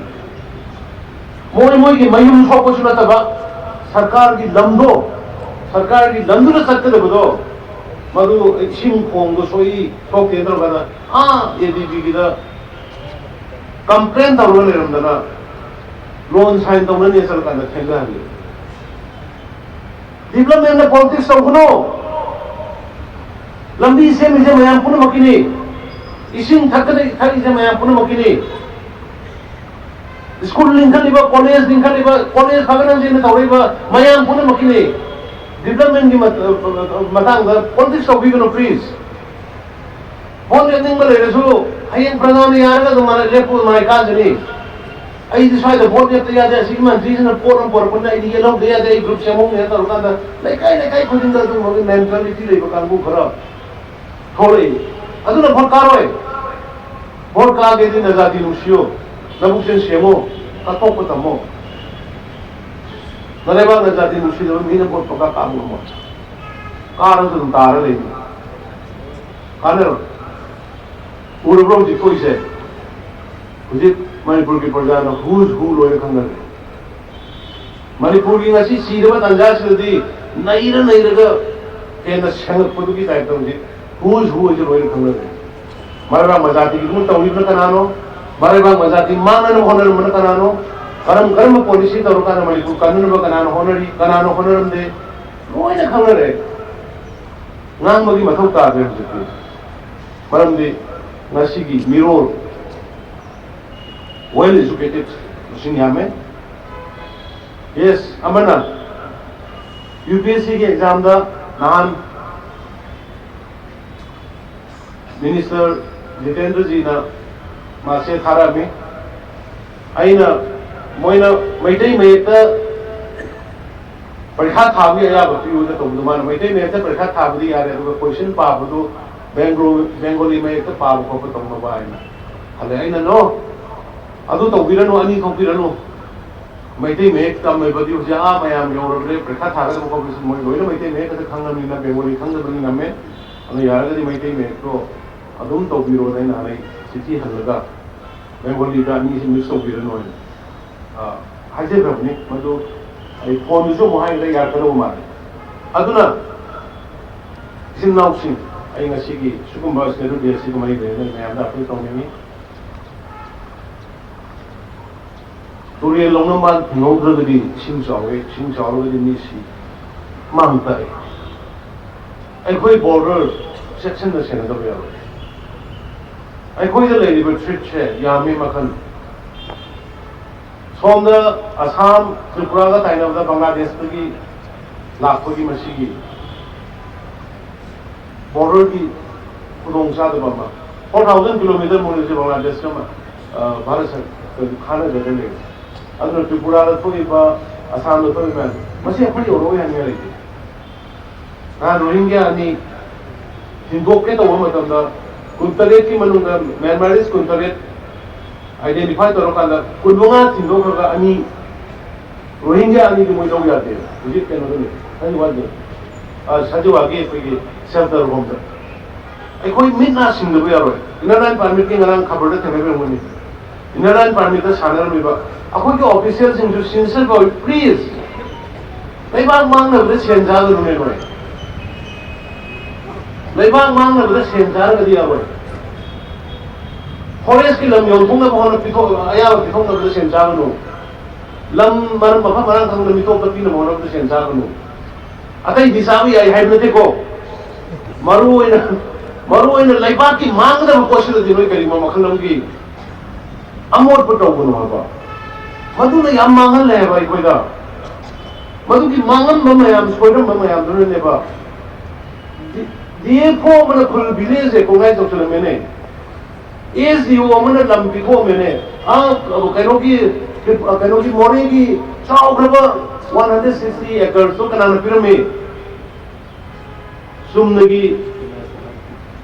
ꯃꯣꯏ ꯃꯣꯏꯒꯤ ꯃꯌꯨꯝ ꯁꯣꯛꯄꯁꯨ ꯅꯠꯇꯕ, ꯁꯔꯀꯥꯔꯒꯤ ꯂꯝꯗꯣ, ꯁꯔꯀꯥꯔꯒꯤ ꯂꯝꯗꯨꯗ ꯆꯠꯀꯗꯕꯗꯣ, ꯃꯗꯨ ꯏꯁꯤꯡ ꯈꯣꯡꯗꯣ ꯁꯣꯛꯏ ꯁꯣꯛꯇꯦ ꯇꯧꯔꯀꯥꯟꯗ ꯑꯥ ADB ꯒꯤꯗ complain ꯇꯧꯔꯒ ꯂꯩꯔꯝꯗꯅ loan sign ꯇꯧꯅꯅꯦ ꯆꯠꯂꯀꯥꯟꯗ ꯊꯦꯡꯅꯍꯜꯂꯤ꯫ Development ꯅ politics ꯇꯧꯒꯅꯣ꯫ ꯂꯝꯕꯤ ꯁꯦꯝꯃꯤꯁꯦ ꯃꯌꯥꯝ ꯄꯨꯝꯅꯃꯛꯀꯤꯅꯤ꯫ ꯏꯁꯤꯡ ꯊꯛꯀꯗ-, ꯊꯛꯏꯁꯦ ꯃꯌꯥꯝ ꯄꯨꯝꯅꯃꯛꯀꯤꯅꯤ꯫ School ꯂꯤꯡꯈꯠꯂꯤꯕ, college ꯂꯤꯡꯈꯠꯂꯤꯕ, college ꯐꯒꯠꯍꯟꯁꯦꯅ ꯇꯧꯔꯛꯏꯕ ꯃꯌꯥꯝ ꯄꯨꯝꯅꯃꯛꯀꯤꯅꯤ꯫ Development ꯀꯤ ꯃꯠ-, ꯃꯇꯥꯡꯗ politics ꯇꯧꯕꯤꯒꯅꯨ, please꯫ Vote ꯂꯦꯞꯅꯤꯡꯕ ꯂꯩꯔꯁꯨ ꯍꯌꯦꯡ ꯄ꯭ꯔꯖꯥꯅ ꯌꯥꯔꯒ ꯑꯗꯨꯝ ꯃꯔꯥꯏ ꯂꯦꯞꯄꯨ, ꯃꯔꯥꯏ ꯀꯥꯟꯒꯅꯤ꯫ ꯑꯩꯗꯤ ꯁ꯭ꯋꯥꯏꯗ ꯚꯣꯠ ꯂꯦꯞꯇ ꯌꯥꯗꯦ, ꯑꯁꯤꯒꯤ ꯃꯟꯇ꯭ꯔꯤꯁꯤꯅ ꯄꯣꯠ ꯑꯃ ꯄꯨꯔꯛꯄꯅꯤꯅ ꯑꯩꯗꯤ ꯌꯦꯜꯍꯧꯗ ꯌꯥꯗꯦ, ꯑꯩ ꯒ꯭ꯔꯨꯞ ꯁꯦꯝꯍꯧꯅꯦꯅ ꯇꯧꯔꯀꯥꯟꯗ ꯂꯩꯀꯥꯏ ꯂꯩꯀꯥꯏ ꯈꯨꯗꯤꯡꯗ ꯑꯗꯨꯒꯨꯝꯕꯒꯤ ꯃꯦꯟꯇꯥꯂꯤꯇꯤ ꯂꯩꯕ ꯀꯥꯡꯕꯨ ꯈꯔ ꯊꯣꯛꯂꯛꯏ꯫ ꯑꯗꯨꯅ ꯚꯣꯠ ꯀꯥꯔꯣꯏ꯫ ꯚꯣꯠ ꯀꯥꯒꯦꯗꯤ ꯅꯖꯥꯇꯤ ꯅꯨꯡꯁꯤꯌꯨ, ꯅꯕꯨꯛꯆꯦꯜ ꯁꯦꯡꯉꯨ, ꯀꯠꯊꯣꯛꯄ ꯇꯝꯃꯨ꯫ ꯅꯂꯩꯕꯥꯛ ꯅꯖꯥꯇꯤ ꯅꯨꯡꯁꯤꯗꯕ ꯃꯤꯅ ꯚꯣꯠ ꯄꯪꯀꯥ ꯀꯥꯕ ꯉꯝꯃꯣꯏ꯫ ꯀꯥꯔꯁꯨ ꯑꯗꯨꯝ ꯇꯥꯔ ꯂꯩꯅꯤ꯫ ꯀꯥꯟꯅꯔꯣꯏ꯫ ꯎꯔꯕ꯭ꯔꯣ ꯍꯧꯖꯤꯛ ꯊꯣꯛꯏꯁꯦ? ꯍꯧꯖꯤꯛ ꯃꯅꯤꯄꯨꯔꯒꯤ ꯄ꯭ꯔꯖꯥꯅ who's who ꯂꯣꯏꯅ ꯈꯪꯅꯔꯦ꯫ ꯃꯅꯤꯄꯨꯔꯒꯤ ꯉꯁꯤ ꯁꯤꯔꯕ ꯇꯥꯟꯖꯥꯁꯤꯗꯗꯤ ꯅꯩꯔ ꯅꯩꯔꯒ ꯍꯦꯟꯅ ꯁꯦꯡꯉꯛꯄꯗꯨꯒꯤ ꯇꯥꯏꯞꯇ ꯍꯧꯖꯤꯛ who's who ꯑꯣꯏꯁꯦ ꯂꯣꯏꯅ ꯈꯪꯅꯔꯦ꯫ ꯃꯔꯩꯕꯥꯛ ꯃꯖꯥꯇꯤꯒꯤꯗꯃꯛ ꯇꯧꯔꯤꯕꯅ ꯀꯅꯥꯅꯣ? ꯃꯔꯩꯕꯥꯛ ꯃꯖꯥꯇꯤ ꯃꯥꯡꯅꯅꯕ ꯍꯣꯠꯅꯔꯝꯕꯅ ꯀꯅꯥꯅꯣ? ꯀꯔꯝ ꯀꯔꯝꯕ ꯄꯣꯂꯤꯁꯤ ꯇꯧꯔꯀꯥꯟꯗ ꯃꯅꯤꯄꯨꯔ ꯀꯟꯅꯅꯕ ꯀꯅꯥꯅ ꯍꯣꯠꯅꯔꯤ, ꯀꯅꯥꯅ ꯍꯣꯠꯅꯔꯝꯗꯦ? ꯂꯣꯏꯅ ꯈꯪꯅꯔꯦ꯫ ꯉꯥꯡꯕꯒꯤ ꯃꯊꯧ ꯇꯥꯗ꯭ꯔꯦ ꯍꯧꯖꯤꯛꯇꯤ꯫ ꯃꯔꯝꯗꯤ ꯉꯁꯤꯒꯤ ꯃꯤꯔꯣꯜ well educated ꯃꯁꯤꯡ ꯌꯥꯝꯃꯦ꯫ Yes, ꯑꯃꯅ UPSCꯒꯤ examꯗ ꯅꯍꯥꯟ Minister ꯖꯤꯇꯦꯟꯗ꯭ꯔꯖꯤꯅ ꯃꯥꯁꯦ ꯊꯥꯔꯛꯑꯝꯃꯤ꯫ ꯑꯩꯅ, ꯃꯣꯏꯅ ꯃꯩꯇꯩ ꯃꯌꯦꯛꯇ ꯄꯔꯤꯈꯥ ꯊꯥꯕꯒꯤ ꯑꯌꯥꯕ ꯄꯤꯌꯨꯅ ꯇꯧꯕꯗꯣ, ꯃꯥꯅ ꯃꯩꯇꯩ ꯃꯌꯦꯛꯇ ꯄꯔꯤꯈꯥ ꯊꯥꯕꯗꯤ ꯌꯥꯔꯦ, ꯑꯗꯨꯒ question ꯄꯥꯕꯗꯨ ꯕꯦꯡꯒ꯭ꯂꯣ-, ꯕꯦꯡꯒꯣꯂꯤ ꯃꯌꯦꯛꯇ ꯄꯥꯕ ꯈꯣꯠꯄ ꯇꯧꯅꯕ ꯍꯥꯏꯅ ꯈꯜꯂꯦ꯫ ꯑꯩꯅ, "No, ꯑꯗꯨ ꯇꯧꯕꯤꯔꯅꯨ, ꯑꯅꯤ ꯊꯣꯛꯄꯤꯔꯅꯨ꯫ ꯃꯩꯇꯩ ꯃꯌꯦꯛ ꯇꯝꯃꯤꯕꯗꯤ ꯍꯧꯖꯤꯛ ꯑꯥ ꯃꯌꯥꯝ ꯌꯧꯔꯕꯅꯦ, ꯄꯔꯤꯈꯥ ꯊꯥꯒꯗꯕ ꯈꯣꯠꯄꯁꯤ ꯃꯣꯏ ꯂꯣꯏꯅ ꯃꯩꯇꯩ ꯃꯌꯦꯛ ꯈꯛꯇ ꯈꯪꯉꯕꯅꯤꯅ, ꯕꯦꯡꯒꯣꯂꯤ ꯈꯪꯗꯕꯅꯤ ꯉꯝꯃꯦ꯫ ꯑꯗꯨꯅ ꯌꯥꯔꯒꯗꯤ ꯃꯩꯇꯩ ꯃꯌꯦꯛꯇꯣ ꯑꯗꯨꯝ ꯇꯧꯕꯤꯔꯣꯅ" ꯑꯩꯅ ꯍꯥꯟꯅꯩ ꯆꯤꯊꯤ ꯍꯜꯂꯒ ꯕꯦꯡꯒꯣꯂꯤꯗ ꯑꯅꯤꯁꯤ mix ꯇꯧꯕꯤꯔꯅꯨ ꯍꯥꯏꯅ, ꯑ, ꯍꯥꯏꯖꯈ꯭ꯔꯕꯅꯤ꯫ ꯃꯗꯨ ꯑꯩ phoneꯗꯨꯁꯨ ꯑꯃꯨꯛ ꯍꯥꯏꯒꯗ꯭ꯔꯥ, ꯌꯥꯔꯛꯀꯗꯧꯕ ꯃꯥꯜꯂꯦ꯫ ꯑꯗꯨꯅ ꯏꯆꯤꯟ ꯏꯅꯥꯎꯁꯤꯡ, ꯑꯩ ꯉꯁꯤꯒꯤ ꯁꯤꯒꯨꯝꯕ schedule day ꯑꯁꯤꯒ ꯃꯔꯤ ꯂꯩꯅꯅ ꯃꯌꯥꯝꯗ appeal ꯇꯧꯅꯤꯡꯉꯤ꯫ ꯇꯨꯔꯦꯜ ꯂꯧꯅ ꯃꯥ ꯊꯤꯡꯍꯧꯗ꯭ꯔꯒꯗꯤ ꯏꯁꯤꯡ ꯆꯥꯎꯋꯦ, ꯏꯁꯤꯡ ꯆꯥꯎꯔꯒꯗꯤ ꯃꯤ ꯁꯤ꯫ ꯃꯥꯡ ꯇꯥꯛꯑꯦ꯫ ꯑꯩꯈꯣꯏ border ꯆꯦꯛꯁꯤꯟꯅ ꯁꯦꯟꯅꯗꯕ ꯌꯥꯔꯣꯏ꯫ ꯑꯩꯈꯣꯏꯗ ꯂꯩꯔꯤꯕ threatꯁꯦ ꯌꯥꯝꯃꯤ ꯃꯈꯜ꯫ ꯁꯣꯝꯗ ꯑꯁꯥꯝ, ꯇ꯭ꯔꯤꯄꯨꯔꯥꯒ ꯇꯥꯏꯅꯕꯗ ꯕꯪꯒ꯭ꯂꯥꯗꯦꯁꯇꯒꯤ ꯂꯥꯛꯄꯒꯤ ꯃꯁꯤꯒꯤ borderꯒꯤ ꯈꯨꯗꯣꯡꯆꯥꯗꯕ ꯑꯃ꯫ Four thousand kilometer ꯃꯨꯛꯅꯤꯁꯦ ꯕꯪꯒ꯭ꯂꯥꯗꯦꯁꯀ ꯃ-, ꯑ, ꯚꯥꯔꯠ ꯁꯔ-, ꯀ-, ꯈꯥꯅꯖꯗ ꯂꯩꯔꯦ꯫ ꯑꯗꯨꯅ ꯇ꯭ꯔꯤꯄꯨꯔꯥꯗ ꯊꯣꯛꯏꯕ, ꯑꯁꯥꯝꯗ ꯊꯣꯛꯏꯕ ꯃꯌꯥꯝ, ꯃꯁꯤ ꯑꯩꯈꯣꯏ ꯌꯧꯔꯛꯑꯣꯏ ꯍꯥꯏꯅꯤꯡꯉꯥꯏ ꯂꯩꯇꯦ꯫ ꯅꯍꯥꯟ ꯔꯣꯍꯤꯡꯒ꯭ꯌꯥ ꯑꯅꯤ ꯊꯤꯟꯗꯣꯛꯀꯦ ꯇꯧꯕ ꯃꯇꯝꯗ, ꯀꯨꯟꯇꯔꯦꯠꯀꯤ ꯃꯅꯨꯡꯗ ꯃ꯭ꯌꯥꯟꯃꯥꯔꯤꯁ ꯀꯨꯟꯇꯔꯦꯠ identify ꯇꯧꯔꯀꯥꯟꯗ, ꯀꯨꯟꯃꯉꯥ ꯊꯤꯟꯗꯣꯛꯈ꯭ꯔꯒ ꯑꯅꯤ, ꯔꯣꯍꯤꯡꯒ꯭ꯌꯥ ꯑꯅꯤꯗꯤ ꯃꯣꯏ ꯂꯧ ꯌꯥꯗꯦ꯫ ꯍꯧꯖꯤꯛ ꯀꯩꯅꯣꯗꯅꯦ, ꯁꯖꯤꯋꯥꯗ, ꯑ, ꯁꯖꯤꯋꯥꯒꯤ ꯑꯩꯈꯣꯏꯒꯤ shelter ꯍꯣꯝꯗ꯫ ꯑꯩꯈꯣꯏ ꯃꯤꯠ ꯅꯥ ꯁꯤꯡꯗꯕ ꯌꯥꯔꯣꯏ꯫ Inner Line Permitꯀꯤ ꯉꯔꯥꯡ ꯈꯕꯔꯗ ꯊꯦꯡꯅꯕꯤꯔꯝꯒꯅꯤ꯫ Inner Line Permitꯇ ꯁꯥꯟꯅꯔꯝꯃꯤꯕ ꯑꯩꯈꯣꯏꯒꯤ officialꯁꯤꯡꯁꯨ sincere ꯇꯧꯏ, please꯫ ꯂꯩꯕꯥꯛ ꯃꯥꯡꯅꯕꯗ ꯁꯦꯟ ꯆꯥꯒꯅꯨꯅꯦ ꯅꯣꯏ꯫ ꯂꯩꯕꯥꯛ ꯃꯥꯡꯅꯕꯗ ꯁꯦꯟ ꯆꯥꯔꯒꯗꯤ ꯌꯥꯔꯣꯏ꯫ Forestꯀꯤ ꯂꯝ ꯌꯣꯟꯊꯣꯛꯅꯕ ꯍꯣꯠꯅ-, ꯄꯤꯊꯣꯛ-, ꯑꯌꯥꯕ ꯄꯤꯊꯣꯛꯅꯕꯗ ꯁꯦꯟ ꯆꯥꯒꯅꯨ꯫ ꯂꯝ ꯃꯔꯝ, ꯃꯐꯝ ꯃꯔꯥꯡ ꯈꯪꯗꯅ ꯃꯤꯇꯣꯞꯇ ꯄꯤꯅꯕ ꯍꯣꯠꯅꯕꯗ ꯁꯦꯟ ꯆꯥꯒꯅꯨ꯫ ꯑꯇꯩꯗꯤ ꯆꯥꯕ ꯌꯥꯏ ꯍꯥꯏꯕ ꯅꯠꯇꯦꯀꯣ꯫ ꯃꯔꯨ ꯑꯣꯏꯅ, ꯃꯔꯨ ꯑꯣꯏꯅ ꯂꯩꯕꯥꯛꯀꯤ ꯃꯥꯡꯒꯗꯕ ꯄꯣꯠꯁꯤꯗꯗꯤ ꯅꯣꯏ ꯀꯔꯤꯒꯨꯝꯕ ꯃꯈꯜ ꯑꯃꯒꯤ ꯑꯃꯣꯠꯄ ꯇꯧꯒꯅꯨ ꯍꯥꯏꯕ꯫ ꯃꯗꯨꯅ ꯌꯥꯝ ꯃꯥꯡꯍꯜꯂꯦ ꯍꯥꯏꯕ ꯑꯩꯈꯣꯏꯗ꯫ ꯃꯗꯨꯒꯤ ꯃꯥꯡꯍꯟꯕ ꯃꯌꯥꯝ, ꯁꯣꯏꯔꯝꯕ ꯃꯌꯥꯝꯗꯨꯅꯅꯦꯕ꯫ ꯗꯤ-, DFO ꯑꯃꯅ ꯈꯨꯜ village recognize ꯇꯧꯁꯜꯂꯝꯃꯦꯅꯦ꯫ SDO ꯑꯃꯅ ꯂꯝ ꯄꯤꯊꯣꯛꯑꯝꯃꯦꯅꯦ꯫ ꯑꯥ, ꯀꯩꯅꯣꯒꯤ, ꯀꯩꯅꯣꯒꯤ ꯃꯣꯔꯦꯒꯤ ꯆꯥꯎꯈ꯭ꯔꯕ one hundred sixty acresꯇꯣ ꯀꯅꯥꯅ ꯄꯤꯔꯝꯃꯤ? ꯆꯨꯝꯅꯒꯤ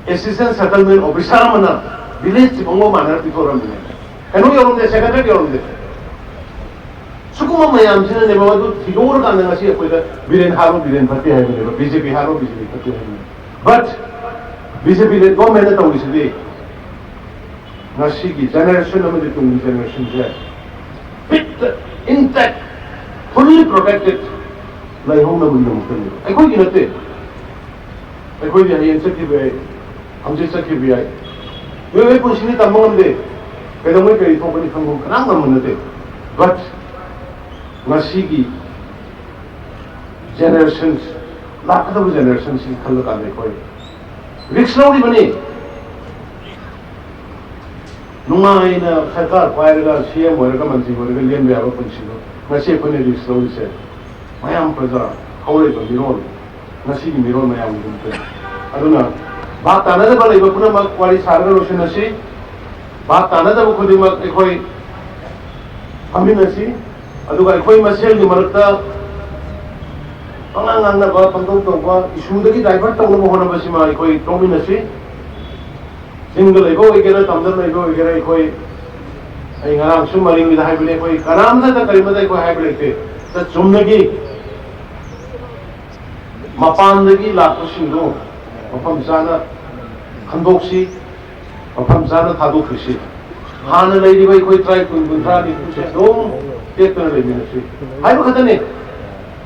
assistant settlement officer ꯑꯃꯅ village chief ꯑꯃꯒ ꯃꯥꯟꯅꯔ ꯄꯤꯊꯣꯔꯛꯑꯝꯃꯤꯅꯦ꯫ ꯀꯩꯅꯣ ꯌꯧꯔꯝꯗꯦ, secretary ꯌꯧꯔꯝꯗꯦ꯫ ꯁꯤꯒꯨꯝꯕ ꯃꯌꯥꯝꯁꯤꯅꯅꯦꯕ ꯃꯗꯨ ꯊꯤꯗꯣꯛꯎꯔꯀꯥꯟꯗ ꯉꯁꯤ ꯑꯩꯈꯣꯏꯗ ꯕꯤꯔꯦꯟ ꯍꯥꯠꯂꯣ, ꯕꯤꯔꯦꯟ ꯐꯠꯇꯦ ꯍꯥꯏꯕꯅꯦꯕ, BJP ꯍꯥꯠꯂꯣ, BJP ꯐꯠꯇꯦ ꯍꯥꯏꯕꯅꯦꯕ꯫ But BJP led governmentꯅ ꯇꯧꯔꯤꯁꯤꯗꯤ ꯉꯁꯤꯒꯤ generation ꯑꯃꯗꯤ ꯇꯨꯡꯒꯤ generationꯁꯦ ꯐꯤꯠꯇ, intact, fully protected ꯂꯩꯍꯧꯅꯕꯒꯤꯗꯃꯛꯇꯅꯦꯕ꯫ ꯑꯩꯈꯣꯏꯒꯤ ꯅꯠꯇꯦ꯫ ꯑꯩꯈꯣꯏꯗꯤ ꯍꯌꯦꯡ ꯆꯠꯈꯤꯕ ꯌꯥꯏ, ꯍꯪꯆꯤꯠ ꯆꯠꯈꯤꯕ ꯌꯥꯏ꯫ ꯃꯤꯑꯣꯏꯕꯒꯤ ꯄꯨꯟꯁꯤꯗꯤ ꯇꯝꯕ ꯉꯝꯗꯦ꯫ ꯀꯩꯗꯧꯉꯩ ꯀꯔꯤ ꯊꯣꯛꯀꯅꯤ ꯈꯪꯕ ꯀꯅꯥꯝ ꯉꯝꯕ ꯅꯠꯇꯦ꯫ But ꯉꯁꯤꯒꯤ generations, ꯂꯥꯛꯀꯗꯕ generationꯁꯤ ꯈꯜꯂꯀꯥꯟꯗ ꯑꯩꯈꯣꯏ risk ꯂꯧꯔꯤꯕꯅꯤ꯫ ꯅꯨꯡꯉꯥꯏꯅ ꯁꯔꯀꯥꯔ ꯄꯥꯏꯔꯒ CM ꯑꯣꯏꯔꯒ ꯃꯟꯇ꯭ꯔꯤ ꯑꯣꯏꯔꯒ ꯂꯦꯟꯕ ꯌꯥꯕ ꯄꯨꯟꯁꯤꯗꯣ ꯉꯁꯤ ꯑꯩꯈꯣꯏꯅ risk ꯂꯧꯔꯤꯁꯦ ꯃꯌꯥꯝ ꯄ꯭ꯔꯖꯥ, ꯍꯧꯔꯛꯏꯕ ꯃꯤꯔꯣꯜ, ꯉꯁꯤꯒꯤ ꯃꯤꯔꯣꯜ ꯃꯌꯥꯝꯒꯤꯗꯃꯛꯇꯅꯤ꯫ ꯑꯗꯨꯅ ꯚꯥꯞ ꯇꯥꯅꯗꯕ ꯂꯩꯕ ꯄꯨꯝꯅꯃꯛ ꯋꯥꯔꯤ ꯁꯥꯔꯒ ꯂꯣꯏꯁꯤꯟꯅꯁꯤ꯫ ꯚꯥꯞ ꯇꯥꯅꯗꯕ ꯈꯨꯗꯤꯡꯃꯛ ꯑꯩꯈꯣꯏ ꯐꯝꯃꯤꯟꯅꯁꯤ꯫ ꯑꯗꯨꯒ ꯑꯩꯈꯣꯏ ꯃꯁꯦꯜꯒꯤ ꯃꯔꯛꯇ ꯄꯉꯥꯡ ꯉꯥꯡꯅꯕ, ꯄꯪꯇꯧ ꯇꯧꯕ, ꯏꯁꯨꯗꯒꯤ ꯗꯥꯏꯚꯔꯠ ꯇꯧꯅꯕ ꯍꯣꯠꯅꯕꯁꯤꯃ ꯑꯩꯈꯣꯏ ꯇꯣꯛꯃꯤꯟꯅꯁꯤ꯫ ꯆꯤꯡꯗ ꯂꯩꯕ ꯑꯣꯏꯒꯦꯔꯥ, ꯇꯝꯗ ꯂꯩꯕ ꯑꯣꯏꯒꯦꯔꯥ, ꯑꯩꯈꯣꯏ, ꯑꯩ ꯉꯔꯥꯡꯁꯨ ꯃꯔꯤꯡꯒꯤꯗ ꯍꯥꯏꯕꯅꯤ, ꯑꯩꯈꯣꯏ ꯀꯅꯥꯝꯇꯗ ꯀꯔꯤꯃꯇ ꯑꯩꯈꯣꯏ ꯍꯥꯏꯕ ꯂꯩꯇꯦ꯫ ꯆꯨꯝꯅꯒꯤ ꯃꯄꯥꯟꯗꯒꯤ ꯂꯥꯛꯄꯁꯤꯡꯗꯣ ꯃꯐꯝ ꯆꯥꯅ ꯈꯟꯗꯣꯛꯁꯤ, ꯃꯐꯝ ꯆꯥꯅ ꯊꯥꯗꯣꯛꯈꯤꯁꯤ꯫ ꯍꯥꯟꯅ ꯂꯩꯔꯤꯕ ꯑꯩꯈꯣꯏ ꯇ꯭ꯔꯥꯏꯕ ꯀꯨꯟ, ꯀꯨꯟꯊ꯭ꯔꯥ, ꯅꯤꯐꯨꯁꯦ ꯑꯗꯨꯝ ꯇꯦꯛꯇꯅ ꯂꯩꯃꯤꯟꯅꯁꯤ ꯍꯥꯏꯕ ꯈꯛꯇꯅꯤ꯫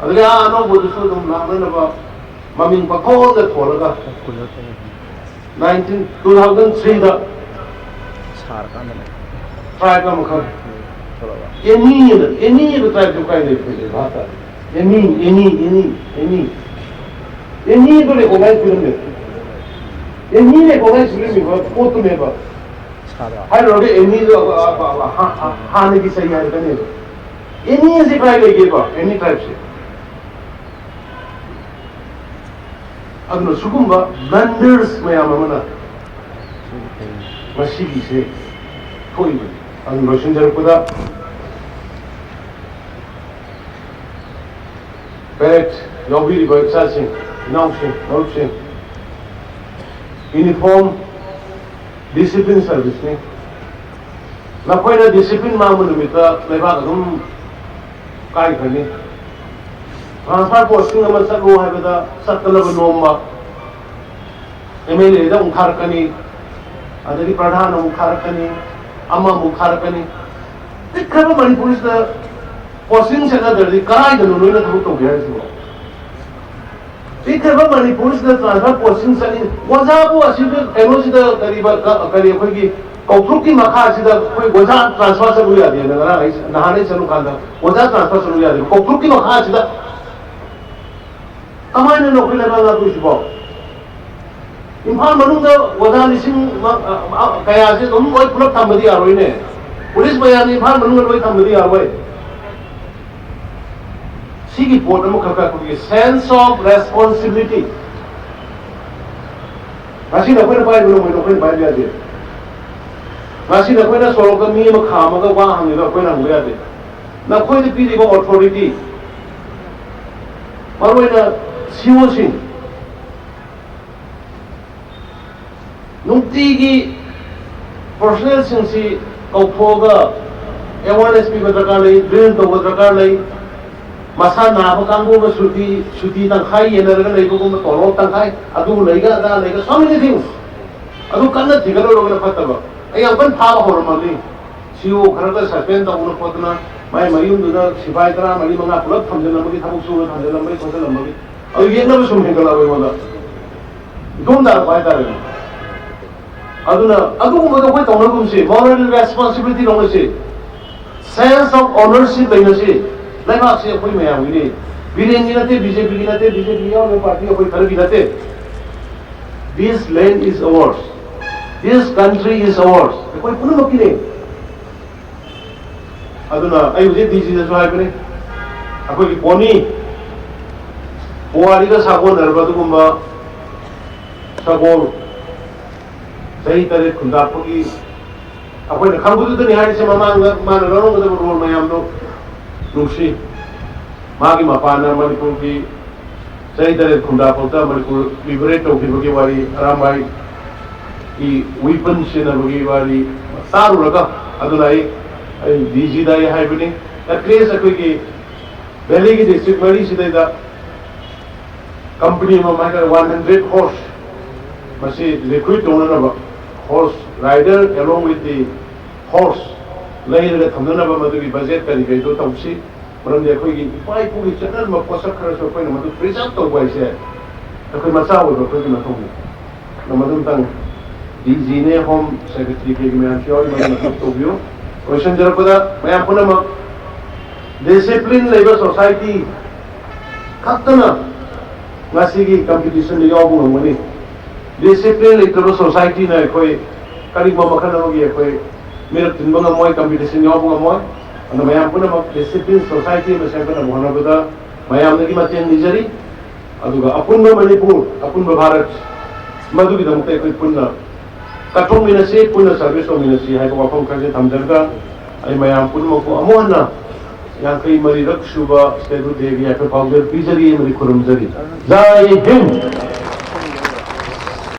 ꯑꯗꯨꯒ ꯑꯥ ꯑꯅꯧꯕꯗꯨꯁꯨ ꯑꯗꯨꯝ ꯂꯥꯛꯅꯅꯕ ꯃꯃꯤꯡ ꯄꯪꯊꯣꯟꯗ ꯊꯣꯜꯂꯒ, ꯅꯥꯏꯟꯇꯤꯟ, ꯇꯨ ꯊꯥꯎꯖꯟ ꯊ꯭ꯔꯤꯗ ꯁꯥꯔꯀꯥꯟꯗꯅꯦ꯫ ꯇ꯭ꯔꯥꯏꯕ ꯑꯃꯈꯛ, ꯊꯣꯛꯂꯛꯑꯕ꯫ ꯑꯦꯅꯤ ꯑꯅ, ꯑꯦꯅꯤ ꯑꯅ ꯇ꯭ꯔꯥꯏꯕꯁꯨ ꯀꯥꯏ ꯂꯩ? ꯍꯥꯏꯕ ꯇꯥꯔꯦ꯫ ꯑꯦꯅꯤ, ꯑꯦꯅꯤ, ꯑꯦꯅꯤ, ꯑꯦꯅꯤ꯫ ꯑꯦꯅꯤꯗꯣ ꯔꯦꯀꯣꯒꯅꯥꯏꯖ ꯄꯤꯔꯝꯃꯦ꯫ ꯑꯦꯅꯤ ꯔꯦꯀꯣꯒꯅꯥꯏꯖ ꯄꯤꯔꯝꯃꯤꯕ ꯄꯣꯠꯇꯨꯅꯦꯕ꯫ ꯁꯥꯗ꯭ꯔꯥ? ꯍꯥꯏꯔꯨꯔꯒ ꯑꯦꯅꯤꯗꯣ, ꯑ, ꯑ, ꯑ, ꯍꯥ-, ꯍꯥ-, ꯍꯥꯟꯅꯒꯤ ꯆꯍꯤ ꯍꯥꯏꯔꯛꯀꯅꯦꯕ꯫ ꯑꯦꯅꯤ ꯑꯁꯤ ꯀꯥꯏ ꯂꯩꯒꯦꯕ? ꯑꯦꯅꯤ ꯇ꯭ꯔꯥꯏꯕꯁꯦ꯫ ꯑꯗꯨꯅ ꯁꯤꯒꯨꯝꯕ ꯕ꯭ꯂꯟꯗꯔꯁ ꯃꯌꯥꯝ ꯑꯃꯅ ꯃꯁꯤꯒꯤꯁꯦ ꯊꯣꯛꯏꯕꯅꯤ꯫ ꯑꯗꯨ ꯂꯣꯏꯁꯤꯟꯖꯔꯛꯄꯗ, ꯄꯦꯔꯦꯠ ꯌꯥꯎꯕꯤꯔꯤꯕ ꯏꯆꯥꯁꯤꯡ, ꯏꯅꯥꯎꯁꯤꯡ, ꯃꯔꯨꯞꯁꯤꯡ, ꯌꯨꯅꯤꯐꯣꯔꯝ ꯗꯤꯁꯤꯄ꯭ꯂꯤꯟ ꯁꯔꯚꯤꯁꯅꯤ꯫ ꯅꯈꯣꯏꯅ ꯗꯤꯁꯤꯄ꯭ꯂꯤꯟ ꯃꯥꯡꯕ ꯅꯨꯃꯤꯠꯇ ꯂꯩꯕꯥꯛ ꯑꯗꯨꯝ ꯀꯥꯏꯈ꯭ꯔꯅꯤ꯫ ꯇ꯭ꯔꯥꯟꯁꯐꯔ ꯄꯣꯁꯇꯤꯡ ꯑꯃ ꯆꯠꯂꯨ ꯍꯥꯏꯕꯗ ꯆꯠꯇꯅꯕ ꯅꯣꯝꯕ, ꯑꯦꯝ ꯑꯦꯜ ꯑꯦꯗ ꯑꯃꯨꯛ ꯊꯥꯔꯛꯀꯅꯤ, ꯑꯗꯒꯤ ꯄ꯭ꯔꯙꯥꯟ ꯑꯃꯨꯛ ꯊꯥꯔꯛꯀꯅꯤ, ꯑꯃ ꯑꯃꯨꯛ ꯊꯥꯔꯛꯀꯅꯤ꯫ ꯄꯤꯛꯈ꯭ꯔꯕ ꯃꯅꯤꯄꯨꯔꯁꯤꯗ ꯄꯣꯁꯇꯤꯡ ꯆꯠꯅꯗ꯭ꯔꯗꯤ ꯀꯗꯥꯏꯗꯅꯣ ꯅꯣꯏꯅ ꯊꯕꯛ ꯇꯧꯒꯦ ꯍꯥꯏꯔꯤꯁꯤꯕꯣ? ꯄꯤꯛꯈ꯭ꯔꯕ ꯃꯅꯤꯄꯨꯔꯁꯤꯗ ꯇ꯭ꯔꯥꯟꯁꯐꯔ ꯄꯣꯁꯇꯤꯡ ꯆꯠꯅꯤ꯫ ꯑꯣꯖꯥꯕꯨ ꯑꯁꯤꯗ ꯀꯩꯅꯣꯁꯤꯗ ꯀꯔꯤꯕ, ꯀ-, ꯀꯔꯤ ꯑꯩꯈꯣꯏꯒꯤ ꯀꯧꯇ꯭ꯔꯨꯛꯀꯤ ꯃꯈꯥꯁꯤꯗ ꯑꯩꯈꯣꯏ ꯑꯣꯖꯥ ꯇ꯭ꯔꯥꯟꯁꯐꯔ ꯆꯠꯂꯨ ꯌꯥꯗꯦꯅ ꯉꯔꯥꯡ ꯑꯩ, ꯅꯍꯥꯟ ꯑꯩ ꯆꯠꯂꯨ ꯀꯥꯟꯗ ꯑꯣꯖꯥ ꯇ꯭ꯔꯥꯟꯁꯐꯔ ꯆꯠꯂꯨ ꯌꯥꯗꯦ꯫ ꯀꯧꯇ꯭ꯔꯨꯛꯀꯤ ꯃꯈꯥꯁꯤꯗ ꯀꯃꯥꯏꯅꯅꯣ ꯑꯩꯈꯣꯏ ꯂꯩꯕꯥꯛ ꯉꯥꯛꯇꯣꯏꯁꯤꯕꯣ? ꯏꯝꯐꯥꯜ ꯃꯅꯨꯡꯗ ꯑꯣꯖꯥ ꯂꯤꯁꯤꯡ ꯃ-, ꯑ, ꯑ, ꯀꯌꯥꯁꯦ ꯑꯗꯨꯝ ꯂꯣꯏ ꯄꯨꯂꯞ ꯊꯝꯕꯗꯤ ꯌꯥꯔꯣꯏꯅꯦ꯫ ꯄꯨꯂꯤꯁ ꯃꯌꯥꯝ ꯏꯝꯐꯥꯜ ꯃꯅꯨꯡꯗ ꯂꯣꯏ ꯊꯝꯕꯗꯤ ꯌꯥꯔꯣꯏ꯫ ꯁꯤꯒꯤ ꯄꯣꯠ ꯑꯃꯈꯛ ꯑꯩꯈꯣꯏꯒꯤ sense of responsibility, ꯉꯁꯤ ꯅꯈꯣꯏꯅ ꯄꯥꯏꯔꯤꯕ ꯅꯣꯡꯃꯩꯗꯣ ꯑꯩꯈꯣꯏꯅ ꯄꯥꯏꯕ ꯌꯥꯗꯦ꯫ ꯉꯁꯤ ꯅꯈꯣꯏꯅ ꯁꯣꯔꯣꯛꯇ ꯃꯤ ꯑꯃ ꯈꯥꯝꯃꯒ ꯋꯥ ꯍꯪꯉꯤꯗꯣ ꯑꯩꯈꯣꯏꯅ ꯍꯪꯕ ꯌꯥꯗꯦ꯫ ꯅꯈꯣꯏꯗ ꯄꯤꯔꯤꯕ ꯑꯣꯊꯣꯔꯤꯇꯤ, ꯃꯔꯨꯑꯣꯏꯅ ꯁꯤꯑꯣꯁꯤꯡ, ꯅꯨꯡꯇꯤꯒꯤ ꯄ꯭ꯔꯣꯐꯦꯁꯅꯦꯜꯁꯤꯡꯁꯤ ꯀꯧꯊꯣꯛꯑꯒ ꯑꯦꯋꯥꯔꯅꯦꯁ ꯄꯤꯕ ꯗꯔꯀꯥꯔ ꯂꯩ, ꯗ꯭ꯔꯤꯜ ꯇꯧꯕ ꯗꯔꯀꯥꯔ ꯂꯩ꯫ ꯃꯁꯥ ꯅꯥꯕ ꯀꯥꯡꯕꯨ ꯑꯃ ꯁꯨꯇꯤ, ꯁꯨꯇꯤ ꯇꯪꯈꯥꯏ ꯌꯦꯟꯅꯔꯒ ꯂꯩꯕꯒꯨꯝꯕ, ꯇꯣꯂꯣꯞ ꯇꯪꯈꯥꯏ, ꯑꯗꯨ ꯂꯩꯒ ꯑꯗꯥ ꯂꯩꯒ, so many things꯫ ꯑꯗꯨ ꯀꯟꯅ ꯊꯤꯒꯠꯂꯨꯔꯒꯅ ꯐꯠꯇꯕ꯫ ꯑꯩ ꯌꯥꯝ ꯀꯟꯅ ꯐꯥꯕ ꯍꯧꯔꯝꯃꯕꯅꯤ꯫ ꯁꯤꯑꯣ ꯈꯔꯒ ꯁꯁꯄꯦꯟ ꯇꯧꯗꯅ ꯈꯣꯠꯇꯅ, ꯃꯥꯏ ꯃꯌꯨꯝꯗꯨꯗ ꯁꯤꯐꯥꯏ ꯇꯔꯥ ꯃꯔꯤ ꯃꯉꯥ ꯄꯨꯂꯞ ꯊꯝꯖꯤꯜꯂꯝꯕꯒꯤ, ꯊꯕꯛ ꯁꯨꯕ ꯊꯝꯖꯤꯜꯂꯝꯕꯒꯤ ꯈꯣꯠꯆꯜꯂꯝꯕꯒꯤ, ꯑꯗꯨ ꯌꯦꯠꯅꯕ ꯁꯨꯝ ꯍꯦꯟꯒꯠꯂꯛꯑꯕ ꯑꯩꯉꯣꯟꯗ꯫ ꯏꯇꯣꯝ ꯇꯥꯔꯛꯄ ꯍꯥꯏꯇꯥꯔꯦꯅꯦ꯫ ꯑꯗꯨꯅ ꯑꯗꯨꯒꯨꯝꯕꯗꯣ ꯑꯩꯈꯣꯏ ꯇꯧꯅꯒꯨꯝꯁꯤ, ꯃꯣꯔꯦꯜ ꯔꯦꯁꯄꯣꯟꯁꯤꯕꯤꯂꯤꯇꯤ ꯂꯧꯅꯁꯤ, ꯁꯦꯟꯁ ꯑꯣꯐ ꯑꯣꯅꯔꯁꯤꯞ ꯂꯩꯅꯁꯤ꯫ ꯂꯩꯕꯥꯛꯁꯤ ꯑꯩꯈꯣꯏ ꯃꯌꯥꯝꯒꯤꯅꯤ꯫ ꯕꯤꯔꯦꯟꯒꯤ ꯅꯠꯇꯦ, ꯕꯤ ꯖꯦ ꯄꯤꯒꯤ ꯅꯠꯇꯦ, ꯕꯤ ꯖꯦ ꯄꯤꯒꯤ ꯌꯥꯎꯔꯤꯕ ꯄꯥꯔꯇꯤ ꯑꯩꯈꯣꯏ ꯈꯔꯒꯤ ꯅꯠꯇꯦ꯫ This land is ours, this country is ours, ꯑꯩꯈꯣꯏ ꯄꯨꯝꯅꯃꯛꯀꯤꯅꯤ꯫ ꯑꯗꯨꯅ ꯑꯩ ꯍꯧꯖꯤꯛ ꯗꯤ ꯖꯤꯗꯁꯨ ꯍꯥꯏꯕꯅꯤ, ꯑꯩꯈꯣꯏꯒꯤ ꯄꯣꯅꯤ, ꯄꯨꯋꯥꯔꯤꯒ ꯁꯥꯒꯣꯟꯅꯔꯕ ꯑꯗꯨꯒꯨꯝꯕ ꯁꯒꯣꯜ ꯆꯍꯤ ꯇꯔꯦꯠ ꯈꯨꯟꯗꯥꯛꯄꯒꯤ ꯑꯩꯈꯣꯏꯅ ꯈꯪꯕꯗꯨꯗꯅꯤ ꯍꯥꯏꯔꯤꯁꯦ꯫ ꯃꯃꯥꯡꯗ ꯃꯥꯅ ꯂꯧꯔꯝꯒꯗꯕ ꯔꯣꯜ ꯃꯌꯥꯝꯗꯣ ꯅꯨꯡꯁꯤ꯫ ꯃꯥꯒꯤ ꯃꯄꯥꯅ ꯃꯅꯤꯄꯨꯔꯒꯤ ꯆꯍꯤ ꯇꯔꯦꯠ ꯈꯨꯟꯗꯥꯛꯄꯗ ꯃꯅꯤꯄꯨꯔ ꯂꯤꯕꯔꯦꯠ ꯇꯧꯈꯤꯕꯒꯤ ꯋꯥꯔꯤ, ꯑꯔꯥꯝꯕꯥꯏꯒꯤ ꯋꯤꯄꯟ ꯁꯤꯖꯤꯟꯅꯕꯒꯤ ꯋꯥꯔꯤ ꯇꯥꯔꯨꯔꯒ, ꯑꯗꯨꯅ ꯑꯩ, ꯑꯩ ꯗꯤ ꯖꯤꯗ ꯑꯩ ꯍꯥꯏꯕꯅꯤ, ꯑꯦꯠꯂꯤꯁ ꯑꯩꯈꯣꯏꯒꯤ ꯚꯦꯂꯤꯒꯤ ꯗꯤꯁꯇ꯭ꯔꯤꯛ ꯃꯔꯤꯁꯤꯗꯩꯗ ꯀꯝꯄꯅꯤ ꯑꯃꯃꯝ ꯍꯥꯏꯇꯥꯔꯦ, ꯋꯥꯟ ꯍꯟꯗ꯭ꯔꯦꯠ ꯍꯣꯔꯁ, ꯃꯁꯤ ꯔꯤꯀ꯭ꯔꯨꯏꯠ ꯇꯧꯅꯅꯕ, horse rider along with the horse ꯂꯩꯔꯒ ꯊꯝꯅꯅꯕ ꯃꯗꯨꯒꯤ ꯕꯖꯦꯠ ꯀꯔꯤ ꯀꯔꯤꯗꯣ ꯇꯧꯁꯤ꯫ ꯃꯔꯝꯗꯤ ꯑꯩꯈꯣꯏꯒꯤ ꯏꯄꯥ ꯏꯄꯨꯒꯤ ꯆꯠꯅꯔꯝꯕ ꯄꯣꯠꯁꯛ ꯈꯔꯁꯨ ꯑꯩꯈꯣꯏꯅ ꯃꯗꯨ ꯄ꯭ꯔꯤꯖꯥꯕ ꯇꯧꯕ ꯍꯥꯏꯁꯦ ꯑꯩꯈꯣꯏ ꯃꯆꯥ ꯑꯣꯏꯕ ꯑꯩꯈꯣꯏꯒꯤ ꯃꯊꯧꯅꯤ꯫ ꯑꯗꯨꯅ ꯃꯗꯨ ꯑꯝꯇꯪ ꯗꯤ ꯖꯤꯅꯦ, ꯍꯣꯝ ꯁꯦꯀ꯭ꯔꯦꯇꯔꯤ ꯀꯩꯒꯤ ꯃꯌꯥꯝꯁꯨ ꯌꯥꯎꯔꯤ, ꯃꯗꯨ ꯃꯊꯧ ꯇꯧꯕꯤꯌꯨ꯫ ꯂꯣꯏꯁꯤꯟꯖꯔꯛꯄꯗ ꯃꯌꯥꯝ ꯄꯨꯝꯅꯃꯛ ꯗꯤꯁꯤꯄ꯭ꯂꯤꯟ ꯂꯩꯕ ꯁꯣꯁꯥꯏꯇꯤ ꯈꯛꯇꯅ ꯉꯁꯤꯒꯤ ꯀꯝꯄꯤꯇꯤꯁꯟꯗ ꯌꯥꯎꯕ ꯉꯝꯒꯅꯤ꯫ ꯗꯤꯁꯤꯄ꯭ꯂꯤꯟ ꯂꯩꯇ꯭ꯔꯕ ꯁꯣꯁꯥꯏꯇꯤꯅ ꯑꯩꯈꯣꯏ ꯀꯔꯤꯒꯨꯝꯕ ꯃꯈꯜ ꯑꯃꯒꯤ ꯑꯩꯈꯣꯏ ꯃꯤꯔꯛ ꯇꯤꯟꯕ ꯉꯝꯃꯣꯏ, ꯀꯝꯄꯤꯇꯤꯁꯟ ꯌꯥꯎꯕ ꯉꯝꯃꯣꯏ꯫ ꯑꯗꯨꯅ ꯃꯌꯥꯝ ꯄꯨꯝꯅꯃꯛ ꯗꯤꯁꯤꯄ꯭ꯂꯤꯟ ꯁꯣꯁꯥꯏꯇꯤ ꯑꯃ ꯁꯦꯝꯒꯠꯅꯕ ꯍꯣꯠꯅꯕꯗ ꯃꯌꯥꯝꯗꯒꯤ ꯃꯇꯦꯡ ꯅꯤꯖꯔꯤ꯫ ꯑꯗꯨꯒ ꯑꯄꯨꯟꯕ ꯃꯅꯤꯄꯨꯔ, ꯑꯄꯨꯟꯕ ꯚꯥꯔꯠ ꯃꯗꯨꯒꯤꯗꯃꯛꯇ ꯑꯩꯈꯣꯏ ꯄꯨꯟꯅ ꯀꯠꯊꯣꯛꯃꯤꯟꯅꯁꯤ, ꯄꯨꯟꯅ ꯁꯔꯚꯤꯁ ꯇꯧꯃꯤꯟꯅꯁꯤ ꯍꯥꯏꯕ ꯋꯥꯐꯝ ꯈꯔꯁꯦ ꯊꯝꯖꯔꯒ, ꯑꯩ ꯃꯌꯥꯝ ꯄꯨꯝꯅꯃꯛꯄꯨ ꯑꯃꯨꯛ ꯍꯟꯅ ꯌꯥꯡꯈꯩ ꯃꯔꯤꯔꯛ ꯁꯨꯕ ꯁ꯭ꯇꯦꯠ ꯗꯦꯒꯤ ꯌꯥꯏꯐ ꯄꯥꯎꯖꯦꯜ ꯄꯤꯖꯔꯤ ꯑꯃꯗꯤ ꯈꯨꯔꯨꯝꯖꯔꯤ꯫ ꯖꯥꯏ ꯍꯤꯟꯗ꯫